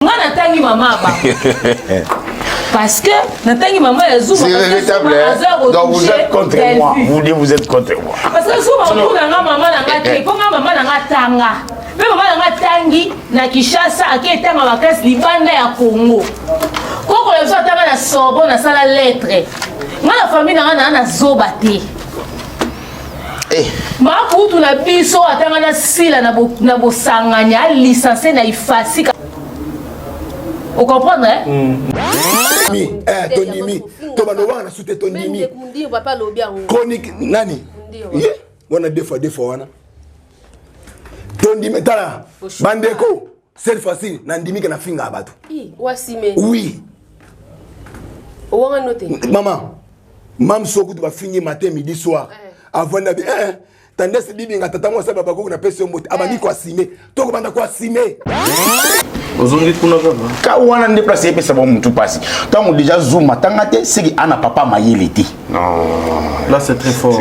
Nga natangi mama ba parce que natangi mama ya Zuma. C'est regrettable, hein? Donc vous êtes contre moi. Vous dites vous êtes contre moi. Parce que Zuma okuna nga mama na nga te, po nga mama na nga tanga. Pe mama na nga tangi na Kinshasa ake tanga ba classe libanda ya Congo. Koko na biso atanga na Sorbonne asala lettre. Nga na famille na nga na na zoba te. Eh. Makutu na biso atanga na sila na bosangani a licencié na ifasika. O comprendre hein? Mi, eh, tondimi. To bando wana sute tondimi. Papa lobi yango. Chronique nani? Ye, wana deux fois deux fois wana. Tondimi tala. Bandeko, cette fois-ci nandimi ke na finga bato. Wasime. Oui. Owanga note. Maman, mam sokutu bafingi matin midi soir. Eh. Avant d'abi eh, eh tandese bibinga tata mwasi baba koko napesi yo mbote abandi eh. koasime tokobanda koasime ozongi kuna kaka ka wana nde place epesa bango motu mpasi ntango deja zuma tanga te seki ana papa mayele te Là, c'est très fort.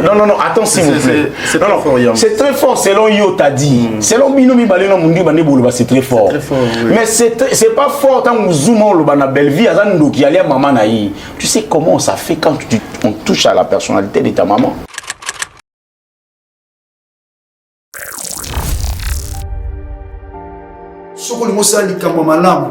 Non, non, non, attends, s'il vous plaît. C'est très fort, C'est très fort selon yo, t'as dit. Selon Bino, Mibale, non, Mundi, Bande, Boloba, c'est très fort. Très fort, oui. Mais c'est pas fort tant que Zuma, Loba, na Bellevie, Azan Ndoki, alia maman naï. Tu sais comment ça fait quand on touche à la personnalité de ta maman? Soki olingi osala likambo ya malamu,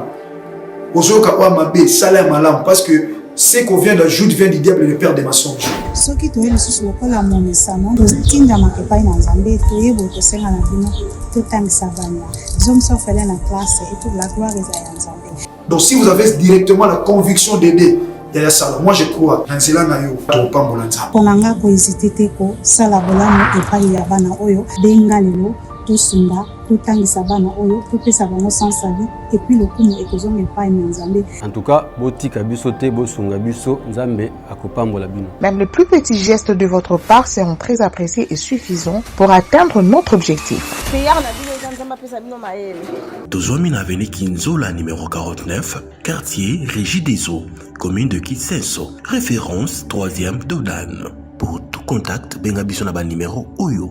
ozoyoka oyo mabe, sala ya malamu, parce que ce qu'on vient d'ajoute vient du diable, le père des mensonges. Soki toye lisusu lokola momesano, totindamaka epai na Nzambe, toye boye kosenga na bino totangisa bana. Zongisa orphelin na classe et puis la gloire ezala ya Nzambe. Donc si vous avez directement la conviction d'aider Yaya Sala, moi je crois na nzela na yo topambola Nzambe. Pona nga ko hésiter te ko sala bolamu epai ya bana oyo, benga lelo tosunga, totangisa bana oyo, topesa bango sens ya vie et puis lokumu ekozonga epai na Nzambe. En tout cas, botika biso te, bosunga biso, Nzambe akopambola bino. Même le plus petit geste de votre part seront très appréciés et suffisants pour atteindre notre objectif. Prière na bino eza Nzambe apesa bino mayele. Tozwami na avenue Kinzola numéro 49, quartier Régie des Eaux, commune de Kisenso, référence 3e Dodan. Pour tout contact, benga biso na ba numéro oyo.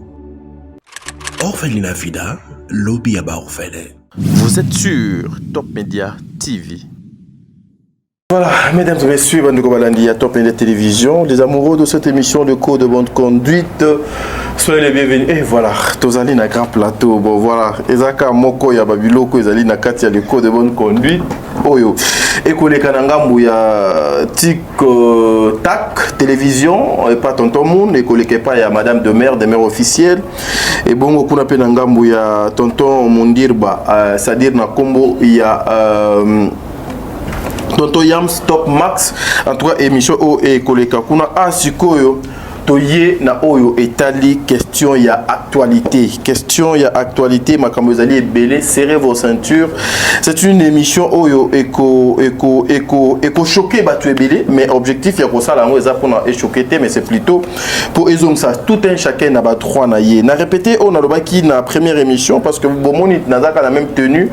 Orphelinat Vida, lobby ya ba orphelins. Vous êtes sur Top Media TV. Voilà, mesdames et messieurs, bandeko balandi ya Top Media Télévision, les amoureux de cette émission de cours de bonne conduite, soyez les bienvenus. Et voilà, tozali na grand plateau. Bon voilà, ezaka moko ya babiloko ezali na kati ya le cours de bonne conduite. Oyo ekoleka na ngambu ya tic tac télévision et pas tonton Moon, ekoleka epai ya madame de maire, de maire officielle. Et bongo kuna pe na ngambu ya tonton Mundirba, c'est-à-dire na kombo ya tonton Yams Top Max. En tout cas émission oyo ekoleka kuna. Ah sikoyo toye na oyo etali question ya actualité. Question ya actualité, makambo ezali ebele, serrez vos ceintures. C'est une émission oyo eko eko eko eko choquer bato ebele, mais objectif ya kosala yango eza mpona echoquer te, mais c'est plutôt pour ezongisa tout un chacun na ba droit na ye. Na répété oyo nalobaki na première émission parce que bomoni nazaka na même tenue,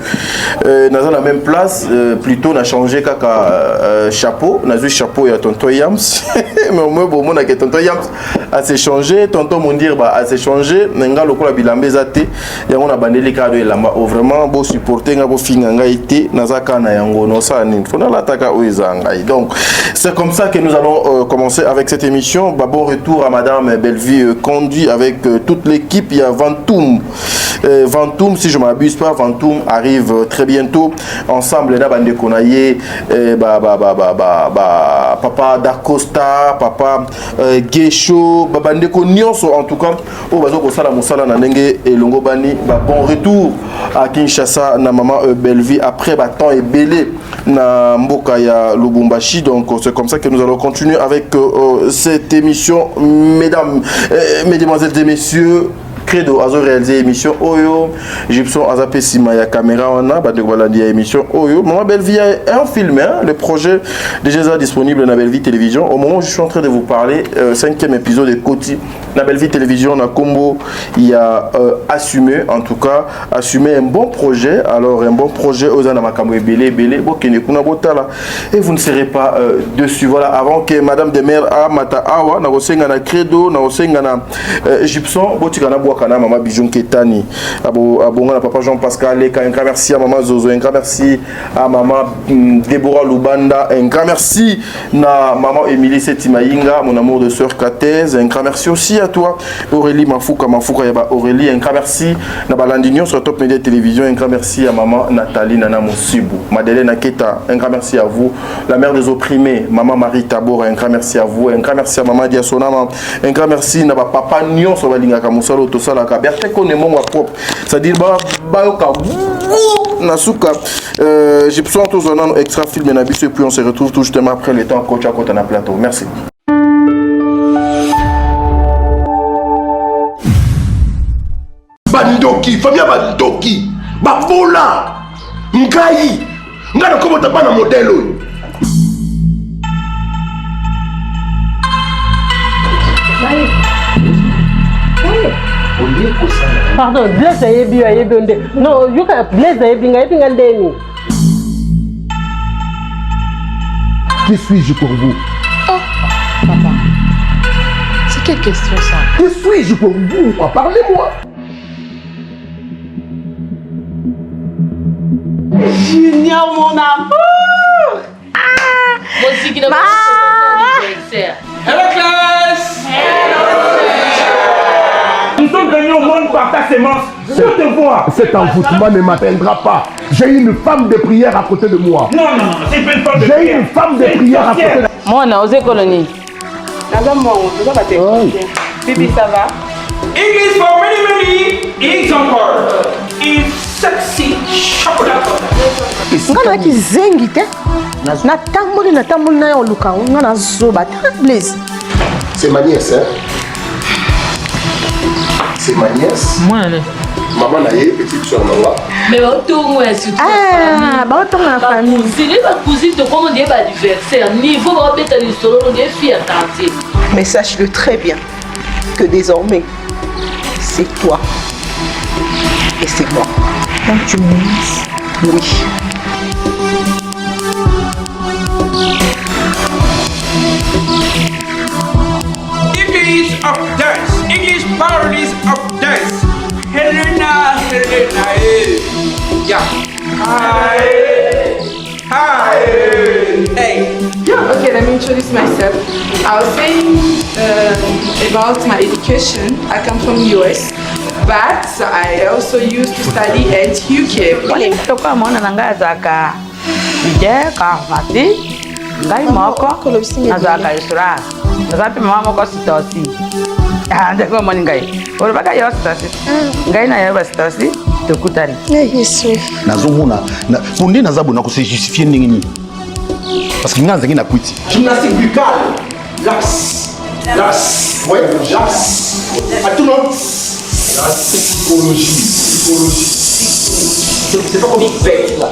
naza na même place, plutôt na changé kaka chapeau, nazwi chapeau ya tonton Yams. Mais au moins bomonaka tonton Yams a s'est changé, tonton Mundirba a s'est changé, mais nga lokola bilamba eza te, yango na bandeli kaka do elamba. O vraiment bo supporter nga, bo finga ngai te, naza kaka na yango, no sala nini, faut nalataka oyo eza ngai. Donc c'est comme ça que nous allons commencer avec cette émission. Bah, bon retour à madame Bellevue conduit avec toute l'équipe. Il y a Ventoum. Ventoum, si je m'abuse pas, Ventoum arrive très bientôt ensemble na bande konaye, ba, ba, ba, ba, ba, ba, papa Dacosta, papa Gesho, ba bande ko nyonso en tout cas oyo bazo kosala mosala na ndenge elongo bani. Ba bon retour à Kinshasa na maman Bellevue après ba temps ebele na mboka ya Lubumbashi. Donc c'est comme ça que nous allons continuer avec cette émission, mesdames, mesdemoiselles et messieurs. Credo azo réaliser émission oyo, Gibson aza pe sima ya caméra wana, bandeko balandi ya émission oyo. Maman Bellevue a un film, hein, le projet déjà est disponible na Bellevue Télévision. Au moment où je suis en train de vous parler, 5e épisode de Koti na Bellevue Télévision na Combo, il y a assumé, en tout cas assumé un bon projet. Alors un bon projet aux na makambo ebele ebele, bokende kuna botala et vous ne serez pas dessus. Voilà, avant que Madame de Mer amata awa na kosenga na Credo, na kosenga na Gibson, botika na bwaka mboka na mama Bijou Nketani abonga na papa Jean Pascal Leka. Un grand merci à maman Zozo, un grand merci à maman Déborah Lubanda, un grand merci na maman Émilie Setimainga, mon amour de sœur Katez, un grand merci aussi à toi Aurélie Mafuka Mafuka yaba Aurélie, un grand merci na balandi nyonso Top Media Télévision, un grand merci à maman Nathalie Nana Mosibu, Madeleine Aketa, un grand merci à vous, la mère des opprimés, maman Marie Tabor, un grand merci à vous, un grand merci à maman Diasonama, un grand merci na ba papa nyonso balingaka mosala tosalaka Bertin Kone mongo propre, c'est-à-dire ba bayoka na suka. J'ai besoin tozwa nano extra film na biso et puis on se retrouve tout justement après le temps coach akota na plateau. Merci. Bandoki, famille ya bandoki, babola ngai, ngai nakobota bana modèle oyo. Pardon, Blaise ayebi yo, ayebi yo nde. Non, yoka Blaise ayebi ngai, ayebi ngai ndeni. Qui suis-je pour vous? Oh, papa. C'est quelle question ça? Qui suis-je pour vous? Parlez-moi. Junior, mon amour! Ah! Hello class! Hello! Nous sommes venus au monde par ta sémence. Je te vois. Cet envoûtement ne m'atteindra pas. J'ai une femme de prière à côté de moi. Non, non, non, c'est pas une femme de J'ai prière. une femme de C'est une prière à côté sorcière. de Mwana, oza ekolo nini? Naza mongo, toza ba technicien. Bibi, ça va? English for many, many examples is sexy chocolate. Nga nayaki zengi te, natamboli natamboli na ya oluka yango, nga nazoba te. Blaise, C'est ma nièce, hein? C'est ma nièce. Mwana ne. Maman na ye, petite soeur na nga. Mais baotongo ya surtout Ah, baotongo ya famille. Bacousine, bacousine tokoma ondie baadversaire niveau baobeta lisolo ondie fille ya quartier. Mais sache-le très bien que désormais, c'est toi et c'est moi. Donc tu me menaces? Oui. English of dance, English parodies of dance. Helena, Helena, eh. Yeah. Hi. Hi. Hey. Okay, let me introduce myself. I was saying about my education. I come from US, but I also used to study at UK. Lokola mwana na ngai azalaka leader charismatique, ngai moko nazalaka estra, naza mpe mama moko sitosi. Ah, ndenge omoni ngai olobaka yo sitosi, ngai na yo basitosi tokutani. Nazomona po nde naza boye nakose justifie ndenge nini parce que ngai nazalaki na kwiti. Gymnastique buccale. Las. Las. Ouais, las. À tout le monde. La psychologie. Psychologie. C'est pas comme une bête là.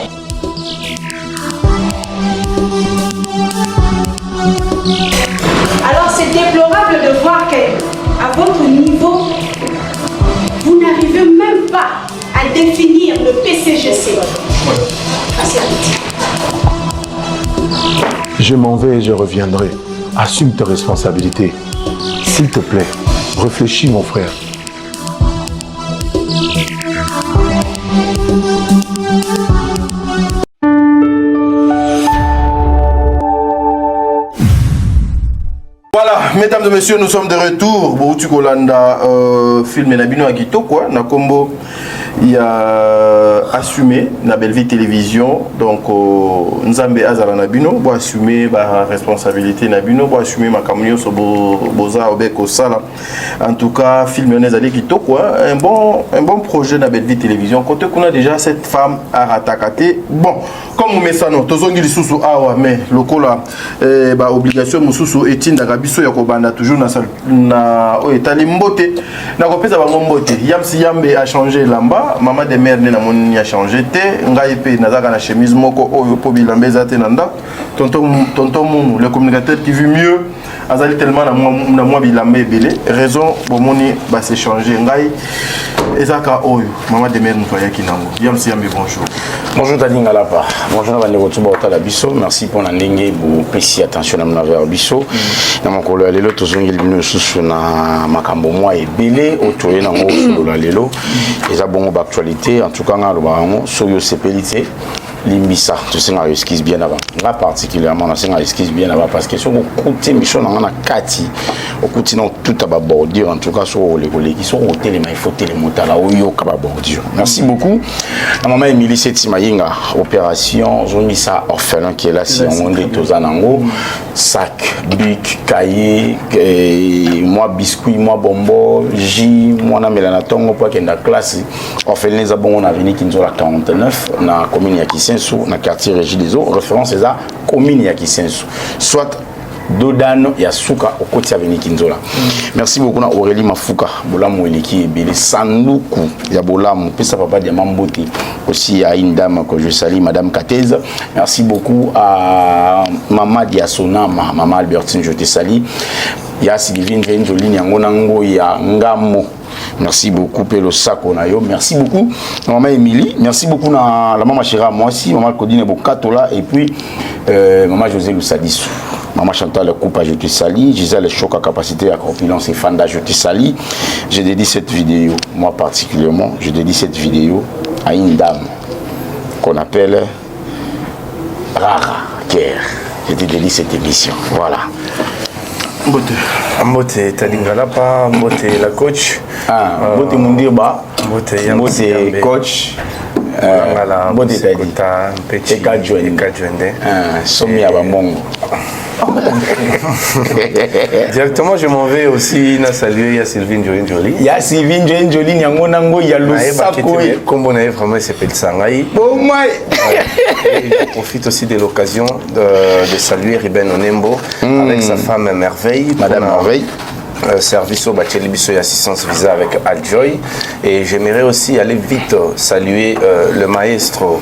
Alors c'est déplorable de voir qu'à votre niveau, vous n'arrivez même pas à définir le PCGC. Je m'en vais et je reviendrai. Assume tes responsabilités. S'il te plaît, réfléchis mon frère. Voilà, mesdames et messieurs, nous sommes de retour. Bouti Kolanda, film na bino ya kitoko, hein, na kombo ya assumé na Bellevue Télévision. Donc Nzambe azala na bino, bo assumer ba responsabilité na bino, bo assumer makambo nyonso bo boza obe kosala. En tout cas, film wana ezali kitoko, hein, un bon projet na Bellevue Télévision. Côté kuna déjà cette femme a ratakate. Bon, comme mesano tozongi lisusu awa, mais lokola ba obligation mosusu etindaka biso ya kobanda toujours na sal, na oyo etali mbote, na kopesa bango mbote. Yamsi Yambe a changé elamba. bilamba. Mama de mère nde namoni ya change te. Ngai mpe nazalaka na chemise moko oyo mpo bilamba eza te na ndako. Tonton, tonton Munu, le communicateur qui vit mieux, azali tellement na mwa, na mwa bilamba ebele. Raison bomoni ba se changer. Ngai ezaka oyo mama de mère moto ayaki nango. Yamsi Yambi, bonjour. Bonjour Tadi Ngalapa. Bonjour na bandeko tout baotala biso. Merci pour na ndenge bopesi attention na mona vers biso. Na mokolo ya lelo tozongeli bino lisusu na makambo mwa ebele oyo toye nango kosolola lelo. Eza bongo ba actualité. En tout cas nga alobaka yango soki osepeli te limbisa, tosengaka excuse bien avant. Nga particulièrement nasengaka excuse bien avant parce que soki okuti émission na nga na kati okuti na otuta ba bordure, en tout cas soki oleki oleki, soki otelema il faut telema otala oyoka ba bordure. Merci beaucoup na mama Emilie Seti Mayinga, opération zongisa orphelin kelasi yango nde toza nango, sac, bic, cahier, mwa biscuit, mwa bonbon, jus, mwana mela na ntongo mpo akenda classe. Orphelin eza bongo na avenue Kinzola 49 na commune ya Kisenso na quartier Régie des Eaux. Référence eza commune ya Kisenso, soit dodano ya suka okoti avenue Kinzola. Merci beaucoup na Aurélie Mafuka, bolamu eleki ebele, sanduku ya bolamu pesa papa Diamant Mbote. Aussi à une dame que je salue, Madame Katez. Merci beaucoup à Mama Diasonama, Mama Albertine, je te salue. Ya Sylvie Njoline yango nango ya Ngamo. Merci beaucoup Pelo Sako na yo. Merci beaucoup Maman Émilie. Merci beaucoup na la maman Chira moi aussi, Maman Claudine Bokatola et puis Maman José Lousadissou. Maman Chantal Koupa, je te salue. Gisèle Choka, capacité à corpulence et Fanda, je te salue. Je dédie cette vidéo, moi particulièrement, je dédie cette vidéo à une dame qu'on appelle Rara Kerr. Je te dédie cette émission. Voilà. Mbote. Mbote Talingalapa, Mbote la coach. Ah, Mbote Mundirba. Mbote Mbote coach. Mbote Tadi. Eka Djwende. Ah, somi ya bamongo. Directement, je m'en vais aussi na saluer ya Sylvie Njoli Njoli. Ya Sylvie Njoli Njoli nyango nango ya lusako. Kombo na ye vraiment esepelisa ngai. Oh my. Et je profite aussi de l'occasion de saluer Ruben Onembo avec sa femme Merveille. Madame Merveille. Service au Bacheli Bisso et assistance visa avec Aljoy. Et j'aimerais aussi aller vite saluer le maestro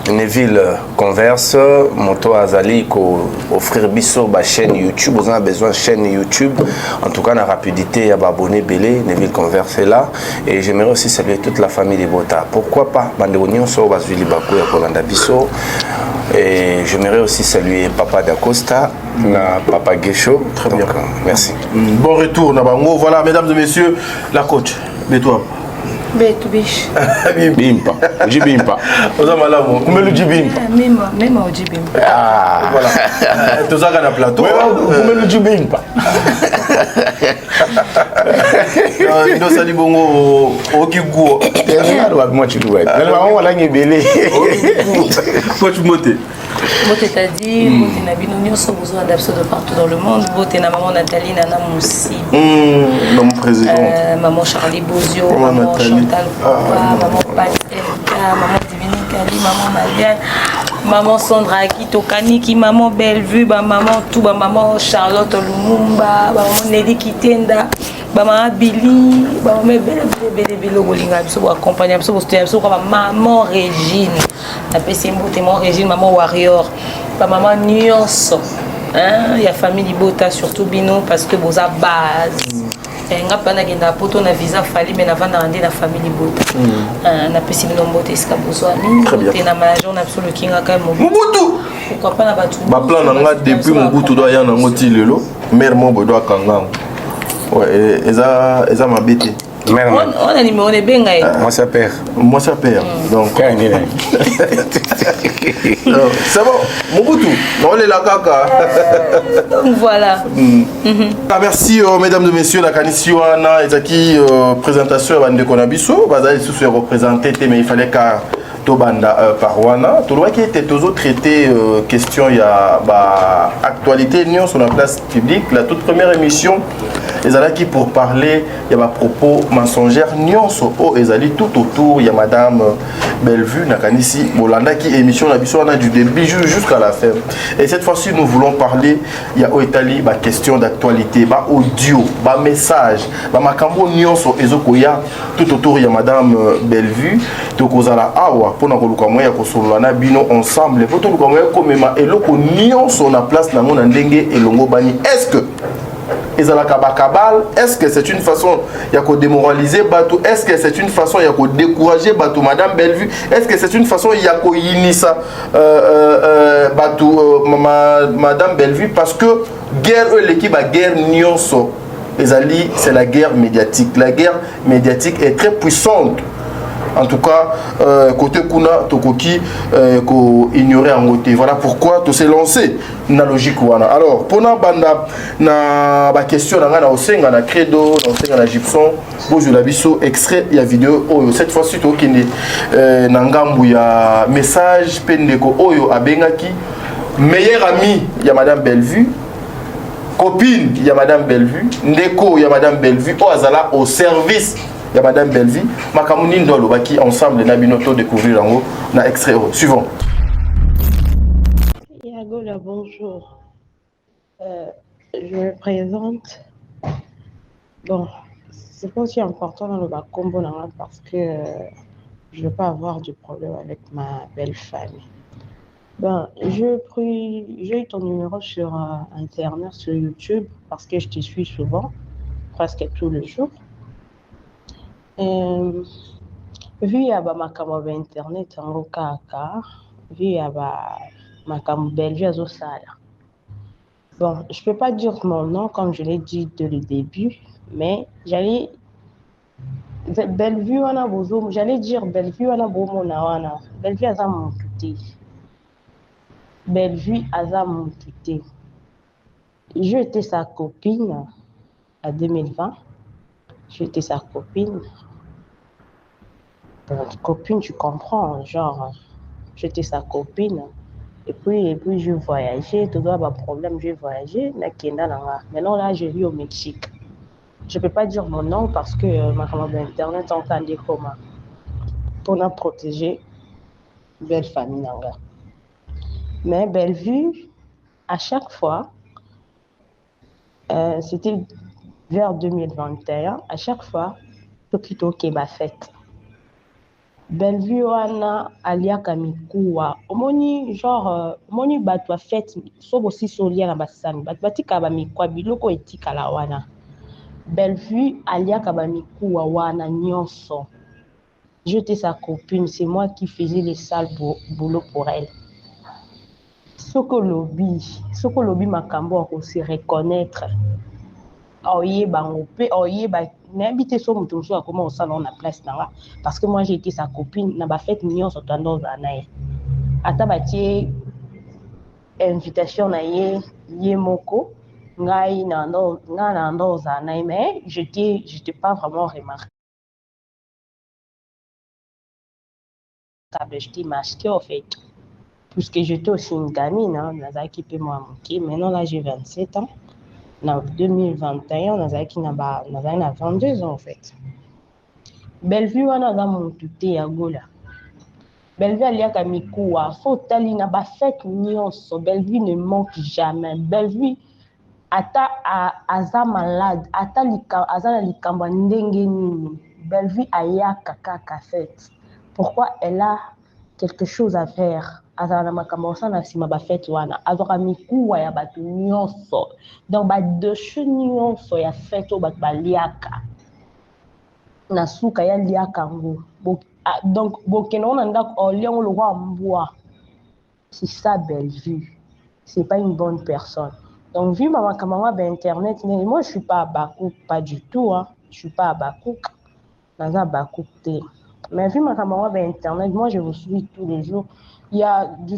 Neville Converse, moto azali ko offrir biso ba chaîne YouTube, vous avez besoin de chaîne YouTube, en tout cas la rapidité ya ba abonné belé, Neville Converse est là. Et j'aimerais aussi saluer toute la famille de Bota. Pourquoi pas bande nyonso bazui libaku ya kolanda biso. Et j'aimerais aussi saluer papa Dacosta, na papa Guécho. Très bien. Donc, merci. Bon retour na bango. Voilà mesdames et messieurs, la coach. Mets-toi. Betu bish. Bimpa. Uji bimpa. Oza malamu. Kumbe uji bimpa. Mema, mema uji bimpa. Ah. Voilà. Tozaka na plateau. Kumbe uji bimpa. Ndo sali bongo oki guo. Tezalo wa mwa chiluwa. Na ba wala ngebele. Coach Mbote. Mbote Tadi, Mbote na bino nyonso bozolanda biso de partout dans le monde. Mbote na maman Nathalie Nana Moussi. Maman présidente. Maman Charlie Bozio, Maman maman Nathalie. Chantal Koupa, maman Pat MK, maman Divine Kali, maman Marianne, maman Sandra Akito Kaniki, maman Bellevue, ba maman tout, ba maman Charlotte Lumumba, ba maman Nelly Kitenda, ba maman Billy, ba maman Belle Belle Belle bolinga biso bo accompagner biso bo soutenir biso ba maman Régine. Napesi mbote maman Régine, maman Warrior, ba maman nyonso. Hein, ya famille Libota surtout bino parce que boza base. Nga pa nakenda poto na visa fali mais navandaka nde na famille Libota. Napesi bino mbote esika bozwami. Très bien. Mbote na manager na biso Lukinga Kai Mobutu. Mobutu. Pourquoi pas na bato Ba plan na nga depuis Mobutu doit ya nango ti lelo. Mère mo doit kanga. Ouais, eza eza mabete. Mère On a numéro de benga ye. Moi ça père. Moi ça père. Donc c'est bon. Mobutu, on est là kaka. Donc voilà. Ah, merci mesdames et messieurs, la kanisi wana ezaki présentation ya bandeko na biso, bazali lisusu ya représenter te mais il fallait ka tobanda par wana. Tolobaki ete tozo traiter question ya ba actualité nyonso na place publique. La toute première émission Ezalaki pour parler ya ba propos mensongères nyonso oyo ezali tout autour ya madame Bellevue. Nakanisi bolandaki émission na biso wana du début jusqu'à la fin. Et cette fois-ci nous voulons parler ya oyo etali ba question d'actualité, ba audio, ba message, ba makambo nyonso ezokoya tout autour ya madame Bellevue. Tokozala awa mpona koluka moyen ya kosolola na bino ensemble mpo toluka moyen komema eloko nyonso na place nango na ndenge elongobani. Est-ce que ezalaka bakabale? Est-ce que c'est une façon ya kodémoraliser bato? Est-ce que c'est une façon ya kodécourager bato madame Bellevue? Est-ce que c'est une façon ya koyinisa bato madame Bellevue? Parce que guerre oyo eleki baguerre nyonso ezali, c'est la guerre médiatique. La guerre médiatique est très puissante. En tout cas, côté kuna tokoki ko ignorer yango te. Voilà pourquoi to s'est lancé na logique wana. Alors mpona banda na baquestion na ngai, na osenga na Credo, na osenga na Gibson, bozwela biso extrait ya video oyo. Cette fois-ci tokende na ngambu ya message mpe ndeko oyo abengaki meilleur ami ya madame Bellevue, copine ya madame Bellevue, ndeko ya madame Bellevue oyo azala au service ya madame Bellevue. Makambo nini ndo alobaki? Ensemble na bino to découvrir yango na extrait oyo suivant. Yagola, bonjour. Je me présente. Bon, c'est pas aussi important dans le bakombo parce que je ne veux pas avoir de problème avec ma belle famille. Ben, j'ai eu ton numéro sur Internet, sur YouTube, parce que je te suis souvent, presque tous les jours. Vu ya ba makambo ya internet yango kaka, vu ya ba makambo Bellevue azosala. Bon, je peux pas dire mon nom comme je l'ai dit dès le début, mais j'allais Bellevue wana bozo, j'allais dire Bellevue wana bomona wana. Bellevue aza motu te. Bellevue aza motu te. J'étais sa copine à 2020. J'étais sa copine. Bon, copine, tu comprends, genre, j'étais sa copine. Et puis je voyageais, tout doit avoir problème, je voyageais, nakenda na nga. Maintenant, là, je vis au Mexique. Je peux pas dire mon nom parce que ma internet en train de comment pour nous protéger belle famille na nga. Mais Bellevue, à chaque fois, c'était vers 2021, à chaque fois, soki tokeba fête. Bellevue wana aliaka mikuwa. Omoni genre omoni bato ya fête, so bosisi olia na basani, bato batikala bamikuwa, biloko etikala wana. Bellevue aliaka bamikuwa wana nyonso. J'étais sa copine, c'est moi qui faisais les sales boulot pour elle. Soki olobi makambo, akose reconnaître, oyeba yango mpe oyeba. Nayebi te so moto mosusu akoma kosala ngo na place na nga, parce que moi j'ai été sa copine na bafête nyonso. Tanda ozala na ye, ata batie invitation na ye ye moko, ngai ngai na ndo ozala na ye, mais j'étais pas vraiment remarquable, j'étais masquée en fait, puisque j'étais aussi une gamine, hein, nazalaki mpe mwa moke. Maintenant là j'ai 27 ans. Na 2021 nazalaki na ba nazalaki na 22 ans en fait. Bellevue wana aza motu te ya Gola. Bellevue aliaka mikuwa. So otali na bafête nyonso, Bellevue ne manque jamais. Bellevue ata aza malade, ata aza na likambo ya ndenge nini, Bellevue ayaka kaka fête. Pourquoi? Elle a quelque chose à faire, azala na makambo kosala na nsima bafête wana. Azwaka mikuwa ya bato nyonso, donc badéchets nyonso ya fête oyo bato baliaka na suka, ya liaka yango. Donc bokende ngo na ndako, olia yango lokwa mbwa. C'est ça Bellevue, c'est pas une bonne personne. Donc vu ma makambo yango ya bainternet ndenge, moi je suis pas abakouk, pas du tout, hein. Je suis pas abakouk, naza abakouk te, mais vu makambo yango ya bainternet, moi je vous suis tous les jours. Il y a du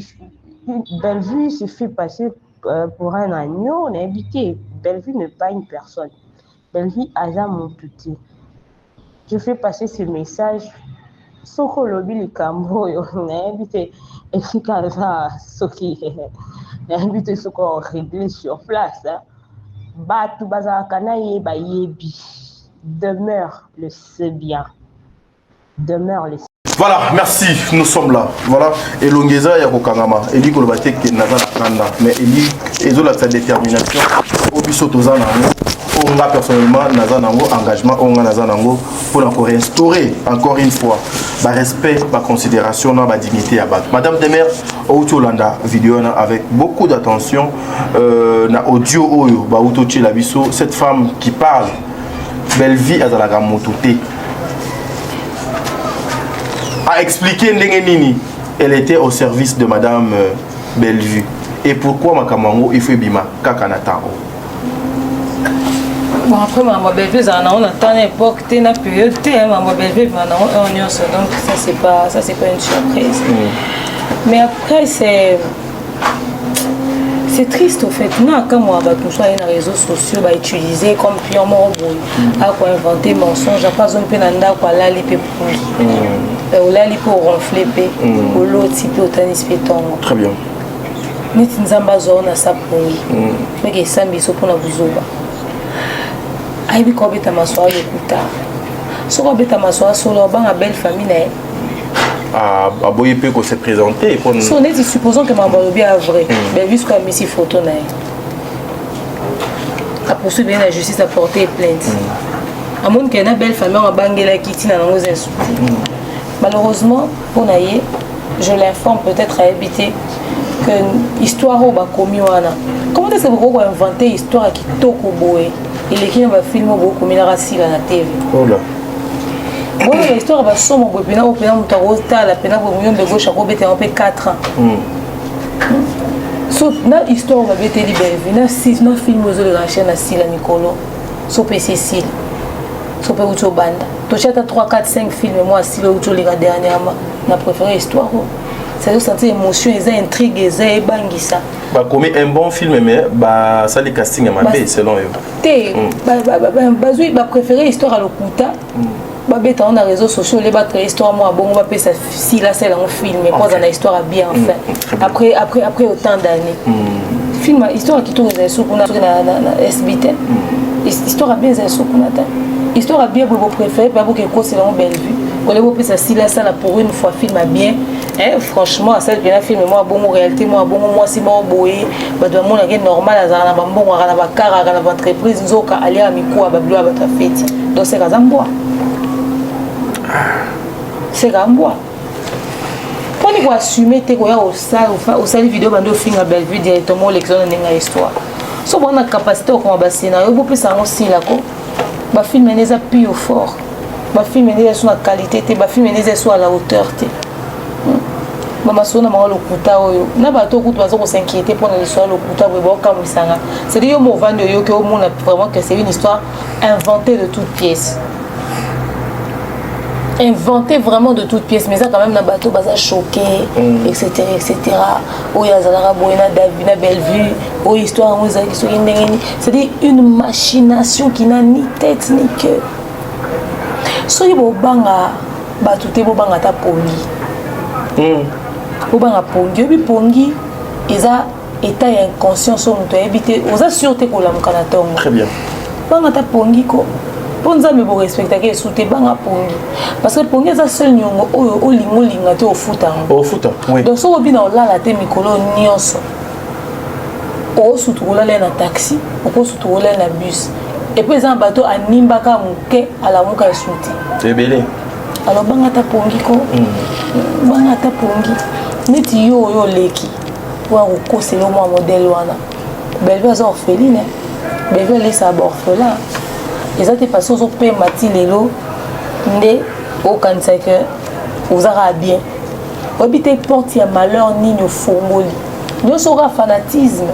Bellevue se fait passer pour un agneau. Nayebi te, Bellevue n'est pas une personne. Bellevue aza motu te. Je fais passer ce message. Soki olobi likambo oyo, nayebi te esika aza, soki nayebi te soki orégler sur place, hein. Batu bazalaka na ye bayebi. Demeure le sait bien. Demeure le Voilà, merci, nous sommes là. Voilà, elongi eza ya kokangama. Eli koloba te ke naza na kanda, mais eli ezolakisa détermination oyo biso toza na yango, oyo nga personnellement naza na yango, engagement oyo nga naza na yango mpona ko restaurer encore une fois ba respect, ba considération na ba dignité ya bato. Madame Demer, outi olanda vidéo wana avec beaucoup d'attention euh, na audio oyo bauti otiela biso cette femme qui parle Bellevue azalaka moto te a expliqué ndenge nini elle était au service de madame euh, Bellevue et pourquoi makambo yango il faut ebima kaka na temps oyo bon après makambo ya Bellevue ezala nango na temps na époque te na période te makambo ya Bellevue ebima nango heure nyonso donc ça c'est pas ça c'est pas une surprise mm. mais après c'est c'est triste au fait nga akamwa bato mosusu aye na réseaux sociaux bautiliser comme pion moko boye mm. akoinvente mensonge apa azongi mpe na ndako alali mpe pongi mm. eh, olali mpe oronfle mpe mm. oloti mpe otanisi mpe ntongo très bien neti nzambe azwa yo na sa pongi meke esambiso mpona buzoba ayebi kobeta maswa lokuta soki obeta maswa solo obanga belle famille na ye Ah, aboyi mpe ko se présenter mpo so neti supposons que makambo alobi ya vrai mm. Bellevue soki amisi photo na ye apoursuivre ye na justice aporte plainte mm. amoni ke na belle famille yango abangelaki ntina nango eza esu te mm. malheureusement mpo na ye je l'informe peut-être ayebi te que histoire oyo bakomi wana comment est-ce que bokoki koinvente histoire ya kitoko boye eleki na bafilme oyo bokomelaka sila na tv oh là. Bona ba histoire ba somo boye pena oyo pena moto akotala pena boye muyombe gauche akobeta yango mpe 4 ans mm. so na histoire oyo babeteli Bellevue na si na film oyo ezoleka na chaîne na sila mikolo so mpe esi esili so mpe euti obanda totia ata 3 4 5 film mwa asili euti oleka dernièrement na préféré histoire oyo c'est-à-dire sentir émotion eza intrigue eza ebangisa bakomi un bon film mais basali casting ya mabe selon yo te mm. bazwi bapréféré histoire ya lokuta mm. babeta yango na réseau sociaux ole bacrée histoire mwa bongo bapesa sila asala yango film po aza na histoire ya bien enfin mm. après, après, après autant d'années mm. film histoire ya kitoko ezali so kuna soki na, na, na sb te mm. histoire ya bien ezali so kuna te histoire ya bien boye bopréféré mpe boke ekosela yango bellevue ole bopesa sila asala pour une fois film ya bien Eh, franchement asali mpena film mwa bongo réalité mwa bongo mwasi moko boye bato bamonaka ye normal azalaka na bambongo aka na bakara aka na baentreprise nzoka aliaka mikuwa babilo ya bato ya feti donc seka aza mbwa seka mbwa mponi koassume te koya osali video bandi ofinga bellevue directement olekisa na ndenge ya histoire so bona capacité okoma bascénario bopesa yango sila ko bafilme nde eza pio fort bafilme nde eza so na qualité te bafilme nde eza so à la hauteur te hmm. bamasolo na bango lokuta oyo na bato kutu baza kosinquiété mpo na lisolo ya lokuta boye baokamwisanga cestadire yo movandi oyoki omona vraiment que c'est une histoire inventée de toute pièce inventé vraiment de toute pièce mais eza quand même na bato baza choqué mm. etc etc oyo azalaka boye na david na bellevue oyo histoire yango ezalaki soki ndenge nini c'est-à-dire une machination qui n'a ni tête ni queue soki bobanga bato te bobanga ata pongi mm. bobanga pongi oyebi pongi eza état ya inconscience oyo moto ayebi te oza sûr te kolamuka na ntongo très bien banga ata pongi ko mpo nzambe borespectaka esu te banga pongi parce que pongi eza seul niongo oyo olinga olinga te ofuta yango ofuta oui. donc soki obina olala te mikolo nyonso okosutu kolala ye na taxi okosutu kolala ye na bus epuis eza na bato animbaka moke alamuka esu te ebele alors banga ata pongi ko mm. banga ata pongi neti yo oyo oleki oyo akokosela yo mwa modele wana bellevue aza orpheline bellevue alesaka baorphelin eza te parce ozopema ti lelo nde okanisa ke oza kaka bien oyebi te porte ya malheur nini ofongoli nyonso kaka fanatisme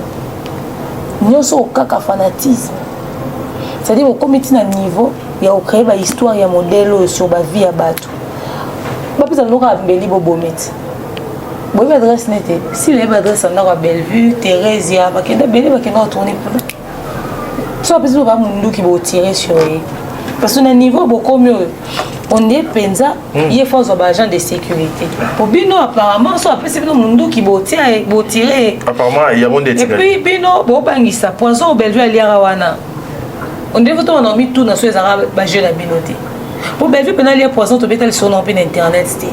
nyonso kaka fanatisme c'est-à-dire okomi ti na niveau ya kocree bahistoire ya modele oyo sur bavie ya bato bapesa bino kaka mbeli bobomi ti boyebi adresse ne te si oyebi adresse ya ndako ya bellevue theresia bakenda bele bakenda kotourne kuna so bapesi bino ba munduki botire sur ye. Parce que na niveau bokomi oyo on est mpenza hmm. ye fo azwa baagent de sécurité po bino apparemment so apesi bino munduki botia botire apparemment yango nde et puis bino bobangisa poison oyo bellevue aliaka wana on dirait to wana mituna so ezalaka bajeu na bino te po bellevue mpena alia poison tobeta lisolo nango mpe na internet te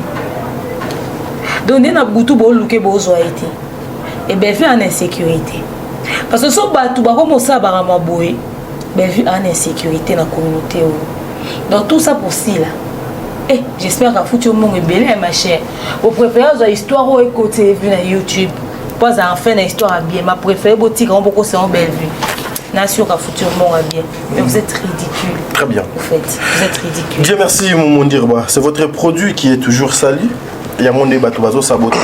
donc nde na butu boluke bozwa ye te e bellevue ana insécurité parce que so bato bakomosala bakama boye Bellevue a une insécurité na communauté oyo. Donc tout ça pour Sila. Eh, j'espère qu'à foutu mbongo ebele ya ma chère. Vous préférez azwa histoire oyo ekoti vue na YouTube. Po azala enfin na histoire ya bien. Ma préférée botika ngo boko c'est Bellevue. Na sûr qu'à foutu mbongo ya bien. Mais vous êtes ridicule. Très bien. Vous faites, vous êtes ridicule. Dieu merci Mondirba, c'est votre produit qui est toujours sali. Yango nde bato bazo saboter.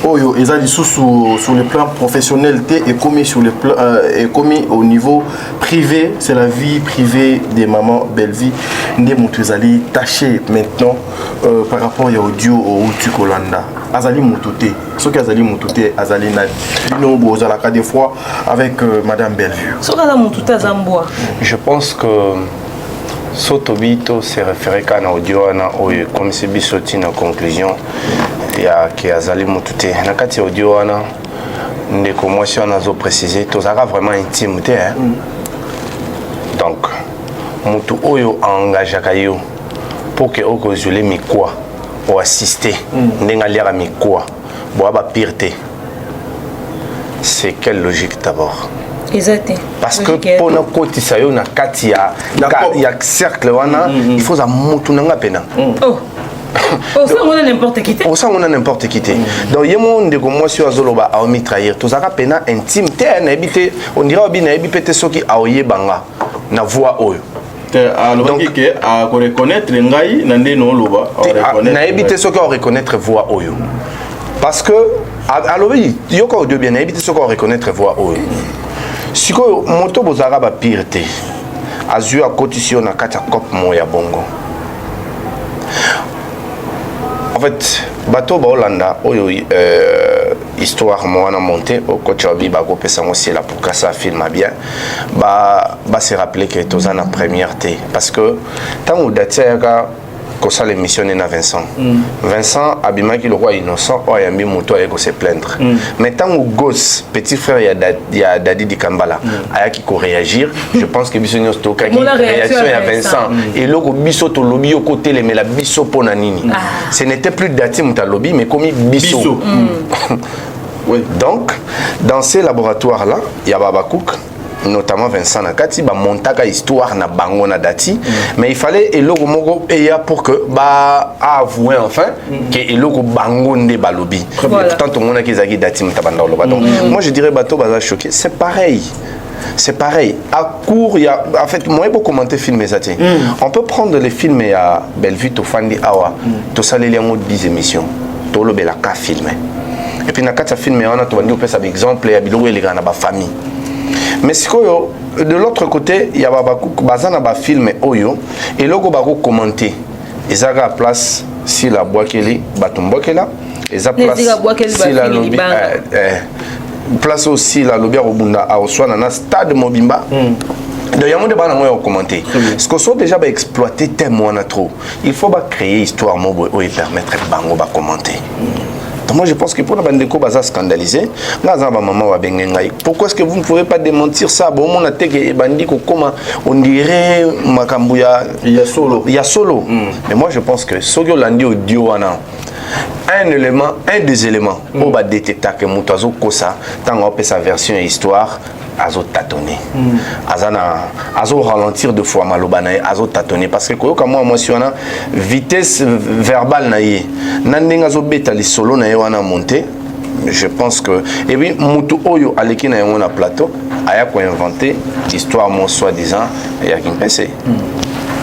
Oyo eza lisusu sur le plan professionnel te ekomi sur le plan euh, ekomi au niveau privé, c'est la vie privée des mamans Bellevue nde moto ezali taché maintenant euh, par rapport ya audio outi kolanda azali moto te soki azali moto te azali nani bino bozalaka des fois avec euh, madame Bellevue soki aza moto te aza mbwa je pense que so tobi to se référé kaka na audio wana oyo ekomisi biso ti na conclusion ya ke azali motu te na kati ya audio wana ndeko mwasi wana azo précise tozalaka vraiment intime te hein? mm. donc motu oyo engageaka yo mpo ke okozwile mikwa oassiste mm. ndenge aliaka mikwa boya bapire te c'est quelle logique d'abord eza te parce que mpo nakotisa yo na kati ya, ya cercle wana mm -hmm. il faut oza motu na nga mpena mm. oh. osango na n'importe qui te osango na n'importe qui te mm. donc ye moko ndeko mwasi oyo azoloba aomi trahir tozalaka mpena intime te nayebi te ondira obi nayebi mpe te soki aoyeba nga na voix oyo alobaki ke akoreconnaitre ngai na nde naoloba nayebi te soki aoreconnaitre voix oyo parce que alobi yoka audio bien nayebi te soki aoreconnaitre voix oyo sikoyo moto bozalaka bapire te azwi akotisi yo na kati ya cope moko ya bongo en fait bato baolanda oyo euh, histoire mo wana monte okocha obi bakopesa yango sila pour kasa film bien ba, ba se rappeler que toza na première te parce que ntango dati ayaka kosala émission ne na Vincent mm. Vincent abimaki lokola innocent oyo ayambi moto aye kose plaindre mm. mais ntango Gos petit frère ya, da, ya Dadi Dikambala mm. ayaki koréagir je pense que biso nyonso tokaki réaction ya Vincent mm. eloko biso tolobi yo kotelemela biso mpo na nini ah. ce n'était plus Dati moto alobi mais komi biso, biso. Mm. Oui. Donc, dans ces laboratoires-là, il y a Babakouk, notamment Vincent Nakati, ba montaka histoire na bango na dati, mm. mais il fallait eloko moko eya pour que ba avouer enfin mm. que eloko bango nde balobi. Voilà. Pourtant tout le monde qui ezaki dati mutabanda loba. Donc, mm. moi je dirais bato baza choqué, c'est pareil. C'est pareil. À court, il y a, en fait, moi, pour commenter film, mm. On peut prendre les films à Bellevue, Tofandi, Awa, mm. Tosaleli yango 10 émissions. Tolobelaka film. Et puis, na kati ya film, wana tobandi kopesa ba exemple ya biloko elekaka na ba famille. Mais sikoyo, de l'autre côté, il y a ba baza na ba film oyo, eloko bako commenter. Eza kaka place sila abwakeli bato mbwakela eza place sila alobi eh, eh, place oyo sila alobi akobunda akoswana na stade mobimba mm. donc yango nde bana yango ya kocommenter parce que so déjà baexploite thème wana trop il faut bacréer histoire mo boye oyo epermettre bango bacommenter mm. Donc moi je pense que pour bandeko baza scandalisé, nga za ba maman ba benge ngai. Pourquoi est-ce que vous ne pouvez pas démentir ça? Bon mon teke ebandi ko koma on dirait makambo ya ya solo. Ya solo. Mm. Mais moi je pense que soki olandi audio wana un élément, un des éléments mm. oyo ba détecta que moto azo kosa tango apesa version ya histoire azo tâtonner mm. aza na azo ralentir de fois maloba na ye azo tâtonner parce que koyoka mwa mwasi wana vitesse verbale na ye na ndenge azobeta lisolo na ye wana monte je pense que et puis mutu oyo aleki na yango na plateau aya koinventer histoire mo soi disant ya kimpese mm.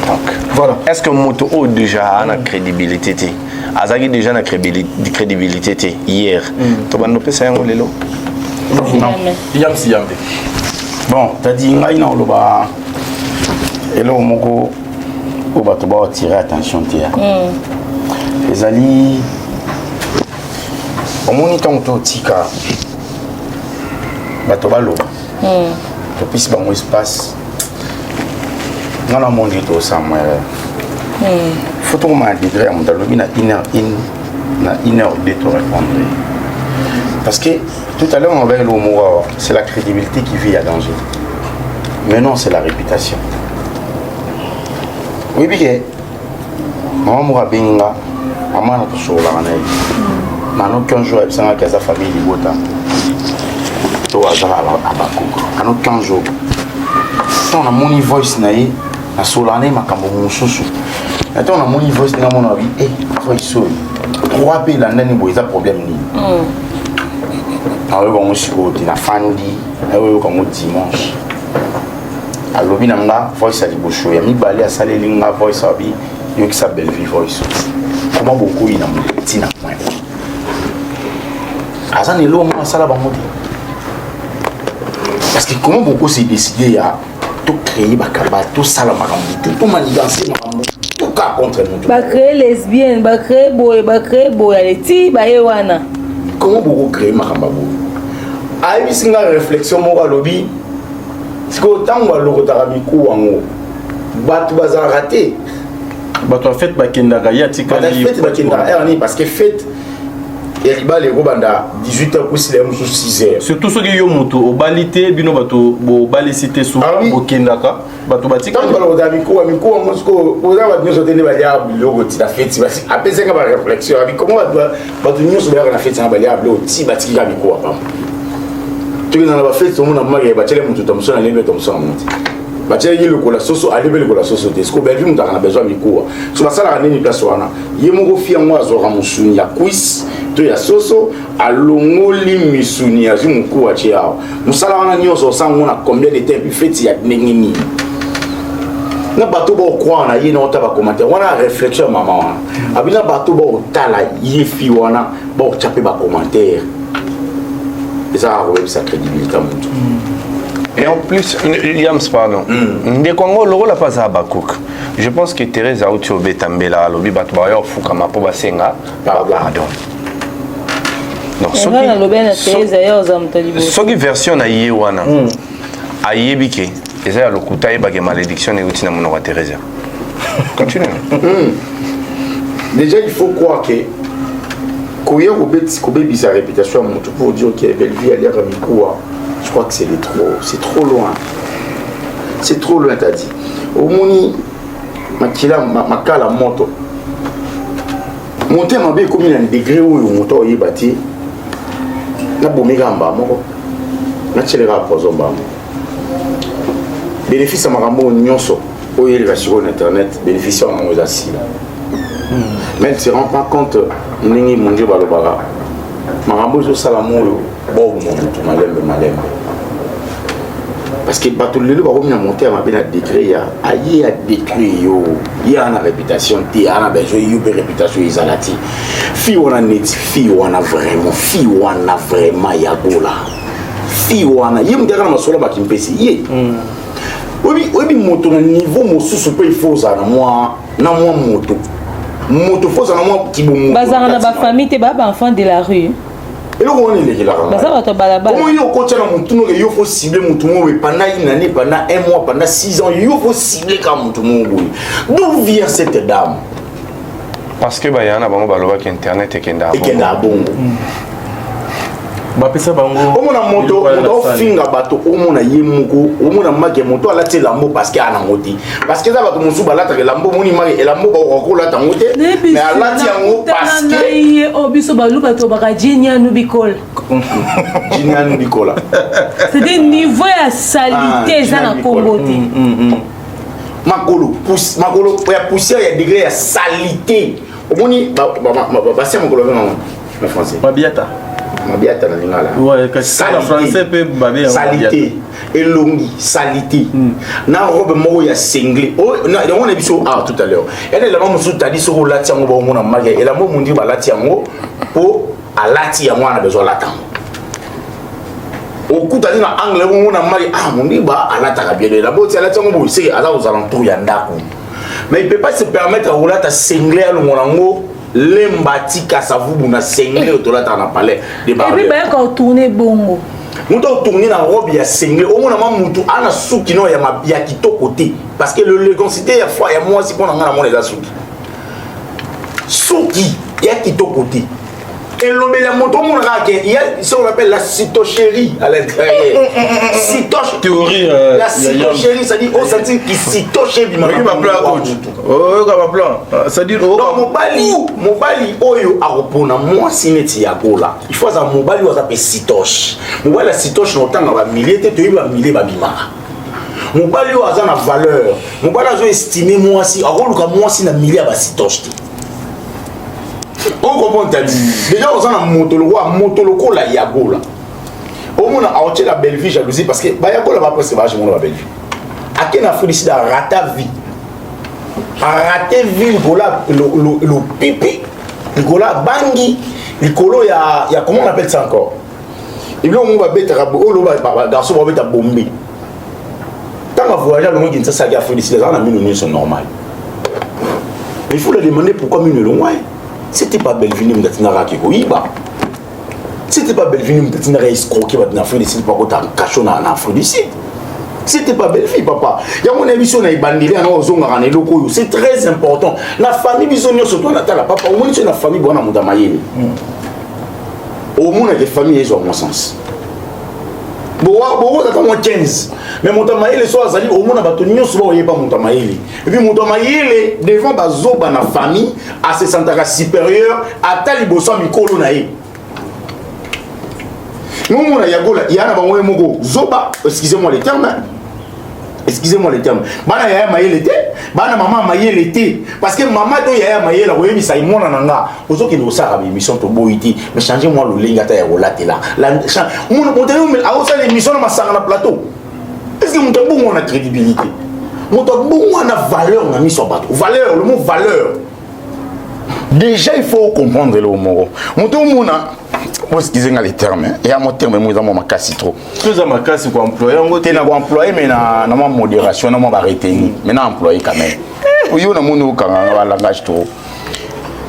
donc voilà est ce que moto oyo déjà aa na crédibilité te azalaki déjà na crédibilité te hier mm. tobanda opesa yango lelo yamsi yambe bon tadi ngai na oloba eloko moko oyo bato baotire attention te mm. ezali omoni ntango totika bato baloba mm. topesi bango espace. Nga na moni tosala mwa erreur. Faut tokoma na degré ya moto alobi na une heure une na une heure deux to répondre ye. Parce que tout à l'heure on avait eloko moko awa, c'est la crédibilité qui vit à danger. Mais non, c'est la réputation. Oyebi ke mama moko abengi nga, mama na tosololaka na ye nano 15 jours, ayebisangaki aza famille libota to aza abakuka ano 15 jours. Ntango namoni voice na ye, nasololaka na ye makambo mosusu, na ntango namoni voice ndenge amona abi e voice oyo 3 mpe elandani boye, eza problème nini? Nayoka yango sikoyo te, nafandi nayoka yango dimanche. Alobi na nga voice ya liboso, ya mibale asaleli nga voice, abi yokisa Bellevue voice. Koma bokoyi na moto ntina point aza na eloko moko asala bango te, parce que comment boko se décider ya tocréer bakaba, tosala makambo te, tomaniganse makambo toka contre moto? Bacréer lesbienne, bacréer boye, bacréer boye, ale ti baye wana. Comment boko créer makambo ya boye? Ayebisi nga réflexion moko, alobi sikoyo ntango balokotaka mikuwa yango, bato bazalaka te. Bato ya fete bakendaka, ye atikali. Fete bakendaka heure nini? Parce que fete ya libala ekobanda 18 heures, kosila ye mosusu 6 heures. Surtout soki yo moto obali te, bino bato bobalisi te, souvent bokendaka, bato batikali. Ntango balokotaka mikuwa, mikuwa yango sikoyo oza bato nyonso te nde baliaka biloko ti na feti. Apesaka baréflexion, abi komo bato nyonso bayaka na feti na baliaka biloko ti batiki kaka mikuwa pamba. Tokenda na bafeti, tomona maki batiele motu tomoso na lembe, tomoso na moto batielaki lokola soso, alie mpe lokola soso te. Siko Belvi moto aka na besoin ya mikuwa, so basalaka nini place wana? Ye moko fi yango azwaka mosuni ya cuisse to ya soso, alongoli misuni, azwi mokuwa tie awa. Mosala wana nyonso osango na combien de temps? Puis feti ya ndenge nini na bato baocroire na ye? Na ota bacommentaire wana, réflexion ya mama wana, abi na bato baotala ye fi wana, baotya mpe bacommentaire, eza kaka koyebisa crédibilité ya motu. Et en plus, Yams, pardon. Ndeko yango lokola mpe aza Habacuc. Je pense que Thérèse auti obeta mbela, alobi bato baya ofukama mpo basenga pardon. Donc nga nalobi na Thérèse aye oza moto ya liboso. Soki version na ye wana ayebi ke eza ya lokuta, ayebake malédiction euti na monoko ya Thérèse. Continue. Déjà, il faut croire que koya kobebisa réputation ya moto pour dire que Bellevue aliaka mikuwa, je crois que c'est de trop, c'est trop loin, c'est trop loin. T'as dit omoni makila makala moto, motema mabe ekomi na degré oyo moto oyeba te. Nabomi kaka mbala moko, natieleka poison mbala moko. Bénéfice ya makambo oyo nyonso oyo eleka sikoyo na internet, bénéfice yango eza sila. Mais elle se rend pas compte ndenge mondio balobaka makambo ezosalama oyo boboma motu malembe malembe, parce que bato lelo bakomi na motema mabe na degré ya aye adétruire yo. Ye aa na réputation te, aa na besoin yo mpe réputation ezala te. Fille wana neti fille wana vraiment, fille wana vraiment ya gola, fille wana ye moto aka na masolo bakimpesi ye. Oyebi moto na niveau mosusu mpe il faut ozala na mwa na mwa moto moto, faut ozala na mwa kibomoto. Bazalaka na bafamille te, baa baenfant de la rue. Eloko wana elekelaka. Baza bato ya balabala. Komo yo okotya na motu noke, yo faut cible motu moko boye pendant une année, pendant un mois, pendant 6 ans, yo faut cible kaka motu moko boye. D'où vient cette dame? Parce que baya na bango balobaki internet ekendaka. Ekendaka bongo. Bapesa bango. Omona moto, moto ofinga bato, omona ye moko, omona make moto alati elambo parce que anango te, parce que eza bato mosusu balataka elambo, omoni make elambo bakoka kolata yango te, mais alati yango parce que ye oyo biso baluba tobaka jinianu bikola. Jinianu bikola. C'est-à-dire niveau ya salité eza na Congo te. Makolo, makolo ya poussière, ya degré ya salité. Omoni basia makolo abengango na français mabiata. Mabiata na lingala. Ouais, kasi na français mpe babe. Salité, elongi salité na robe moko ya sengle yango na biso. Ah, tout à l'heure yana elamba mosusu tadi, soki olati yango baomona make elamba mondi balati yango mpo alati yango wana besoin alata yango. Okutani na angle omona make, ah, mondiba alataka bien elamba oti alati yango boye, seke aza kozala ntour ya ndako. Mais il peut pas se permettre kolata sengle, alongola yango lemba, tika savubu na sengle oyo tolataka na palais de et puis bayaka kotourne bongo. Moto otourne na robe ya sengle, omona mwa mutu ana suki no ya, ya kitoko te. Parce que l'élégance ya foi ya mwasi mpo na ngai namona eza suki. Suki ya kitoko te. Elobeli ya moto omona kaka ke ya ce qu'on appelle la citocherie à l'intérieur. Citoche. Théorie la citocherie, c'est-à-dire osanti ki citoche ebima. Oyoki ba plan coach. Oyoka ba plan. C'est-à-dire Donc mobali, mobali oyo akopona mwasi neti ya gola. Il faut aza mobali oyo aza mpe citoche. Mobali ya citoche na otanga ba milliers te, toyebi ba milliers babimaka. Mobali oyo aza na valeur, mobali azo estime mwasi, akoluka mwasi na milliers ya ba citoche te. Ocomprendre tadi déjà oza na moto lokola moto lokola yagola omona aotiela bellevue jalousie parce que bayagola ba presque baage mona ba bellevue ake na Afrique du Sud arata vie arate vie likolo lopipi likolo ya bangi likolo ya, ya comment on appelle ça encore eloko moko babetaka oyo bagarçon babeta bombe ntango avoyage alongwe Kinshasa ake Afrique du Sud azala na mino nyonso normal. Mais il faut le demander pourquoi mino elongwa ye. C'était pas Bellevue nde moto atindaka ake koyiba, c'était pas Bellevue nde moto atindaka escroquer bato na Afrique du Sud mpo akota kasho na Afrique du Sud. C'était pas Bellevue papa. Yango na biso na ebandeli yana ozongaka na eloko oyo c'est très important na famille biso nyonso to natala papa omoni so na famille bwana moto ya mayele omonaka famille ezwa mwa sens bokozaka mwa 15 mais moto ya mayele so azali omona bato nyonso baoyeba moto ya mayele. Et puis moto ya mayele devant bazoba na famille asesantaka supérieur ata liboso ya mikolo na ye. Nomona yagola ya na bango ye moko zoba, excusez-moi le terme, excusez-moi le terme, bana yaya mayele te, bana mama mayele te, parce que mama to yaya mayele akoyebisa ye mwana na nga ozokende kosalaka baémission toboyi te, mais change mwa lolenge ata ya kolatela. Moto akosala émission na masanga na plateau, est ce que moto abongo na crédibilité, moto abongo na valeur na miso ya bato? Valeur, le mot valeur déjà il faut comprendre eloko moko moto omona. Excusez nga les termes, ya mo terme mo eza mwa makasi trop. Toza makasi koemploye yango. Te, na koemploye mais na mwa modération, na mwa baretenue, mais na employé quand même. Oyo namoni okanganga balangage trop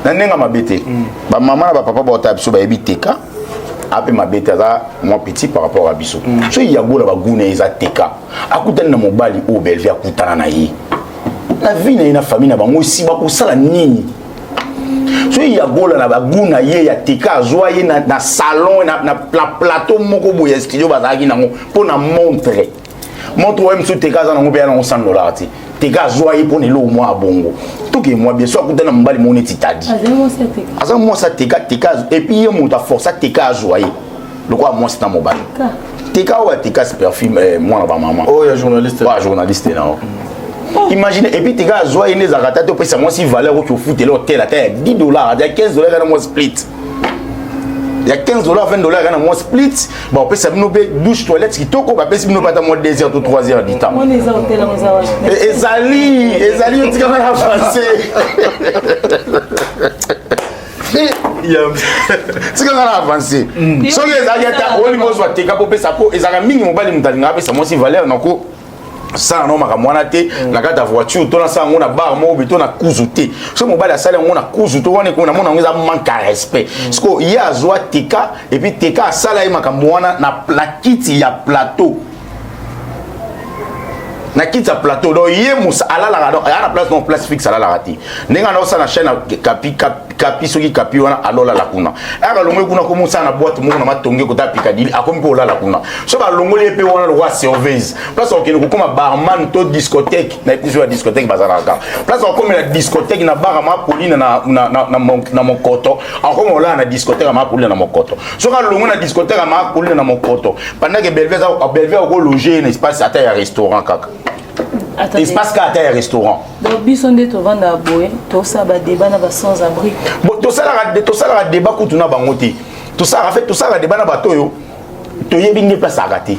na ndenge mabe te. Bamama na bapapa baotala biso bayebi teka ape mabe te, aza mwa petit par rapport à biso. Soki yagola baguna eza teka akutani na mobali oyo Bellevue akutana na ye na vie na ye na famille na bango esi bakosala nini? Soki yagola na baguna ye ya teka azwa ye na, na salon na, na, na plateau moko boye ya studio bazalaki nango mpo na montre montre oyo mosusu teka aza nango mpe ya nango 100 dollar te. Teka azwa ye mpo na eloko mwa ya bongo toke mwa bien. So akutani na mobali moko neti tadi aza mwasi ateka teka, et puis ye moto aforce ateka azwa ye lokola mwasi na mobali teka oyo ateka perfume mwana bamama oyo ya journaliste. Oyo ya journaliste na yo. Imagine, et puis teka azwa ye nde ezalaka ta te opesa mwasi valeur oki ofutela hotel ata ya 10 dollars, ata ya 15 dollars kana mwa split ya 15 dollars, 20 dollars kana mwa split. Baopesa bino mpe douche toilette kitoko, bapesi bino mpe ata mwa 2 heures to 3 heures du temps. Ezali ezali yo tikanga na français, tikanga na avance. Soki ezalaki ata olingi ozwa teka mpo opesa, mpo ezalaka mingi mobali moto alingaka apesa mwasi valeur nako sala nango makambo wana te na kati ya voiture to nasala yango na bar moko boye to na kuzu te. Soki mobali asali yango na kuzu to wana ekoma namona yango eza manque ya respect. Siko ye azwa teka et puis teka asala ye makambo wana na kiti ya plateau, na kiti ya plateau. Donc ye musa alalaka, donc aya na place, non place fixe alalaka te. Ndenge ana osala na chaîne ya kapi kapi, soki kapi wana alolala kuna, ayaka longoli kuna komi osala na boîte moko na matonge kota Pikadili, akomi mpe olala kuna. So balongoli ye mpe wana lokwa surveille place akokende kokóma barman to discothèque na biso ya discothèque bazalaka kaka place akokomela discothèque na bar ya Mapolina na Mokoto, akokoma olala na discothèque ya Mapolina na Mokoto. Soki alongoli na discothèque ya Mapolina na Mokoto, pendant que Bellevue Bellevue akologe ye na espace ata ya restaurant kaka, espace kaka ata ya restaurant. Donc biso nde tovandaka boye, tosala badébat na basans abri. Bon, tosalaka débat kutu na bango te. Tosalaka fait, tosalaka débat na bato oyo toyebi nde place azalaka te.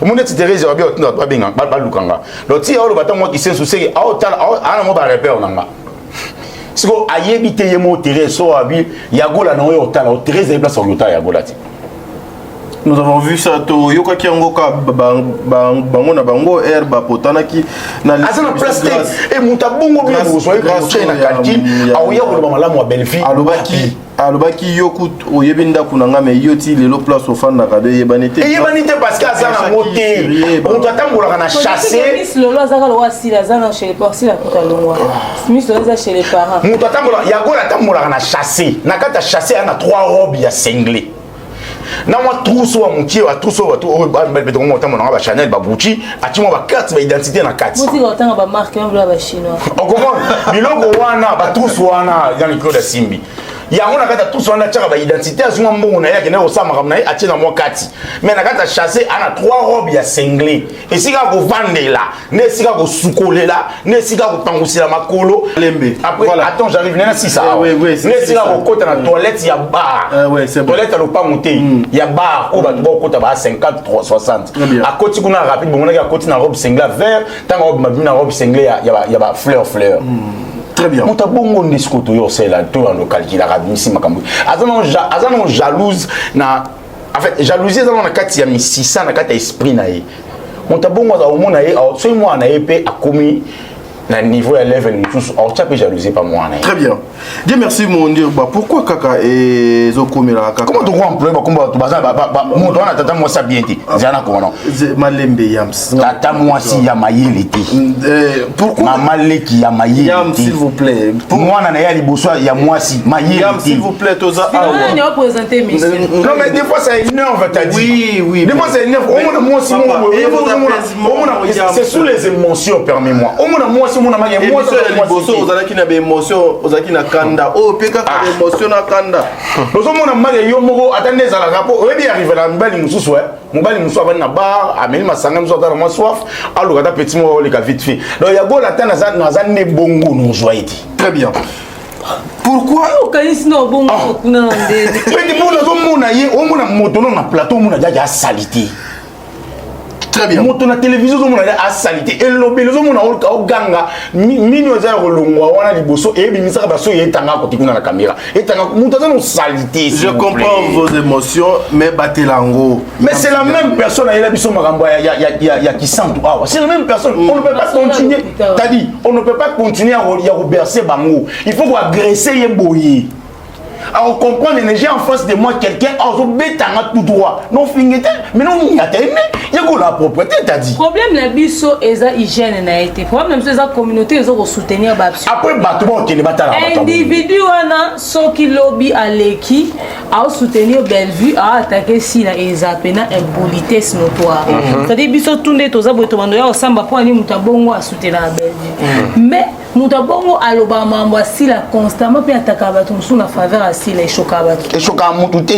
Omoni neti Therese babi otinda bato babenga balukanga. Donc ti aoloba ntango mwa kisensu seke aotala aa na mwa barepere na nga siko ayebi te ye mo Therese so abi yagola na oyo otala o Therese ayebi place akoki otala yagola te. Nous avons vu ça, toyokaki yango ka bango na bango air bapotanaki na aza na place te. E moto abongo bino bozwa ye kotia na calcul, akoya koloba malamu ya Bellevue. Alobaki. Alobaki yo kutu oyebi ndako na nga, mais yo ti lelo place ofandaka do eyebani te. Eyebani te parce que aza nango te. Moto atambolaka na chasse. Miss Lolo azaka lokola Sila aza na chez les parents, Sila kuta longwa. Miss Lolo aza chez les parents. Moto atambola yagola atambolaka na chasse. Na kati ya chasse aya na trois robes ya singlet. Na mwa trousse oyo ya mokie, ba trousse oyo bato oyo bato otambola nango, ba Chanel, ba Gucci, atie mwa ba carte ba identité na kati. Botika kotanga ba marque wana ba chinois. Okomona biloko wana, ba trousse wana ya Claude asimbi yango na kati ya trousse wana, atiaka ba identité, azwi mwa mbongo na ye, akende kosala makambo na ye, atie na mwa kati. Mais na kati ya chasse ana trois robes ya singlet, esika kovandela nde esika kosukolela nde esika kopangusela makolo. Lembe. Après, attends, j'arrive nena sisa awa nde esika kokota na toilette ya bar, toilette ya lopango te, ya bar oyo bato bakokota ba 50 60. Akoti kuna rapide, bomonaki akoti na robe singlet vert, ntango obima bimi na robe singlet ya ba fleur fleur. Très bien. Moto abongo nde sikoyo toyo osala toyando okalkulaka, abimisi makambo, aza nano jalouse na, en fait jalousie eza nano na kati ya misisa, na kati ya esprit na ye. Moto abongo aza omona ye soki mwana na ye mpe akomi na niveau ya level mosusu, aotya mpe jalousie pa mwana na ye. Très bien. Dieu merci mon Dieu. Bah pourquoi kaka ezokomela kaka? Comment toko employer bakombo bato baza moto wana tata mwasi bien te, zala na kono. Malembe Yams. Tata mwasi ya mayele te. Pourquoi? Mama leki ya mayele Yams, te. s'il vous plaît. Mwana na ye ya liboso ya mwasi mayele Yams, te. s'il vous plaît, toza awa. Nani oprésente monsieur? Non mais des fois ça énerve, t'as dit. Oui. Des fois ça énerve. Au moins moi aussi, Papa, et vos apaisements, Yams. c'est sous les émotions, permets-moi. Au moins moi aussi, mon moi Émission ya liboso ozalaki na baémotion, ozalaki na kanda, oyo mpe kaka baémotion na kanda. Ozomona mali yo moko ata nde ezalaka mpo oyebi arrive na mibali mosusu, mobali mosusu avandi na bar, ameli masanga mosusu, ata na mwa soif, aluka ata petit moko oleka vite fait. Donc yagola ata naza nde bongo nozwa ye te. Très bien. Pourquoi okanisi na obongo kuna na ndenge? Pete mpo nazomona ye, omona moto no na plateau, omona diaki asali te. Très bien. Moto na télévision ozomona ye asali te, elobeli ozomona oganga mino eza ya kolongwa wana liboso, eyebimisaka baso ye etanga kote kuna na caméra, etanga moto aza nosali te. Je comprends vos émotions, mais batelango. Mais c'est la même personne ayela biso makambo ya kisantu awa, c'est la même personne. On ne peut pas continuer, t'as dit, on ne peut pas continuer ya kobercer bango, il faut koagresser ye boye alors comprendre. J'ai en face de moi quelqu'un azobetanga tout droit, non finge te, mais non nyata ye, mais yekola propreté, t'as dit. Problème na biso eza hygiène na ye te, problème na biso eza communauté eza kosoutenir ba Après bato baokende batala. Individu wana soki lobi aleki aosoutenir Bellevue, aattaquer Sila, eza pena impolitesse notoire. C'est-à-dire biso tu nde toza boye, tobando ya kosamba mpo ani moto abongo asoutenaka Bellevue, mais moto abongo alobaka makambo asila constamment mpe atakaka bato mosusu na faveur asila, eshokaka bato. Eshokaka motu te.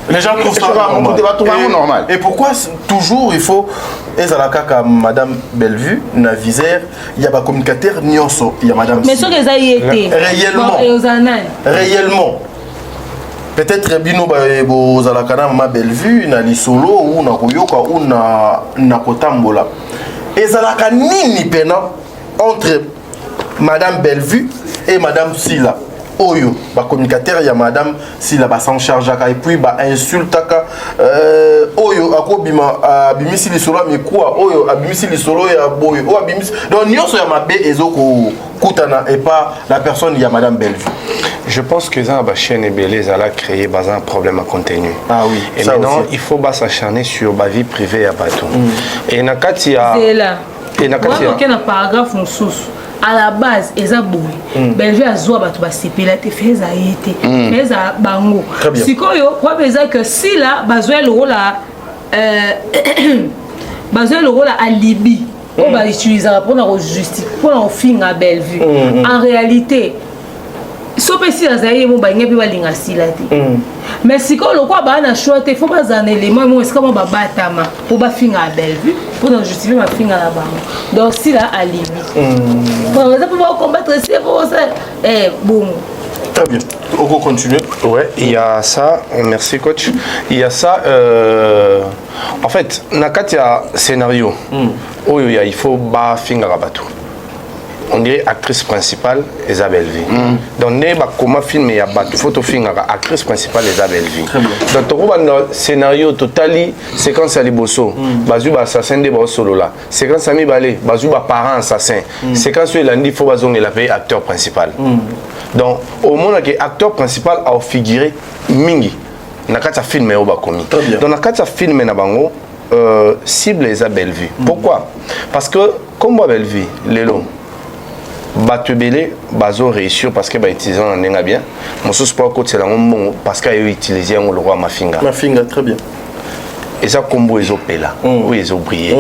Les gens trouvent ça normal. Et, normal. Et pourquoi toujours il faut ezala kaka Madame Bellevue na viseur il y a ba communicateur nyonso il y a Madame Mais soki eza ye te? Réellement. Ozala nani? Réellement. Peut-être bino bozalaka na Mama Bellevue na lisolo ou na koyoka ou na kotambola. Ezalaka nini pena entre Madame Bellevue et Madame Silla? Oyo bacommunicateur ya Madame Sila basan chargeaka et puis bainsultaka, oyo akobima abimisi lisolo ya mikuwa, oyo abimisi lisolo ya boye, oyo abimisi, donc nyonso ya mabe ezokokutana epa la personne ya Madame Bellevue. Je pense que eza na bachaîne ebele ezala créé, baza na problème ya contenu. Ah oui. Et ça maintenant aussi. Il faut bas'acharner sur bavie privée ya bato et na kati ya Zela. Et na kati ya oke na paragraphe mosusu, à la base eza boye: Bellevue azwa bato basepela te, fe eza ye te, fe eza bango. Très bien. Sikoyo wapi eza ke Sila bazwa lokola bazwa lokola alibi oyo bautilisaka mpona kojustifier, mpona kofinga Bellevue. En réalité so mpe Sila azali ye mo, balingi mpe balinga Sila te, mais sikoyo lokola baa na choix te, faut bazala na élément moko esika mo babatama mpo bafinga ya Bellevue mpona justifier mafinga na bango. Donc Sila alibi eza mpo bacombattre se po bongo. Très bien. On peut continuer. Ouais, il y a ça. Merci coach. Il y a ça. En fait, na kati ya scénario, oyo ya il faut ba finga bato. On dirait actrice principale eza Bellevue. Donc nde bakoma film ya bato fo tofingaka actrice principale eza Bellevue. Donc tokobanda scénario totali séquence ya liboso bazwi baassassin nde baosolola, séquence ya mibale bazwi baparent assassin, séquence oyo elandi fo bazongela mpe acteur principal. Donc omonake acteur principal aofigure mingi na kati ya film oyo bakomi. Donc na kati ya film na bango, cible eza Bellevue. Pourquoi? Parce que kombo ya Bellevue lelo, bato ebele bazo réussir parce que bautilize na ndenge ya bien, mosusu mpo akotela yango mbongo parce que ayo utilize yango lokola mafinga. Mafinga, très bien. Eza kombo ezopela oyo ezobrille.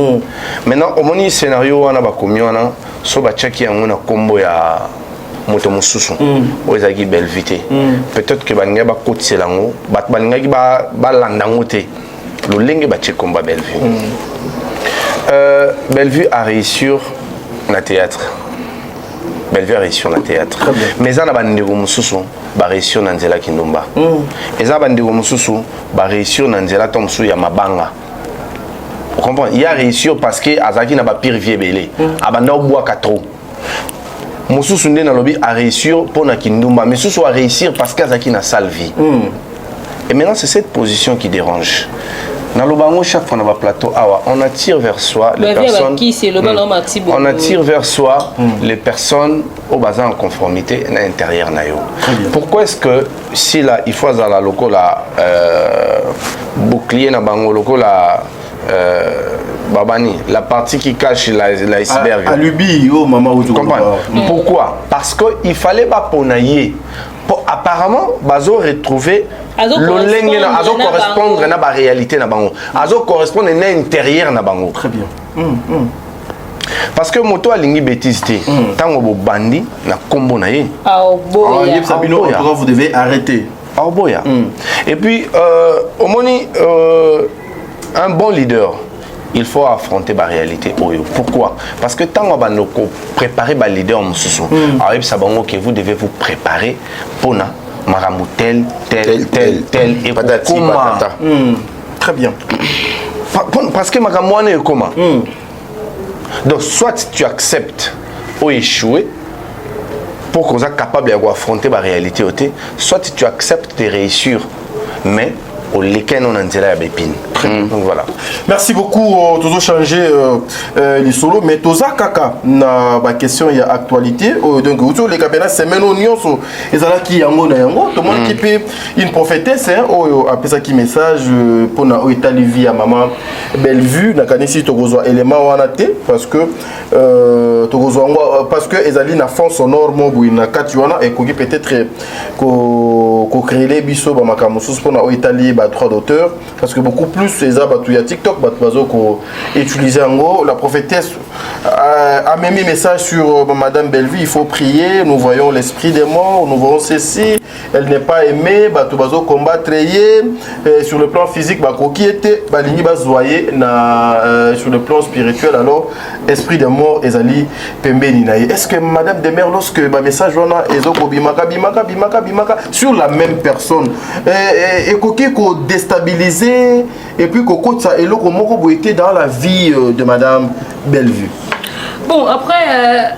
Maintenant omoni scénario wana bakomi wana, so batiaki yango na kombo ya moto mosusu oyo ezalaki Bellevue te, peut-être que balingaki bakotisela yango bato, balingaki balanda yango te lolenge batie kombo ya Bellevue. Bellevue a réussi na théâtre, Bellevue a réussi na théâtre, mais eza na bandeko mosusu baréussir na nzela kindumba, eza na bandeko mosusu baréussir na nzela to mosusu ya mabanga. Comprend? Il a réussi parce que azalaki na bapire vie ebele, abanda obwaka trop. Mosusu nde nalobi aréussir mpo na kindumba, misusu aréussir parce que azalaki na sale vie. Et maintenant, c'est cette position qui dérange. Naloba yango chaque fois na baplateau awa, on attire vers soi les personnes, on attire vers soi les personnes oyo baza en conformité na intérieur na yo. Pourquoi est-ce que si là il faut azala lokola bouclier na bango, lokola babani, la partie qui cache l'iceberg? Alubi oh mama. Comprends? Pourquoi? Parce que il fallait bapona ye po apparemment bazo retrouver lolenge na azo correspondre na baréalité na bango, azo correspondre na intérieur na bango. Très bien. Parce que moto alingi bêtise te. Ntango bobandi na nkombo na ye, yebisa bino, en tout cas vous devez arrêter. Aoboya. Et puis omoni, un bon leader, il faut affronter ba réalité oyo. Pourquoi? Parce que ntango bando préparer ba leader mosusu, ayebisa bango que vous devez vous préparer mpona makambo tel tel tel tel ekokoma. Très bien. Parce que makambo wana ekoma. Donc soit tu acceptes ou échouer pour qu'on soit capable d'affronter la réalité, soit tu acceptes de réussir mais olekani na nzela ya bepine. Donc voilà. Merci beaucoup. Tozo changer lisolo, mais toza kaka na baquestion ya actualité oyo. Donc outi oleka mpena semaine oyo nyonso ezalaki yango na yango. Tomonaki mpe une prophétesse oyo apesaki message mpona oyo etali vie ya mama Bellevue. Nakanisi tokozwa élément wana te parce que tokozwa yango parce que ezali na fond sonore mo boye na kati wana, ekoki peut-être kocréer biso bamakambo mosusu mpona oyo etali badroit d'auteur, parce que beaucoup plus eza bato ya TikTok, bato bazo koutiliser yango. La prophétesse amemi message sur madame Bellevue: il faut prier, nous voyons l'esprit des morts, nous voyons ceci, elle n'est pas aimée, bato bazo combattre ye sur le plan physique, bakoki ete balingi bazwa ye na sur le plan spirituel, alors esprit de mort ezali pembeni na ye. Est ce que madame Demer, lorsque bamessage wana ezokobimaka bimaka bimaka bimaka sur la même personne, ekoki kodéstabiliser et puis kokotisa eloko moko boye te dans la vie de madame Bellevue? Bon, après,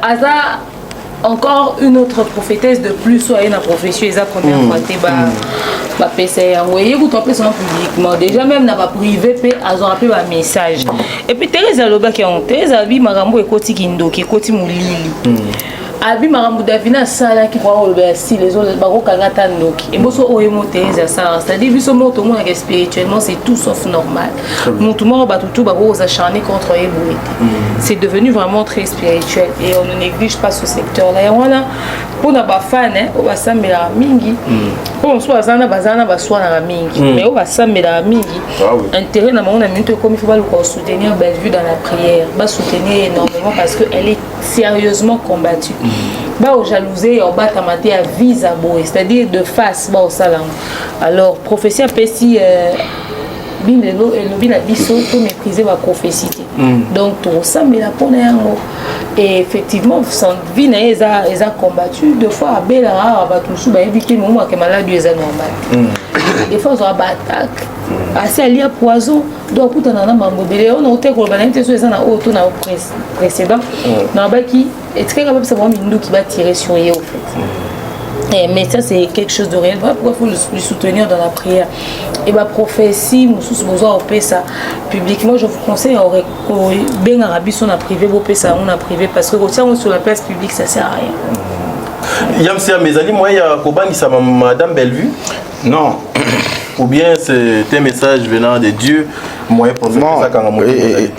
aza encore une autre prophétesse de plus oyo aye na prophétie, eza première fois te. Bapesa yango, eye kutu apesa yango publiquement déjà, même na baprivé mpe azwaka mpe bamessage. Et puis Thérèse alobaki yango, Thérèse alobi makambo ekoti kindoki, ekoti molili. Abi makambo Davina asalaki kwa koloba ya style bakokanga ata ndoki eboso oyo mo Thérèse asalaka, c'est-à-dire biso moko tomonaka spirituellement, c'est tout sauf normal. Motu moko bato tu bakokoza charné contre ye boye te. C'est devenu vraiment très spirituel et on ne néglige pas ce secteur là. Yango wana mpona bafan oyo basambelaka mingi, oyo mosusu baza na baza na baswanaka mingi, mais oyo basambelaka mingi, intérêt na bango na minute ekomi, fo baluka kosoutenir Bellevue dans la prière, basoutenir énormément parce que elle est sérieusement combattue. Baojalousie ya obatama te ya visa boye, c'est-à-dire de face baosala yango. Alors prophétie apesi, Bible elobi na biso to mépriser baprophétie te. Donc tokosambela mpona yango. Et effectivement, vie na ye eza combattu. Deux fois abelaka awa, bato mosusu bayebi te, momwake maladi oyo eza normal te. Des fois azwaka baattaque, asi alia poison, donc akutana na mambo ebele oyo naote koloba na ye te. So eza na oyo to na précédent nalobaki. Etikaka bapesa bango minduki batire sur ye au fait. Eh, mais ça c'est quelque chose de réel. Voilà pourquoi il faut le soutenir dans la prière. Et ba prophétie mosusu bozwa kopesa publiquement, je vous conseille kobengaka biso na privé, bopesa yango na privé parce que kotia yango sur la place publique ça sert à rien. Yamsia, mais ezali moyen ya kobangisa madame Bellevue? Non. Ou bien c'est un message venant de Dieu, moyen pour bon,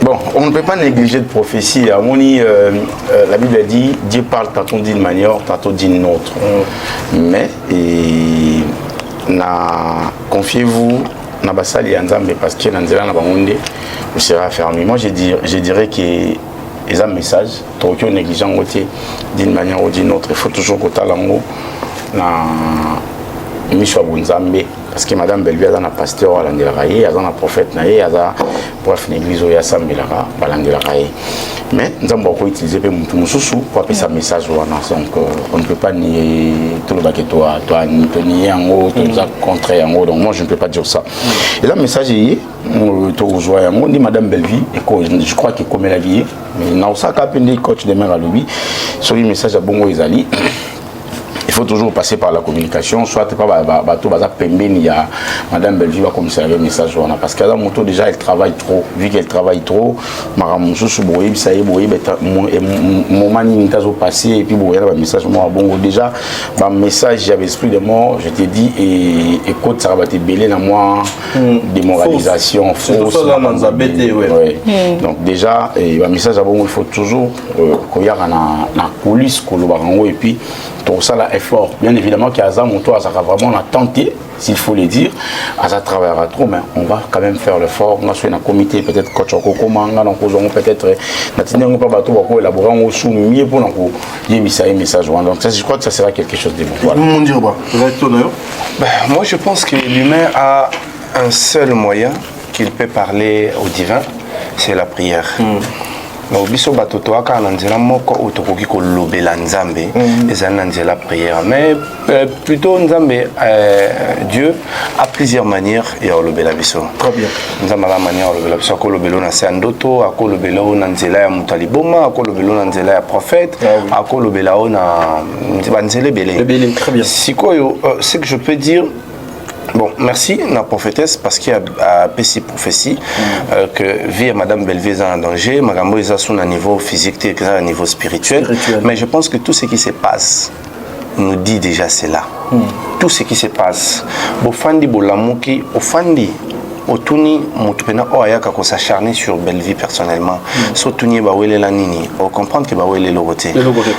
bon, on ne peut pas négliger de prophétie. À mon la Bible dit, Dieu parle tantôt d'une manière, tantôt d'une autre. Mais, et, na, confiez-vous na basali ya Nzambe parce que na nzela na bango nde vous serez affermi. Moi, je dirais que eza message tokoki onéglige yango te d'une manière ou d'une autre. Il faut toujours kotala yango na miso ya bonzambe parce que madame Bellevue aza na pasteur oyo alandelaka ye, aza na prophète na ye, aza bref na église oyo asambelaka, balandelaka ye. Mais Nzambe akoutilize mpe motu mosusu po apesa message wana. Donc on ne peut pas nier, tolobaki tonier yango, toza contre yango. Donc moi je ne peux pas dire ça. Eza message eye tokozwa yango nde madame Bellevue, je crois que ekomelaki ye, mais na osaka mpe nde coach de mer alobi soki message ya bongo ezali, il faut toujours passer par la communication, soit pas bato baza pembeni ya madame Bellevue bakomisela ye message wana parce que aza moto déjà elle travaille trop. Vu qu'elle travaille trop, makambo mosusu boyebisa ye, boyeba moment nini te azopasse et puis boya na bamessage moko bongo. Déjà bamessage ya baesprit de mort, je te dis, ekotisaka bato ebele na mwa démoralisation fausse. Donc déjà bamessage ya bongo, il faut toujours koyaka na coulisse kolobaka yango et puis tosala effort. Bien évidemment qu'il aza moto azaka vraiment na tenté, s'il faut le dire, aza travaillera trop, mais on va quand même faire l'effort. Nga soki na comité, peut-être coach akokoma nga na kozwa yango, peut-être natindi yango mpa bato bako élaborer yango su mieux mpona koyebisa ye message wana. Donc ça, je crois que ça sera quelque chose de bon. Voilà. Ben, moi je pense que l'humain a un seul moyen qu'il peut parler au divin, c'est la prière. Donc biso bato toyaka na nzela moko oyo tokoki kolobela Nzambe, ezali na nzela prière. Mais plutôt Nzambe, Dieu a plusieurs manières ya kolobela biso. Nzambe aza manière kolobela biso: akolobela na se ya ndoto, akolobela oyo na nzela ya moto ya liboma, akolobela oyo na nzela ya prophète, akolobela oyo na banzela ebele. Sikoyo, ce que je peux dire, bon, merci na prophétesse parce qu'il a apesi prophétie que vie ya madame Bellevue eza en danger. Makambo eza sur un niveau physique te, eza na niveau spirituel. Mais je pense que tout ce qui se passe nous dit déjà cela. Tout ce qui se passe, bofandi bolamuki, ofandi otuni moto mpena oyo ayaka kos'acharner sur Bellevue personnellement, so otuni ye bawelela nini, ocomprendre que bawelela eloko te.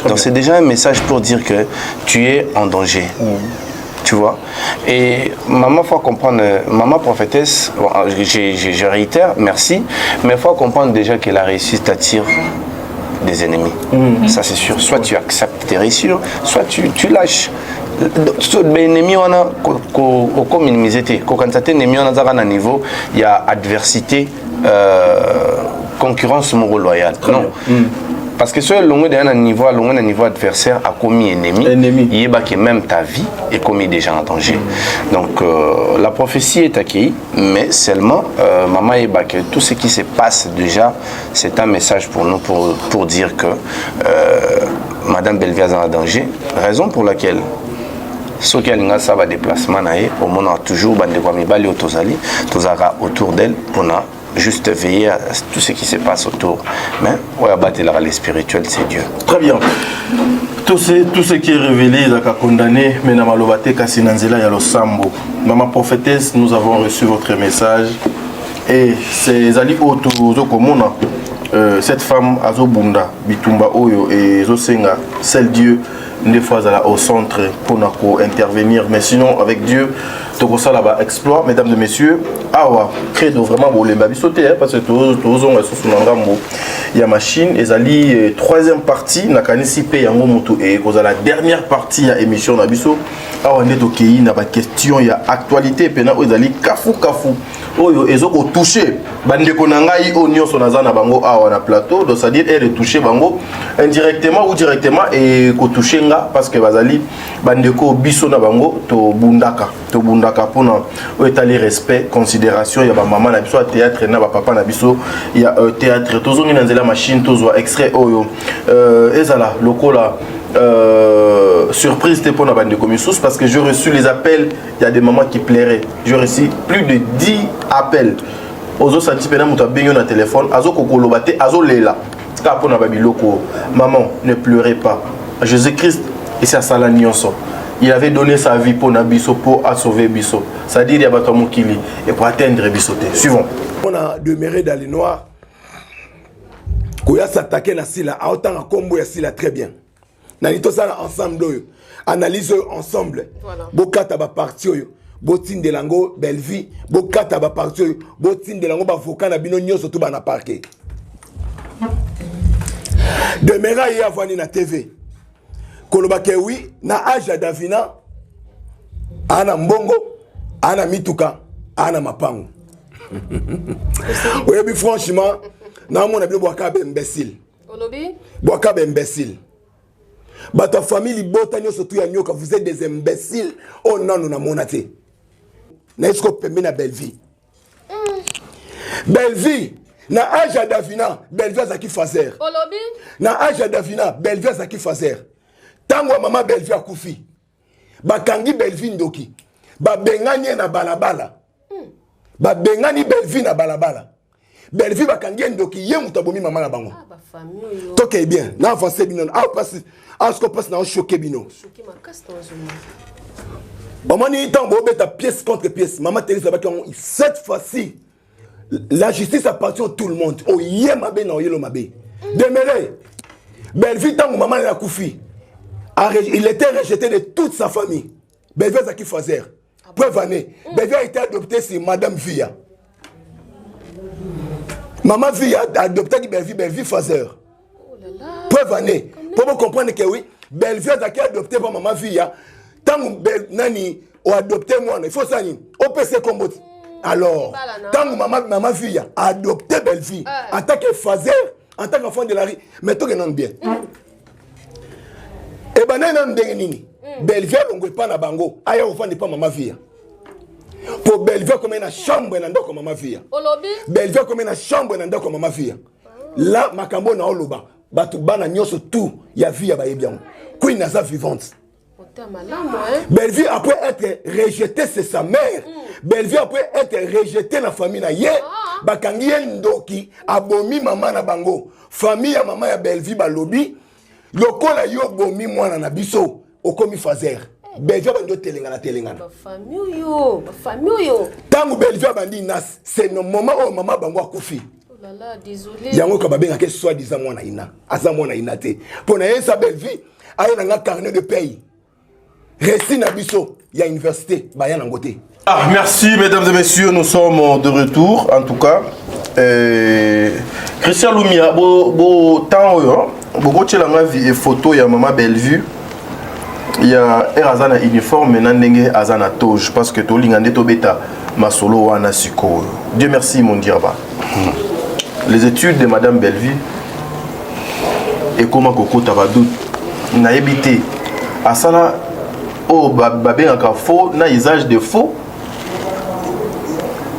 Donc c'est déjà un message pour dire que tu es en danger. Tu vois. Et maman, faut comprendre, maman prophétesse, bon, je réitère, merci, mais il faut comprendre déjà que la réussite attire des ennemis. Ça, c'est sûr. Soit tu acceptes tes réussures, soit tu lâches. Ennemi wana okominimize te, kokanisa te ennemi wana azaka na niveau ya adversité, concurrence moko loyale, non. Parce que soki elongwe deja na niveau, alongwe na niveau adversaire, akomi ennemi, ennemi. Yebaki même ta vie ekomi déjà en danger. Donc la prophétie est accueillie, mais seulement maman yebaki tout ce qui se passe déjà, c'est un message pour nous pour dire que madame Bellevue aza en danger, raison pour laquelle soki alingi asala badéplacement na ye, omonaka toujours bandeko ya mibali oyo tozali, tozalaka autour d'elle mpona juste veiller à tout ce qui se passe autour. Mais oyo abatelaka le spirituel, c'est Dieu. Très bien. Tout ce qui est révélé ezalaka condamné, mais na maloba te, kasi na nzela ya losambo. Maman prophétesse, nous avons reçu votre message et c'est ezali oyo tozokomona cette femme azobunda bitumba oyo ezosenga seul Dieu nde fois azala au centre mpona ko-intervenir. Mais sinon, avec Dieu tokosala baexploit. Mesdames et messieurs, awa credo vraiment bolemba biso te, parce que tozonga lisusu na ngambo ya machine. Ezali troisième partie, nakanisi mpe yango motu ekozala dernière partie ya émission na biso. Awa nde tokei na baquestion ya actualité mpena oyo ezali kafu kafu, oyo ezokotouche bandeko na ngai oyo nyonso naza na bango awa na plateau. Donc c'est-à-dire ere touche bango indirectement ou directement, ekotouche nga parce que bazali bandeko biso na bango tobundaka tobundaka. Tobundaka mpona oyo etali respect, considération ya bamama na biso ya théâtre na bapapa na biso ya euh, théâtre. Tozongi na nzela machine, tozwa extrait oyo euh, ezala lokola euh, surprise te mpona bandeko misusu, parce que j'ai reçu les appels, il y a des mamans qui pleuraient. J'ai reçu plus de 10 appels. Ozosanti mpena moto abengi yo na telefone, azokokoloba te, azolela kaka mpona babiloko. Maman, ne pleurez pas. Jésus Christ esi asala nyonso. Il avait donné sa vie mpona biso, mpo asauve biso, c'est-à-dire ya bato ya mokili ekoatteindre biso te. Suivons. Mpona demeurer dans le noir, koya s'attaquer na Sila, aotanga nkombo ya Sila très bien. Nani tosala ensemble oyo, analyse oyo ensemble. Bokata baparti oyo, botindela yango Bellevie, bokata baparti oyo, botindela yango bavoka na bino nyonso to bana parquet. Demera ye avandi na TV koloba ke wi na age ya Davina ana mbongo, ana mituka, ana mapango. Oyebi, franchement, naomona bino bwaka ba imbécile. Olobi? Bwaka ba imbécile. Bato ya famille libota nyonso tu ya nyoka, vous êtes des imbéciles. Oyo nano namona te. Naye siko pembe na Bellevie. Bellevie na age ya Davina, Bellevie azalaki faser. Olobi? Na age ya Davina, Bellevie azalaki faser. Ntango ya mama Bellevie akufi, bakangi Bellevie ndoki, babengani ye na balabala. Babengani Bellevie na balabala. Bellevie bakangi ye ndoki, ye moto abomi mama na bango. Tokei bien na avance bino awa, mpasi awa siko mpasi na oshoke bino. Omoni ntango bobeta pièce contre pièce, mama Therese abaki yango. Cette fois-ci, la justice appartient à tout le monde. Oye mabe na oyelo mabe. Demere Bellevie, ntango mama na akufi, il était rejeté de toute sa famille. Bellevie azalaki faser. Preuve année, Bellevie a été adopté sur madame Via. Maman Via adoptaki Bellevie, Bellevie faser. Preuve année, po bocomprendre ke oui, Bellevie azalaki adopté pa mama Via. Ntango nani oadopte mwana, il faut osala nini? Opesa ekombo ti. Alors ntango mama, mama Via adopté Bellevie en tant que faser, en tant qu'enfant de la rue. Mais toke nanu bien, ebandaki nanu ndenge nini? Bellevie alongo epa na bango, aya kofanda epa mama Via, po Bellevie akomai na chambre na ndako ya mama Via. Olobi? Bellevie akomai na chambre na ndako ya mama Via. La makambo oyo naoloba, bato bana nyonso tout ya Via bayebi yango. Queen aza vivante. Ota malamu, hein? Bellevue, après être rejeté, c'est sa mère. Bellevue, après être rejeté na famille na ye, bakangi ye ndoki, abomi mama na bango. Famille ya mama ya Bellevue balobi, lokola yo bomi mwana na biso, okomi fazer. Bellevue abandi otelengana telengana. Bafamille oyo, bafamille oyo. Ntango Bellevue abandi nas, c'est le moment oyo mama bango akufi. Oh là là, désolé. Yango ka babengaka soi disant mwana ina, aza mwana ina te. Mpo na ye sa Bellevue aye na nga carnet de paye, récit na biso ya université baya nango te. Ah, merci mesdames et messieurs, nous sommes de retour en tout cas. Christian Lumia, bo, bo temps oyo, bokotiela nga vi photo ya mama Bellevue ya ere aza na uniforme na ndenge aza na toge, parce que tolinga nde tobeta masolo wana sikoyo. Dieu merci, mon dirba. Les études de madame Bellevue ekoma kokota badoute. Nayebi te asala oyo babengaka faux na usage de faux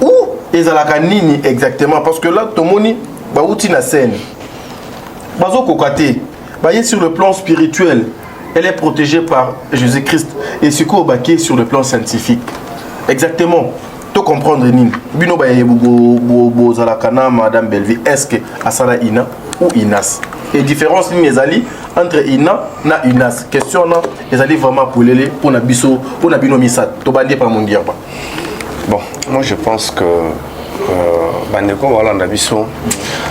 ou ezalaka nini exactement, parce que là tomoni bauti na scène, bazokoka te, baye sur le plan spirituel, elle est protégée par Jésus-Christ, et sikoyo bake sur le plan scientifique. Exactement, to comprendre nini? Bino baye bozalaka na madame Bellevue, est ce que asala ina ou inas, et différence nini ezali entre ina na unas? Question wana ezali vraiment polele mpona biso, mpona bino misato. Tobandi pa Mondirba. Bon, moi je pense que euh, bandeko balanda biso,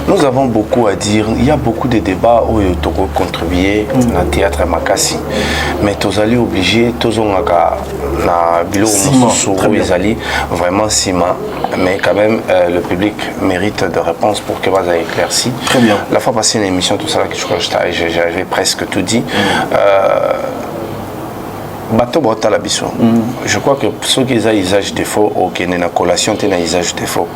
nous avons beaucoup à dire. Il y a beaucoup de débats oyo toko contribuer na théâtre ya makasi, mais tozali obligé tozongaka na biloko mosusu oyo ezali vraiment nsima. Mais quand même, le public mérite de réponses pour que baza éclairci. Très bien. La fois passée, une émission, tout ça là, je crois que j'avais presque tout dit. Bato baotala biso, je crois que soki eza usage de faux, okende na collation te na usage de faux.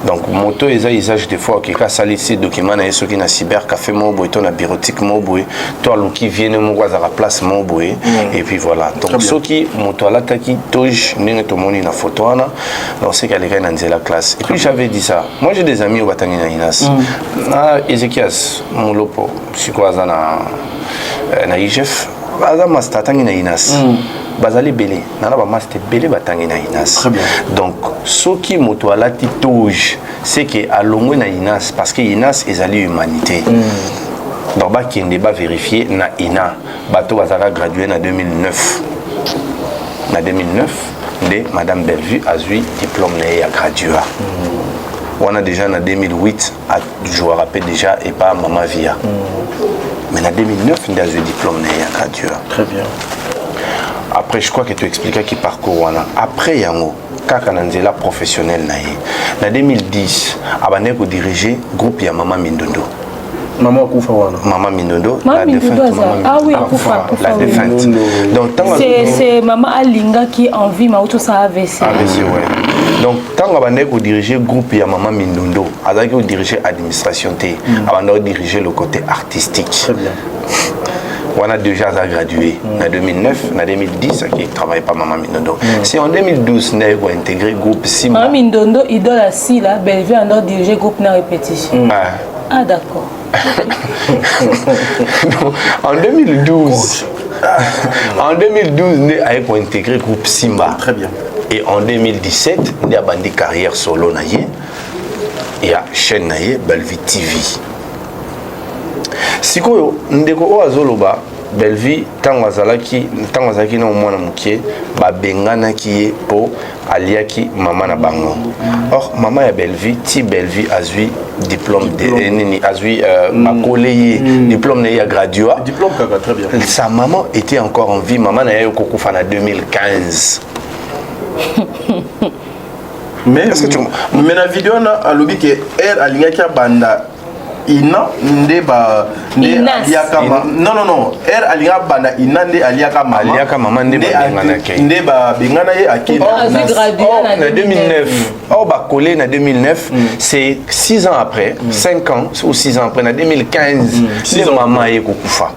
Donc moto eza usage de fois okeka asalisi document na ye soki na cyber café moko boye to na bureautique moko boye to aluki viene moko azalaka place moko boye mm. Et puis voilà, donc soki moto alataki toge ndenge tomoni na photo wana, donc c'est qu'alekaki na nzela classe. Et puis j'avais dit ça, moi j'ai des amis oyo batangi na INAS mm. na Ezekias Molopo sikoyo aza na, euh, na IGF, aza master, atangi na INAS mm. Bazali ebele nana bamaster ebele batangi na INAS. Donc soki moto alati toge, c'est que alongwe na INAS, parce que INAS ezali humanité mm. Donc bakende bavérifie na INA bato bazalaka gradué na 2009. Na 2009 nde madame Bellevue azwi diplôme na ye ya graduat mm. Wana déjà na 2008 ajouaka mpe déjà epa mama Via mm. Mais na 2009 nde azwi diplôme na ye ya graduat. Très bien. Après, je crois que tu expliquaki parcours wana. Après yango kaka na nzela professionnelle na ye, na 2010 abandaki kodirige groupe ya mama Mindondo. Mama akufa wana. Mama Mindondo. Mama la Mindondo défunte. aza- Mama ah oui, Mindondo. akufa, akufa, La oui. défunte. Donc ntango C'est maman alingaki en vie mauti osala AVC. AVC, ouais. Donc ntango abandaki kodirige groupe ya mama Mindondo, azalaki kodirige administration te, abandaki kodirige le côté artistique. Très bien. Wana déjà aza gradué na 2009, na 2010 aki travaille pas mama Mindondo. C'est en 2012 nde aye kointégrer groupe Simba. Mama Mindondo, idole asila Bellevue, ando dirige groupe na répétition. Ah. Ah d'accord. Donc, en 2012, en 2012 nde aye kointégrer groupe Simba. Très bien. Et en 2017 nde abandi carrière solo na ye ya chaîne na ye Bellevue TV. Sikoyo ndeko oyo azoloba Bellevue ntango azalaki na mwana moke, babenganaki ye mpo aliaki mama na bango. Or mama ya Bellevue, ti Bellevue azwi diplôme de nini, azwi bakole ye diplôme na ye ya graduat. Diplôme kaka, très bien. Sa maman était encore en vie. Mama na ye okokufa na 2015. Mais Est-ce que tu mais na vidéo wana alobi ke aire alingaki abanda ina nde ba nde Inas. aliaka non non non, aire alingaki abanda ina nde aliaka mama. Aliaka mama nde babenganaki ye. Nde babengana ye, akende. Oh, azwi graduat Or, na na 2009, or bacollé na 2009, c'est 6 ans après, 5 ans ou 6 ans après, na 2015 nde mama ye kokufa.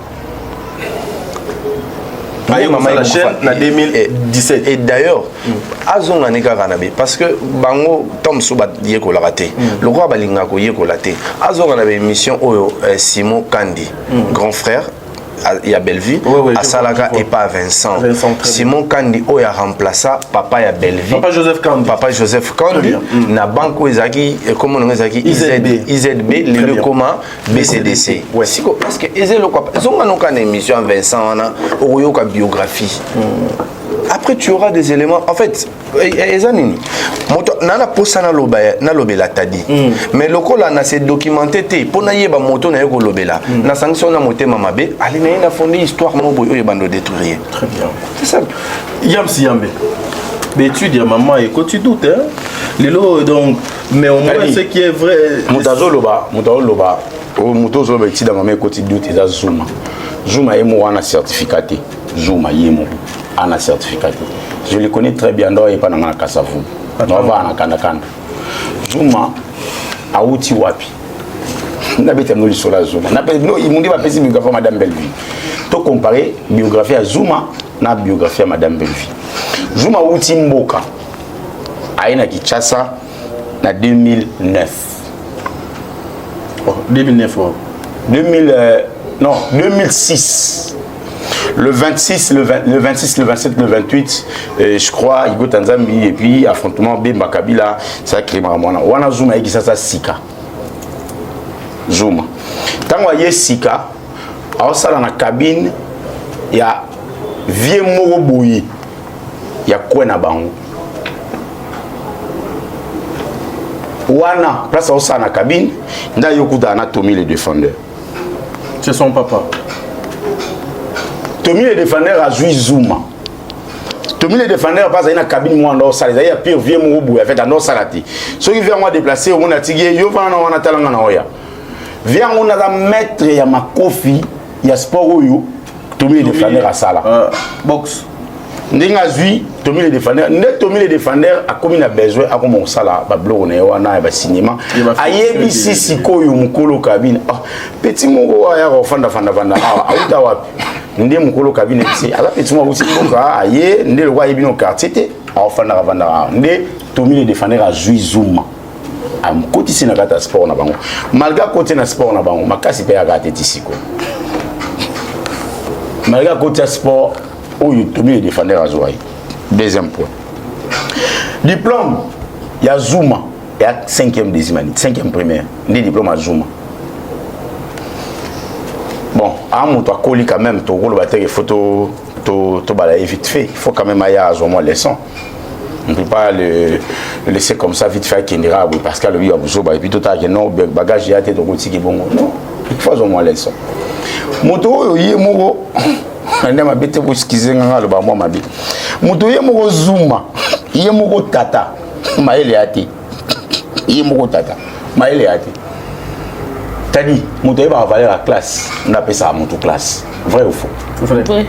Aye Nde mama kosala ye chaîne kokufa. na 2017. Et d'ailleurs azonga ne kaka na be, parce que bango ntango mosusu bayekolaka te lokola balingaka koyekola te. Azonga na baémission oyo Simon Kandi, grand frère ya Bellevue, Ouais, je asalaka vois, je vois. epa Vincent. Vincent, très bien. Simon Kandi oyo aremplaça papa ya Bellevue. Papa Joseph Kandi. Papa Joseph Kandi. Très bien. Na banque oyo ezalaki, kombo nango ezalaki IZB. IZB, lelo bien. ekoma BCDC. Siko parce que eza eloko ezonga noka na émission ya Vincent wana, okoyoka biographie. Après tu auras des éléments. En fait eza nini, moto na na posa naloba, nalobela tadi, mais lokola na se documenté te mpo nayeba moto na ye kolobela, nasangisi wana motema mabe ale na ye na fondé histoire moko boye oyo ebanda odétruire ye. Très bien. C'est simple. Yamsi Yambe, baétude ya mama ekoti doute, hein? Lelo donc, mais au moins Ali. ce qui est vrai. Moto azoloba oyo, moto ozoloba etinda mama ekoti doute, eza Zuma. Zuma ye moko ana certificat te. Zuma ye moko ana certificat te. Je le connais très bien, ndo ayepa na nga na Kasavu, naovaa na kandakanda. Zuma awuti wapi? Nabeta no lisolo ya Zuma. No, mundi bapesi biographie ya madame Bellevue, to compare biographie ya Zuma na biographie ya madame Bellevue. Zuma awuti mboka, aye na Kinshasa na 2009. Oh, 2009, oh. 2000, non, 2006, le 26, le, 20, le 26, le 27, le 28, je crois, Igo Tanzambi, et puis affrontement Bemba Kabila, ça crée mwana wana. Zuma ayeki sasa sika. Zuma ntango aye sika, aosala na cabine ya vie moko boye ya kwe na bango wana. Place aosala na cabine nde ayokutana na Tommy le Défendeur. C'est son papa. Tommy le Défendeur azwi Zuma. Tommy le Défendeur mpe azali na cabine moko anda osala, ezali ya pire vie moko boye. Afet anda osala te. Soki vie yango adéplace, omoni atiki ye, yo vana na wana, talanga na oya vie yango. Naza maître ya makofi ya sport oyo Tommy le Défendeur asala. Boxe. Ndenge azwi Tommy le Défendeur, nde Tommy le Défendeur akomi na besoin akoma kosala babiloko na ye wana ya bacinema. Ayebisi sikoyo mokolo cabine, ah, petit moko aya kofandafandafanda awa auta wapi? Nde mokolo cabine ebisi aza petit moko auti mboka, aye nde lokola ayebi no quartier te, aofandaka vandaka awa. Nde Tommy le Défendeur azwi Zuma, amokotisi na kati ya sport na bango. Malgré akoti na sport na bango makasi mpe yaka te ti sikoyo, malgré akoti ya sport oyo Tommy le Défendeur azwa ye. Deuxième point, diplôme ya Zuma ya 5e, deuxième année, 5e primaire nde diplôme ya Zuma. Bon, a moto akoli quand même, tokoloba te faut tobala ye vite fait. Il faut quand même aya azwa mwa leçon. On ne peut pas le laisser comme ça vite fait, akendera boye parce qu'alobi ya buzoba et puis totala ke non, bagage ya te, tokotiki bongo. Non, il faut azwa mwa leçon. Moto oyo ye moko nde mabe te, boskize nganga, aloba mwa mabe. Moto ye moko Zuma, ye moko tata mayele ya te, ye moko tata mayele ya te. Tadi moto ayebaka valeur ya classe nde apesaka moto classe. Vrai ou faux? Vrai.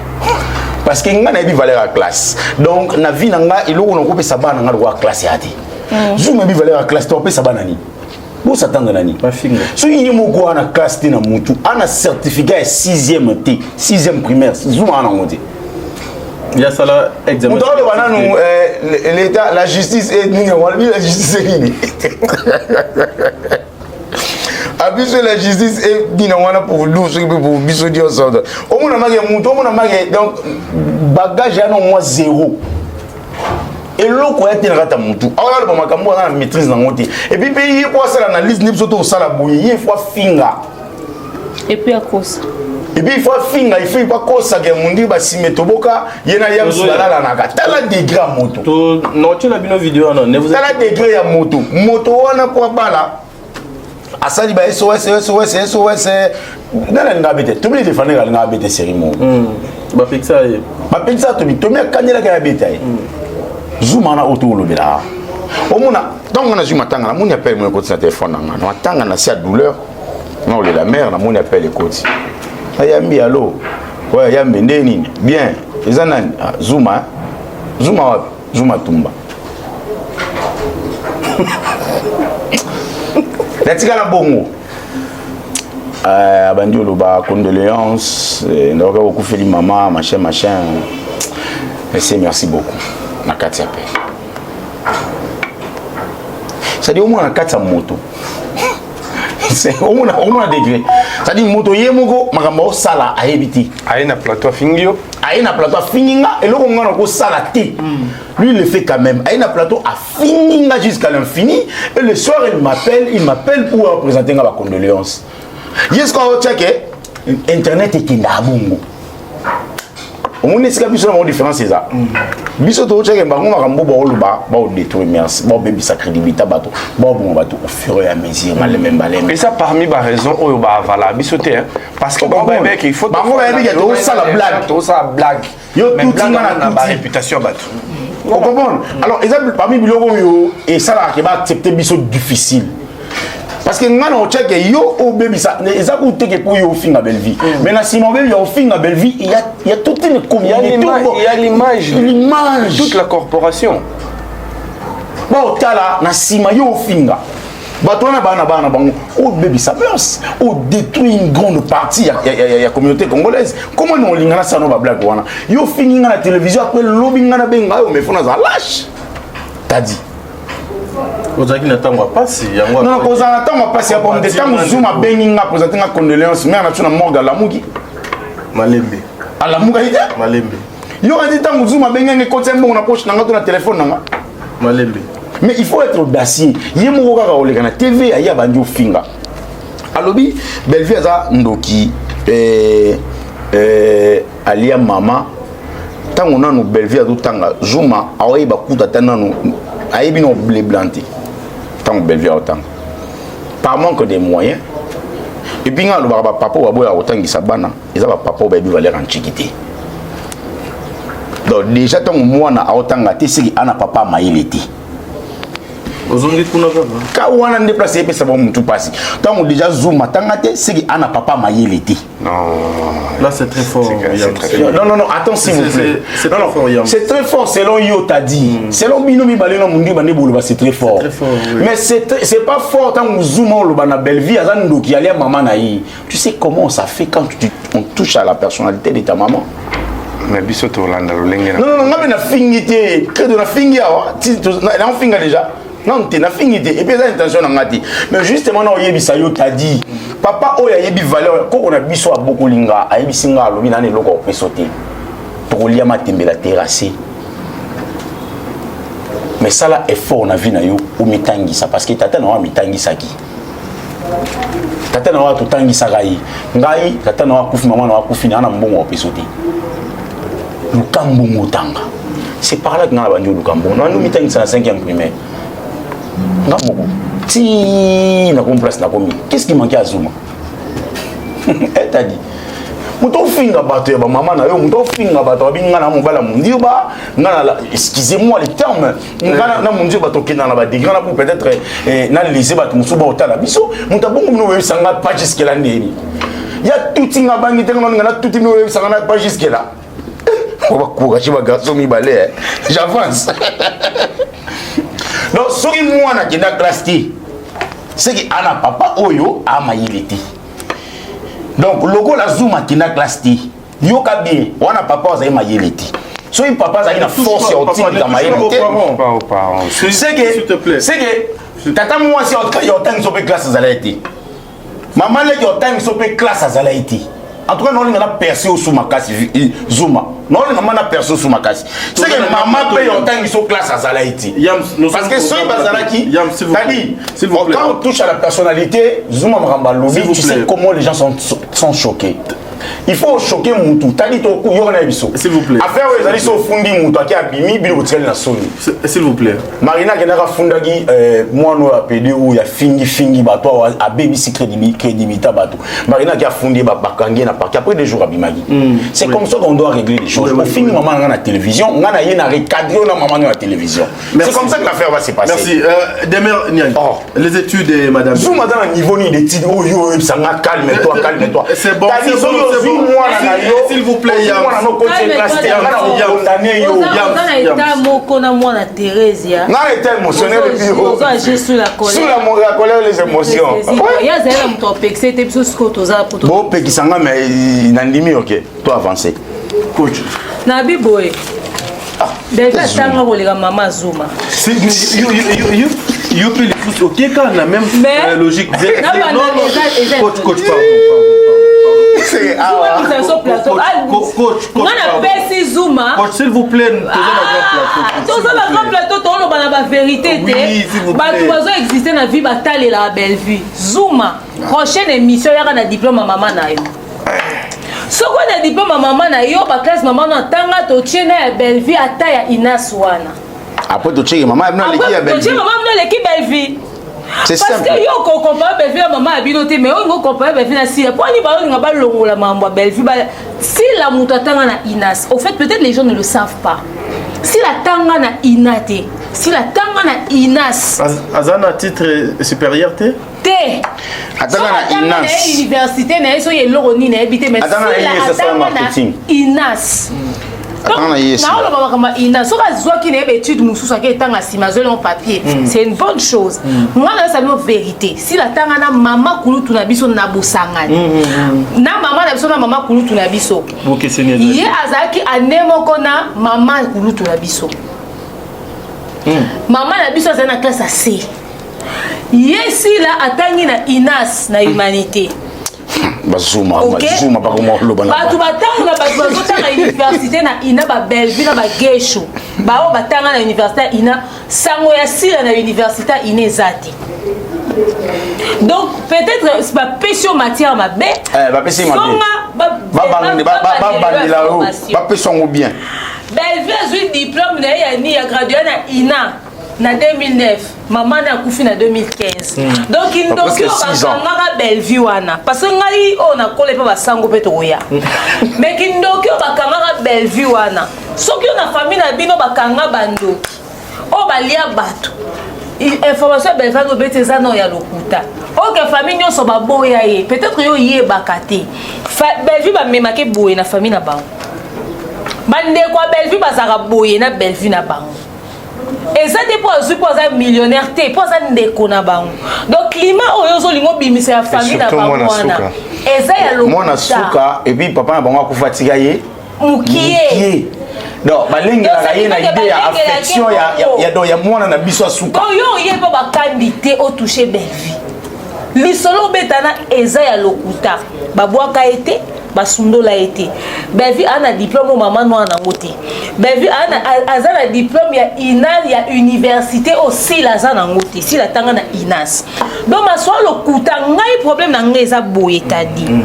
Parce que nga nayebi valeur ya classe, donc na vie na nga eloko nakopesa bana nga lokola classe ya te. Zuma yebi valeur ya classe te, opesa bana nini? Bosatanga na nini soki ye moko wana classe te na mutu, ana certificat ya 6e te, 6e primaire Zuma wana yango te. Yasala examen. Moto aloba nanu l'état, la justice e nini yango alobi, la justice e nini abiso, la justice e nini yango wana pour nous, soki mpe pour biso nyonso. Omona make moto, omona make, donc bagage yana mwa zéro, eloko ya te na kati ya motu. Awa aloba makambo aza na maîtrise nango te. Et puis mpe ye po asala analyse nde biso tosala boye, ye faut afinga. Et puis akosa. Et puis il faut afinga, il faut bakosaka mundi basime toboka ye na yamsi balalanaka. Tala degré ya moto. Notiela bino video wana. Tala degré ya moto. Moto wana po abala asali ba SOS, SOS, SOS. Nani alinga abete? Tommy le Défendeur alinga abete série moko. Bapekisa ye. Bapekisa Tomi. Tomi akandelaka ya beta ye. Zuma wana oyo tokolobela, omona ntango nga nazwi matanga, namoni appel moko ekoti na telefone na nga. Na matanga, na se ya douleur, na olela mare, namoni appel ekoti, ayambi: "Allo, oyo ayambi nde nini? Bien, eza nani?" "Ah, Zuma." "Zuma wapi?" "Zuma Tumba." Natikala bongo. Abandi oloba condoléance, ndakoka kokufeli mama, machin machin. Ese merci beaucoup na kati ya pe, c'est-à-dire omona na kati ya moto, omona, omona degré, c'est-à-dire moto ye moko makambo aosala ayebi te. Aye na plateau afingi yo. Aye na plateau afingi nga. Eloko nga nakosala te, lui il le fait quand même. Aye na plateau afingi nga jusqu'à l'infini et le soir il m'appelle, il m'appelle pour représenter nga bacondoléance. Ye sikoyo otiake internet ekendaka bongo. Omoni esika biso na bango différence eza, biso totiake bango makambo baoloba, baodétruire, merci, baobebisa crédibilité bato, baobonga bato au fur et à mesure, maleme maleme. Eza parmi baraison oyo baavala biso te, parce que bango bayebi il faut bango bayebi ke tozosala blague. Tozosala blague. Yo tuti nga na baréputation ya bato. Ocomprendre? Alors eza parmi biloko oyo esalaka ke baaccepte biso difficile, parce que nga na otiake yo obebisa, eza kuteke mpo yo ofinga Bellevie, mais na nsima obebi ya ofinga Bellevie, il y a, il y a toute une communauté. Il y a l'image. L'image. Toute la corporation. Baotala na nsima yo ofinga bato wana, bana bana bango obebisa mœurs, odétruit une grande partie ya communauté congolaise. Comment ni olinga nasala no bablague wana? Yo ofingi nga na télévision, après lobi nga nabenga yo, mais faut nazala lâche. Tadi Ozalaki na ntango ya pasi yango. Non, kozala na ntango ya pasi ya pomte. Ntango Zuma abengi nga, présente nga condoléance, mare na biso na morgue alamuki. Malembe. Alamukaki te. Malembe. Yo andi ntango Zuma abengi nga, ekoti ya mbongo na poche na nga to na telefone na nga. Malembe. Mais il faut être audacieux. Ye moko kaka koleka na TV, aye abandi ofinga, alobi Bellevie aza ndoki, alia mama. Ntango nanu Bellevie azotanga, Zuma aoyeba kuta ata nanu ayebi na blé blanc te. Ntango Bellevie aotanga, par manque de moyens. Et puis nga alobaka, bapapa oyo baboyaka kotangisa bana eza bapapa oyo bayebi valeur ya ntiki te. Donc déjà ntango mwana aotanga te, seki ana papa mayele te. Ozongi kuna kaka. Ka wana nde place epesa bango mutu pasi. Tango déjà Zuma tanga te, c'est que ana papa mayele te. Non. Là c'est très fort. Non non non, attends s'il vous plaît. C'est très fort Yam. C'est très fort selon yo t'as dit. Selon bino mibale na mundu bande boloba c'est très fort. Très fort oui. Mais c'est c'est pas fort tant Zuma oloba na Bellevue aza ndoki alia maman na ye. Tu sais comment ça fait quand tu, on touche à la personnalité de ta maman? Mais biso tolanda lolenge na. Non non non, ngabe na fingi te. Credo na fingi awa, ti na finga déjà. Non te na fingi te et puis eza intention na nga te. Mais justement na oyebisa yo t'as dit papa oyo ayebi valeur koko na biso abokoli nga ayebisi nga alobi nani eloko opeso te. Tokolia matembela terrasse. Mais sala effort na vie na yo omitangisa parce que tata na yo amitangisaki. Tata na yo atotangisaka ye. Ngai tata na yo akufi mama na yo akufi na na mbongo opeso te. Luka mbongo otanga. C'est par là que nga na bandi oluka mbongo. Na bandi omitangisa na 5e primaire. Nga moko. Ti nakomi place nakomi. Qu'est-ce qui manquait à Zuma? Elle t'a dit. moto ofinga bato ya bamama na yo moto ofinga bato babi nga na mobala mondioba nga na excusez-moi le terme nga na mondioba tokenda na badegré na pour peut-être eh, na lycée bato mosusu baotala biso moto abongo bino oyebisa nga pas jusque là ndeni ya tuti nga bangi te nga nga na tuti bino oyebisa nga na pas jusque là on va courager ba garçon mibale j'avance donc soki mwana akenda classe te seki ana papa oyo amayele te donc lokola zuma akenda classe te yoka bien wana papa azali mayele te soki papa azali na force ya otindika mayele te seke tata mwasi ya otangisa mpe classe azalaki te mama leki ya otangisa mpe classe azalaki te en tout cas naolinga na perce osu makasi zuma naolinga ma na perce osu makasi seke mama mpe ya otangisa classe azalaki te parce que soki bazalaki tadi quand on touche à la personnalité zuma makambo alobi tu sais comment les gens sont, sont choqués il faut choquer mutu tadi toyoka na biso affaire oyo ezali so ofundi mutu ake abimi bino botikali na soni s'il vous plaît marina akendaka afundaki mwana oyo apede oyo afingifingi bato awa abebisi crédibilité bato marina ake afundi ye bakangi ye na parquet après deux jours abimaki c'est comme ça qu'on doit régler les choses ofingi mama na nga na télévision nga na ye na recadre yo na mama na yo na télévision c'est comme ça que l'affaire va se passer. Merci. Demer Niang, oh. les études de madame. Zoom dans un niveau ni d'études. Oh yo, ça calme-toi, calme-toi. C'est bon, c'est bon, c'est bon. S'il vous plaît, Yam. Oza na moko na mwana Theresia. Na état émotionnel et puis ozo agir sous la colère. Sous la, la colère les émotions. Ya zali na moto apekisa te biso sikoyo toza poto. Bo pekisa nga mais nandimi OK, to avancer. Coach. Na biboye. Belvi atanga koleka mama Zuma. Si, yo, yo, yo, yo mpe lisusu okeka na même Mais, logique. na banda Non, non, eza- coach, coach, pardon, pardon. Coach, coach, nga napesi Zuma. Coach, s'il vous plaît, toza na grand plateau. toza na grand plateau toloba na bavérité Oui, te s'il vous plaît. bato bazo existe na vie batalelaka Bellevue Zuma prochaine émission yaka na diplôme ya mama na yo soki oyo na diplôme ya mama na yo baklasse mama na atanga totie na ya Bellevue ata ya inas wana Après totie mama bino aleki ya totie Bellevue. mama bino aleki Bellevue C'est parce simple. que yo okocompare Bellevue na mama ya bino te mais oyo olingi ocompare Bellevue na Sila mpo ani baolinga balongola makambo ya Bellevue Sila moto atanga na inas au fait peut-être les gens ne le savent pas Sila atanga na ina te Sila atanga na inas Aza na titre supérieur te? Te Atanga na inas université na ye soki eloko nini nayebi te mais Atanga na Sila ISS atanga na marketing. inas Atanga na ISS. naoloba makambo ya ina soki azwaki na ye baétude mosusu ake etanga nsima azweli yango papier c'est une bonne chose nga nayesa bino vérité Sila atanga na mama kulutu na biso na bosangani na mama na biso na mama kulutu na biso Bokeseni ezali. ye azalaki ane moko na mama kulutu na biso mama na biso azali na classe ya C ye Sila atangi na inas na humanité Bazuma, Ok. bazuma bakoma oloba na bato batanga bato bazotanga université na ina babellevue na bagesho bao batanga na université ya ina sango ya Sila na université ya ina eza te donc peut-être bapesi yo matière mabe Eh, bapesi mabe. Songa, Babandela yo, bapesi yango bien. Bellevue azwi diplôme na ye ya ni ya graduat na ina na 2009 mama na akufi na 2015 donc ndoki Presque oyo six ans. bakangaka Bellevue wana parce que ngai oyo nakola mpe basango mpe tokoya mais kindoki oyo bakangaka Bellevue wana soki oyo na famille na bino bakanga bandoki oyo balia bato Information ya Bellevue obeti eza no ya lokuta. Ok, famille nyonso baboya ye. Peut-être yo oyebaka te. Bellevue bamemaki boye na famille na bango. Bandeko ya Bellevue bazalaka boye na Bellevue na bango. Eza te mpo azwi mpo aza millionnaire te, mpo aza ndeko na bango. Donc climat oyo ozolinga obimisa ya famille na bango wana eza ya lokuta. Mwana suka et puis papa na bango akufa tika ye mukie. Donc balengelaka ye na idée ya affection ya donc ya mwana na biso asuka. Donc yo oyeba bakambi te otouche Bellevue. Lisolo obetana eza ya lokuta. Babwaka ye te, basundola ye te. Bellevue aza na diplôme oyo mama noir nango te. Bellevue aza na diplôme ya INAL ya université oyo Sila aza nango te. Sila atanga na INAS. Donc masolo lokuta ngai problème na ngai eza boye tadi.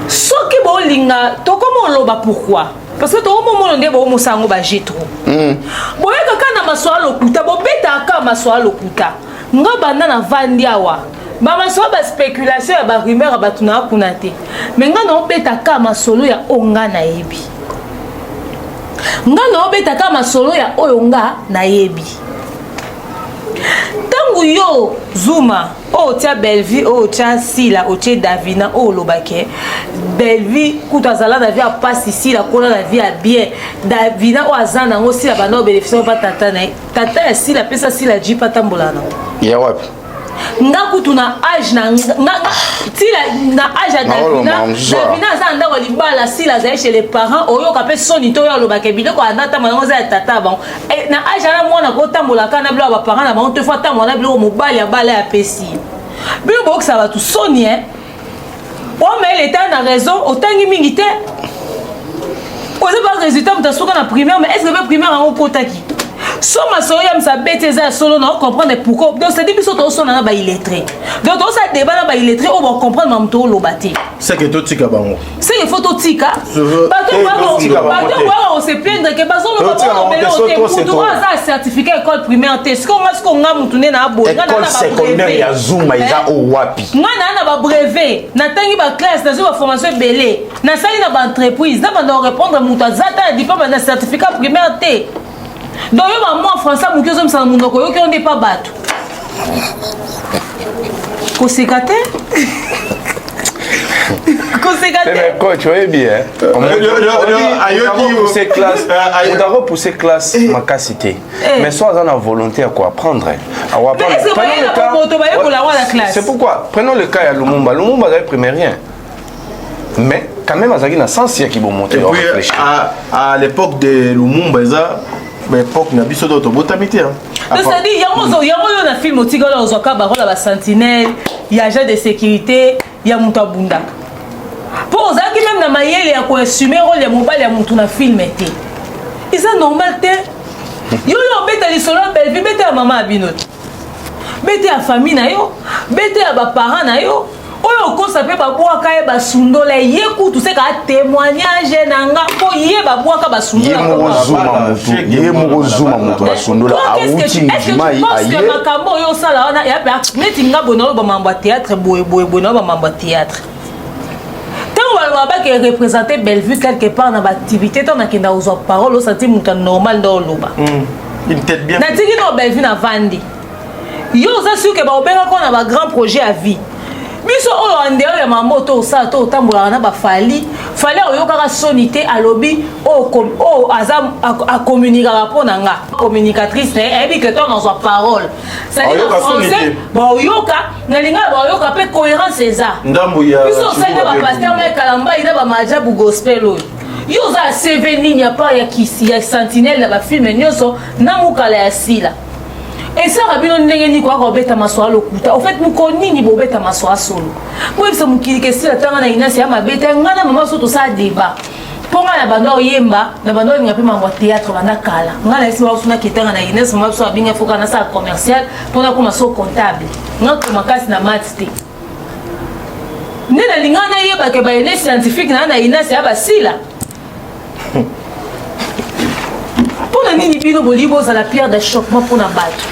Soki bolinga tokoma oloba pourquoi? Parce que tokoma omona nde bomosa yango ba jetro. Boyaka kaka na masolo lokuta, bobetaka kaka masolo lokuta. Nga banda na vandi awa ba masolo ba spéculation ya ba rumeur ya bato na kuna te. Mais nga na obeta kaka masolo ya oyo nga nayebi. Nga na obeta kaka masolo ya oyo nga nayebi. Ntango yo Zuma oyo otia Bellevue, oyo otia Sila, otie Davina, oyo olobake Bellevue kutu azala na vie ya pasi, Sila kola na vie ya bien. Davina oyo aza nango Sila banda obénéficie pa tata na ye. Tata ya Sila apesa Sila jeep atambola nango. Ya wapi? Nga kutu na age na nga tila na age ya Davina, Davina aza na ndako ya libala, Sila azali chez les parents, oyoka pe soni to yo alobaka biloko anda tambola nango eza ya tata bango. E, na age wana mwana kotambola kaka na biloko ya ba parents na bango te, faut atambola na biloko mobali ya bala ya pesi. Bino boyokisa bato soni hein. Oyo mayele eta na raison, otangi mingi te. Oza ba résultat moto asuka na primaire, mais est-ce que pe primaire yango okotaki? So masolo ya msa bete eza ya solo na comprendre pourquoi. Donc c'est dit biso tosona na ba illettré. Donc tosa débat na ba illettré oyo ba comprendre ma moto oloba te. C'est que totika bango. C'est qu'il faut totika. Bato bato ba se plaindre que bazoloba bango bele ote mutu oyo aza certificat école primaire te. Siko nga siko nga mutu nde na boye. Nga na École ba secondaire brevet. ya Zuma eza o wapi? Nga na na ba brevet, natangi ba classe, nazwi ba formation ebele, nasali na ba entreprise, na banda korépondre mutu aza ata na diplôme na certificat primaire te. Donc yo ba mwa français moke ozomisa na monoko oyoki yo nde pa bato. Koseka te. Koseka te. Mais coach, oyebi hein. Ayoki classe, otako pousser classe makasi te. Mais soit aza na volonté ya koapprendre. Mais est-ce que bayela bomoto bayekola yango na classe? C'est pourquoi prenons le cas ya Lumumba. Lumumba azali primairien. Mais quand même azalaki na sens ya kibomoto Et ya puis réfléchir. à l'époque de Lumumba eza ba époque na biso to tobotami te. Donc c'est-à-dire yango ozo yango yo na film otikala ozwaka ba rôle ya ba sentinelle, ya agent de sécurité, ya moto abundaka. Po ozalaki même na mayele ya ko assumer rôle ya mobali ya moto na film te. Eza normal te. Yo yo obeta lisolo ya Bellevue, beta ya mama ya bino te. Beta ya famille na yo, beta ya ba parents na yo. Oyo okosa pe babwaka ye basundola ye kutu seka témoignage na nga po ye babwaka basundola. Ye moko Zuma mutu, ye moko Zuma mutu basundola awuti Mbujimayi aye. Makambo oyo osala wana ya pe neti nga boye naloba mambo ya théâtre boye boye boye naloba mambo ya théâtre. Ntango balobaka bake représenter Bellevue quelque part na ba activité ntango nakenda kozwa parole osanti moto ya normal nde oloba. Une tête bien. Natiki na Bellevue na vandi. Yo oza sûr que baobengaka na ba grand projet à vie. Biso oyo en dehors ya mambo to osala to otambolaka na ba Fally, Fally oyokaka soni te alobi oyo oyo aza acommuniquaka mpo na nga. Communicatrice na ye ayebi que to nazwa parole. C'est-à-dire Ayoka soni français, te. baoyoka na lingala baoyoka mpe cohérence eza. Ndambo ya Biso osali na ba pasteur Mike Kalambay na ba Maajabu gospel oyo. Yo oza ya CV nini à part ya kisi ya sentinelle na ba film nyonso na mukala ya Sila. Esaka bino ndenge nini koyaka kobeta masolo ya lokuta? Au fait, mokolo nini bobeta masolo ya solo? Boyebisa mokili ke Sila tanga na Inasi ya mabe te, ngai na mama so tosala débat. Mpo ngai na banda oyemba, na banda olinga mpe mambo ya théâtre banda kala. Ngai na yesi baso naketanga na Inès, mama biso abinga foka nasala commercial mpo nakoma so comptable. Ngai koma makasi na maths te. Nde nalinga nayeba ke ba ene scientifique na na Inès ya basila. Mpona nini bino bolingi bozala pierre d'achoppement mpona bato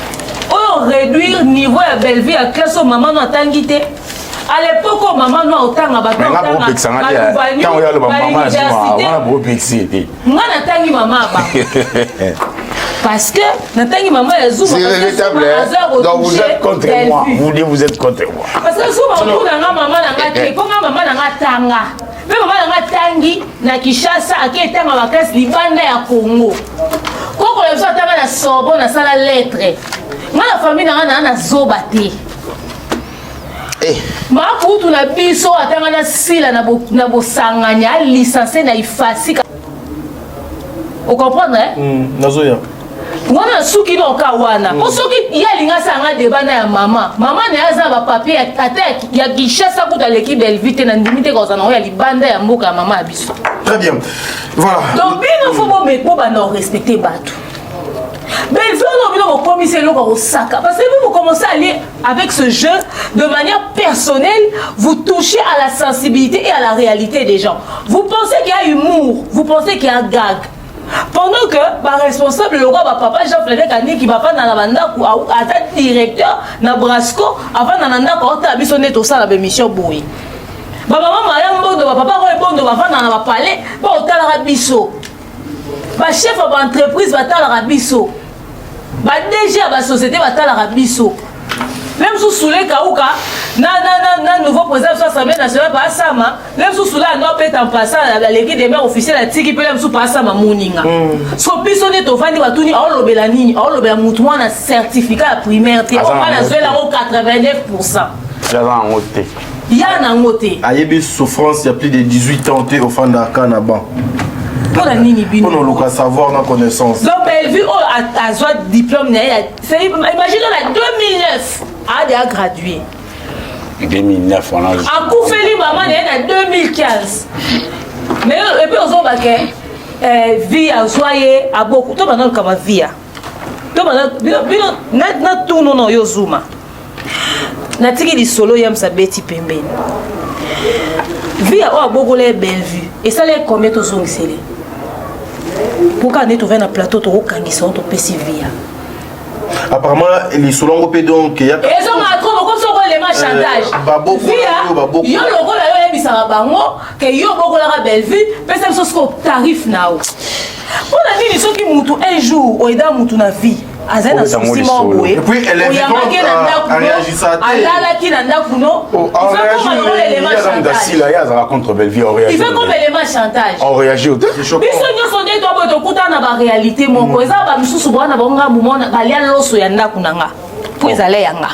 oyo réduire niveau ya Bellevue ya classe oyo mama no atangi te? À l'époque oyo mama no otanga bato Mais nga bopekisa nga te, ntango yo aloba mama ya Zuma, wana bopekisi ye te. Nga natangi mama ya bango. Parce que natangi mama ya Zuma C'est regrettable, hein? Donc vous êtes contre moi. Vous dites vous êtes contre moi. Parce que Zuma okuna nga mama na nga te, po nga mama na nga tanga. Pe mama na nga tangi na Kinshasa ake etanga ba classe libanda ya Congo. Koko na biso atanga na Sorbonne asala lettre. Nga na famille na nga na na zoba te. Eh. Makutu na biso atanga na sila na bosangani a licencié na ifasika. O comprendre hein? Mm, nazoya. Wana suki na oka wana. Po soki ye alinga asala nga débat na ya mama. Mama na ye aza na ba papier ata ya Kinshasa kutu aleki Bellevue te na ndimi te kozala nango ya libanda ya mboka ya mama ya biso. Très bien. Voilà. Donc bino faut bo bo banda respecter bato. Bellevue wana bino bokomisi eloko ya kosaka parce que vous, vous commencez à aller avec ce jeu de manière personnelle, vous touchez à la sensibilité et à la réalité des gens. Vous pensez qu'il y a humour, vous pensez qu'il y a gag. Pendant que ba responsable le roi ba papa Jean Frédéric Aniki ba fanda na bandako ata directeur na Brasco avanda na ndako ota biso nde tosala ba émission boye. Ba mama Maria Mbondo ba papa Roy Bondo ba fanda na ba palais ba otalaka biso. Ba chef ya ba entreprise batalaka biso. Ba DG ya ba société batalaka biso. Même sous Souley Kauka, na, na, na, na nouveau président de l'Assemblée nationale, pa Sama, même sous Souley ando peta en passant la l'équipe des maires officiels atiki pe même sous pa Sama moninga. So biso nde tovandi batuni aolobela nini, aolobela mutu mwana certificat ya primaire te, Aza oyo na azwela yango 89%. Aza yango te. Ya nango te. Ayebi souffrance ya plus de 18 ans te ofandaka na banc. Mpona nini bino? Mpona oluka savoir na connaissance. Donc Bellevue oyo azwa diplôme na ye, c'est imagine na 2009 a déjà gradué. 2009 wana. Akufeli mama na ye na 2015. Mais et puis ozoba ke vie azwa ye aboku to bana kama vie. To bana bino bino na tourno na yo zuma. Natiki lisolo ya msabeti pembeni. Vie oyo abokola ye Bellevue esala ye combien tozongisele? Mpoka nde tovai na plateau tokokangisa yango topesi via. Apparemment lisolo yango mpe donc ya ezonga trop bokomi soko elema chantage. Via yo lokola yo oyebisaka bango ke yo obokolaka Bellevue, pesa biso siko tarif na yo. Mpona nini soki mutu un jour oyeda mutu na vie azali na souci moko boye oyambaki ye na ndako no alalaki na ndako no il fait comme élément chantage biso nyonso nde toboye tokutana na baréalité moko eza bamisusu bwana bango ngambu mona balia loso ya ndako na nga mpo ezala ya nga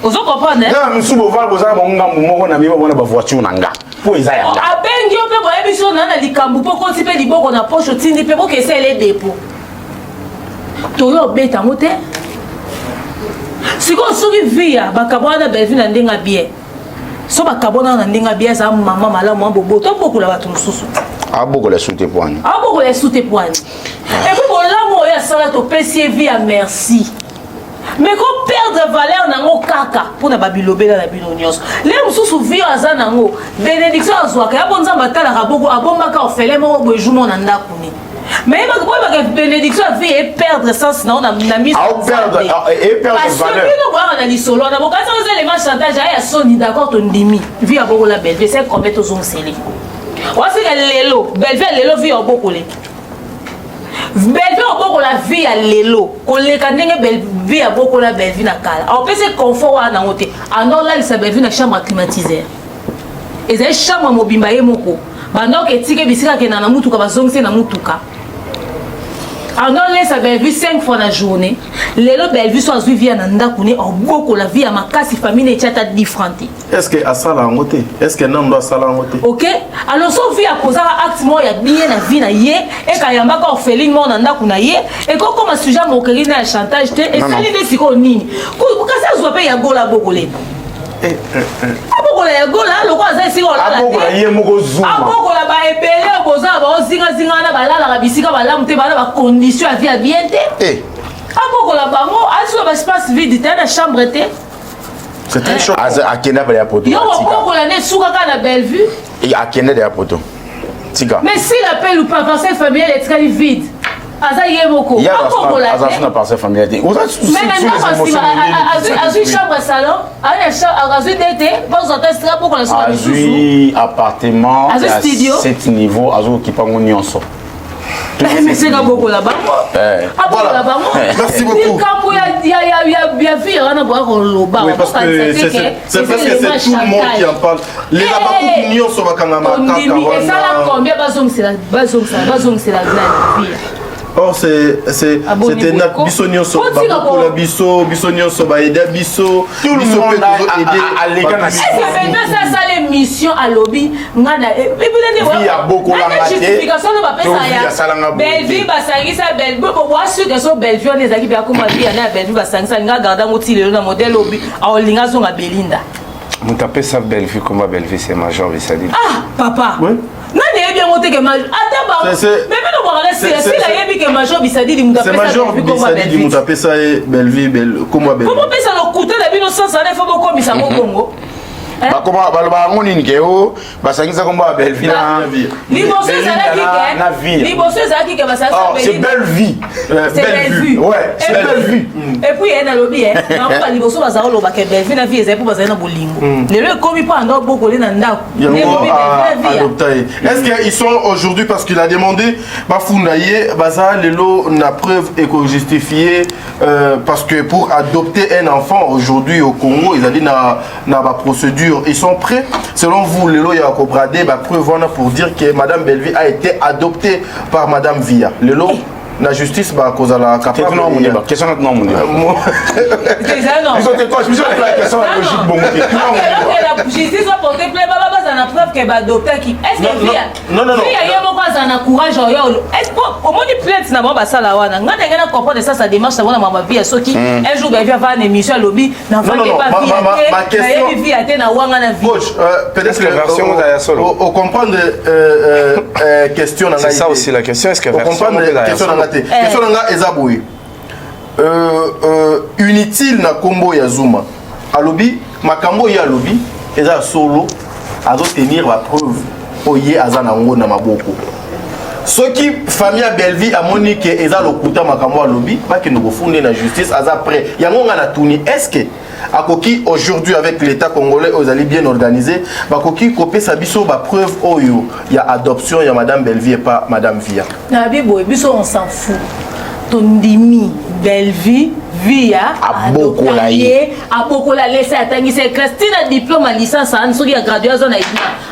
ozo comprendre mosusu bovanda boza na bango ngambu moko na mima bona bavoiture na nga mpo eza ya nga abengi yo mpe boyebi so na na likambo mpo okoti mpe liboko na poche otindi mpe bokesele depo toyo obeta yango te sikoyo soki via bakabwana na Bellevue na ndenge bien so bakabwana na ndenge bien aza mama malamu abobo tobokola bato mosusu te abokola su te pwani abokola su te pwani epuis bolamu oyo asala topesi ye vie ya merci mais ko perdre valeur nango kaka mpona babilobela na bino nyonso le mosusu vie aza nango bénédiction azwaka ya bo nzambe atalaka boko abombaka orphelin moko boye jour moko na ndako ne mais boyebaka bénédiction ya vie eperdre sens na yo na miso parce que bino boyaka na lisolo wana bokanisi oza elema chantage aya soni d'accord tondimi vie ya bokola Bellevue c'est combien tozongisele wasika lelo Bellevue ya lelo vie ya bokole Bellevue obokola vie ya lelo koleka ndenge Bellevue ya bokola Bellevue na kala apesi confort wana nango te ando olalisa Bellevue na chambre climatiseur ezali chambre mobimba ye moko bandoko etike bisika akenda na mutuka bazongisi na mutuka ando olesa Bellevue 5 fois na journée lelo Bellevue so azwi vie na ndako ne obokola vie ya makasi famille ne etia ata 10 francs te Est-ce que asala yango te? Est-ce que nando asala yango te? Ok, alors so vie akozaka acte moko ya bien na vie na ye ekayambaka orpheline moko na ndako na ye ekokoma sujet ya moquerie na ya chantage te esali nde sikoyo nini kasi azwa mpe ya gola abokola abokola ya gola lokola aza esika olala abokola ye moko zuma abokola ba ebele oyo boza baozingazinga wana balalaka bisika malamu te bana bacondition ya vie ya bien te abokola bango azwa baespace vide te na chambre te C'est très choquant. Akenda ya poto. Yo bokola ne suka kaka na Bellevue. Akenda ya poto. Tika. Mais s'il appelle ou pas parcelle familiale etikali vide. Aza ye moko. Akokola te. Aza na parcelle familiale te. Oza Mais na ndako nsima azwi chambre salon, azwi DT, bazwa ta esika bokola suka misusu. Azwi appartement ya 7 niveau, azokipa ngo nyonso. Meseka bokola bango. Abokola bango. Merci beaucoup. Likambo ya vie wana boya koloba. Oui, parce que c'est parce que c'est tout le monde qui en parle. Les abakuku nyonso bakangama kaka wana. Esala combien bazongisela bazongisela bazongisela nani vie. Or c'est c'est c'était na biso nyonso bakokola biso biso nyonso baeda biso Tout le biso monde pe tozo aider aleka na bato. Est-ce que asala émission alobi nga na Vie abokolanga te, justification no bapesa to vie ya asalanga boye te. Bellevue basangisa Bellevue boasuke so Bellevue wana ezalaki mpe akoma vie na ya Bellevue basangisa nga garda yango ti lelo na modèle obi aolinga azonga Belinda. Moto apesa Bellevue komba Bellevue c'est Major Bisadidi. Ah papa. Oui. Nani ayebi yango te ke major ata ba C'est- c'est- mais bino bwaka na sila c'est- sila ayebi ke major bisadidi moto C'est apesa Major Bellevue komba Bisadidi Bellevue. moto apesa ye Bellevue Belle komba Po Bellevue. bopesa lokuta na bino sans wana ifo bokomisa ngo bongo. Bakoma baloba yango nini ke o basangisa kombo ya Bellevue na Liboso ezalaki na ke vie. liboso ezalaki ke basangisa Oh, c'est Belinda. belle vie. C'est belle Bellevue. vue. Ouais, c'est Et puis- belle vue. Et puis ye nalobi ye bango baliboso bazala kolobaka Bellevue na vie ezali mpo bazali na bolingo lelo ekomi mpo anda obokoli na ndako Yango Nde ekomi a Bellevue na vie adopté ye. Est-ce qu'ils sont aujourd'hui parce qu'il a demandé bafunda ye baza lelo na preuve eko justifier parce que pour adopter un enfant aujourd'hui au Congo ils allaient na na ba procédure ils sont prêts selon vous lelo ya ko brader ba preuve wana pour dire que madame Bellevue a été adoptée par madame Via lelo la justice ba kozala capable Question na ya- question na mondeba. Eza non. Biso te coach, biso la question ya logique bongo te. Tuna mondeba. Ok, la justice va porter plainte baba bazala na preuve ke baadoptaki est ce Non, que non, via non, non, non. via ye moko azala na courage oyo est ce que omoni plainte na bango basala wana ngai ndenge na comprendre ça sa démarche na bango na mama via soki un jour Bellevue ava na émission alobi Non, non, navandi non, pa ma- via ma- ma- ma te question- nayebi via te na wanga na vie Coach, peut-être Est-ce que version oyo ya solo au, au comprendre question na C'est ngai ça te. aussi la question. Est-ce que Au version comprendre oyo ya question na solo ngai te. Question na ngai eza boye. Inutile na kombo ya Zuma. Alobi makambo ye alobi eza ya solo azo tenir ba preuve oyo ye aza nango na maboko. Soki famille ya Bellevue amoni ke eza lokuta makambo alobi bakende kofunda na justice aza prêt. Yango nga na tuni est-ce que akoki aujourd'hui avec l'état congolais oyo ezali bien organisé bakoki kopesa biso ba preuve oyo ya adoption ya madame Bellevue et pas madame Via. Nabi boye biso on s'en fout tondimi Bellevue via Abokola ye. abokola lesa atangisa ye classe ntina diplôme ya licence ani soki ya graduat aza na ina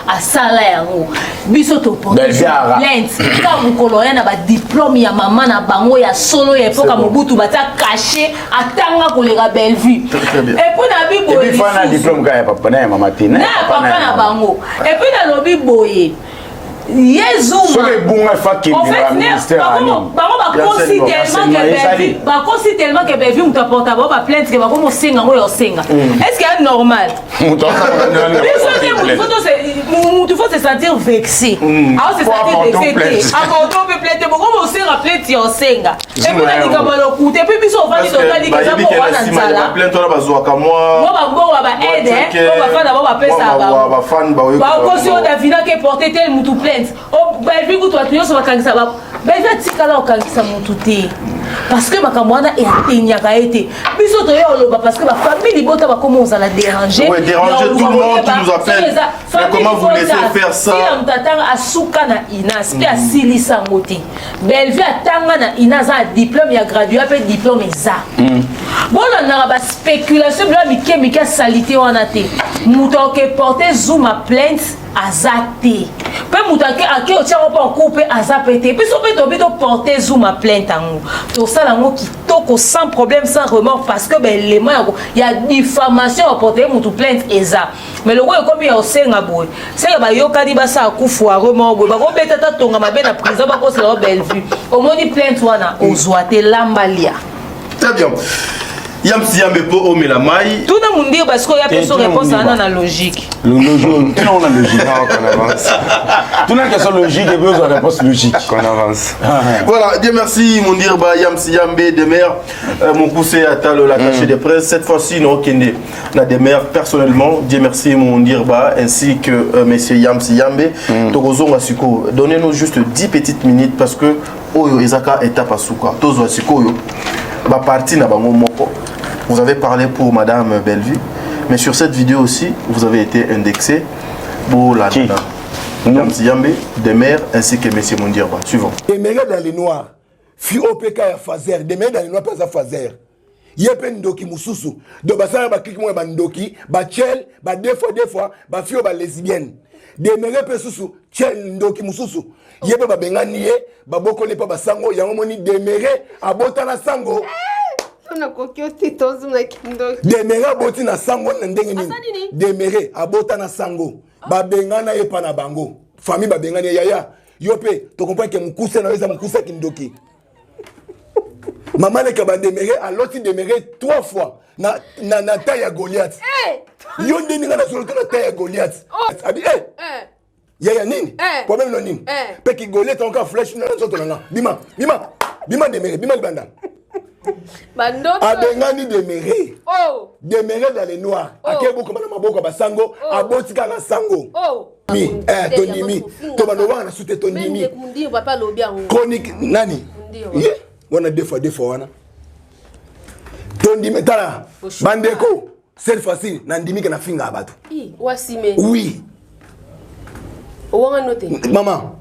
asala yango biso toporte Bellevue ara. plainte ka mokolo ya na badiplôme ya mama na bango ya solo ya epoka bon. Mobutu batia cachet atanga koleka Bellevue. Très, très bien. Et puis nabi Et boye puis fana lisusu. diplôme ka ya papa na ya mama te. na ya papa na bango et puis nalobi boye ye Zuma Soki ebunga fa En kende fait, na ministère ya nini. bango bakosi tellement que Bellevue bakosi tellement que Bellevue moto aporta bango baplainte ke bakomi osenga yango ya osenga est ce que ya normal Moto asala biso te mutu faut se sentir vexé ao se Faut sentir apporter vexé te plainte. aporto mpe plainte bokomi osenga plainte ya osenga et puis Zuma na yango. likambo ya lokuta et puis biso ovandi Parce que totali ke eza bayebi mpo ke na wana nsima ya nzala baplainte wana bazwaka mwa mwa bambongo ya baaide oyo bafanda bao bapesaka bango bafan baoyoki bakosi oyo Davina ke porte tel mutu plainte o Bellevue kutu bato nyonso bakangisa ba Bellevue atikala kokangisa mutu te parce que makambo wana eatenyaka ye te biso toya oloba parce que bafamille libota bakoma ozala déranger Ouais, déranger tout le monde qui nous appelle. Mais comment vous laissez faire ça? Sila moto atanga asuka na inas mpe asilisa yango te Bellevue atanga na ina aza na diplôme ya graduat mpe diplôme eza bolandaka baspéculation bilo ya mike mike asalite wana te moto akoke porte Zuma plainte aza te mpe moto ake otiango mpo en cour mpe aza mpe te biso mpe tobi toporte Zuma plainte yango tosala yango kitoko sans problème, sans remords, parce que baélément ya diffamation ya porte motu plainte eza. Mais lokola ekomi ya osenga boye seka bayokani basala kufuare moko boye bakobeta ta tonga mabe na prison bakosela o Bellevue omoni plainte wana ozwa te lamba lia. Très bien. Yamsi yambe mpo omela mai. Tuna mundire parce que oya peso réponse wana na logique. Tuna wana logique. Qu'on avance. Tuna question logique et puis ozwa réponse logique. Qu'on avance. Voilà, Dieu merci, Mondirba Yamsi Yambe, Demer, mon poussé à l'attaché de presse. Cette fois-ci, non, Kende, la Demer, personnellement, Dieu merci, Mondirba, ainsi que monsieur Yamsi Yambe. Tokozonga siko, donnez-nous juste 10 petites minutes parce que oyo ezaka étape ya suka. Tozo siko, ba parti na bango moko. Vous avez parlé pour madame Bellevue, mais sur cette vidéo aussi, vous avez été indexé pour la Qui? Yams Yambe, Demer ainsi que Monsieur Mundirba. Suivant. Demeure dans le noir. Fi OPK ya Fazer. Demeure dans le noir mpe aza Fazer. Ye mpe ndoki mosusu. Donc basala ba clique moko ya bandoki, ba tchel, ba deux fois deux fois, ba fille ba lesbienne. Demeure mpe susu tchel ndoki mosusu. Ye mpe babengani ye, babokoli mpe basango yango moni Demeure abota na sango. Demeure aboti na sango na ndenge nini? Demeure abota na sango. Babengana ye pa na bango. Famille babengani ye yaya. Yo mpe to comprendre que mokuse na yo eza mokuse ya kindoki. Mama leka ba Demeure aloti Demeure trois fois na na na taille ya Goliath. Hey! Yo nde ninga nazoloka na taille ya Goliath. Oh. Abi eh Eh. yaya nini Eh. problème no nini Eh. mpe kigoliath yango kaka flèche na nzoto na nga bima bima bima Demeure bima libanda Bandoto. abengani Demeure Oh. Demeure dans le noir Oh. ake bokoma na maboko ya basango Oh. aboti kaka sango Oh. mi eh, tondimi to bando wana na sute tondimi Même Mundir papa alobi yango. chronique nani Mundir. ye wana deux fois deux fois wana tondimi tala bandeko cette fois-ci nandimi ke nafingaka bato I wasime. oui Owanga note. mama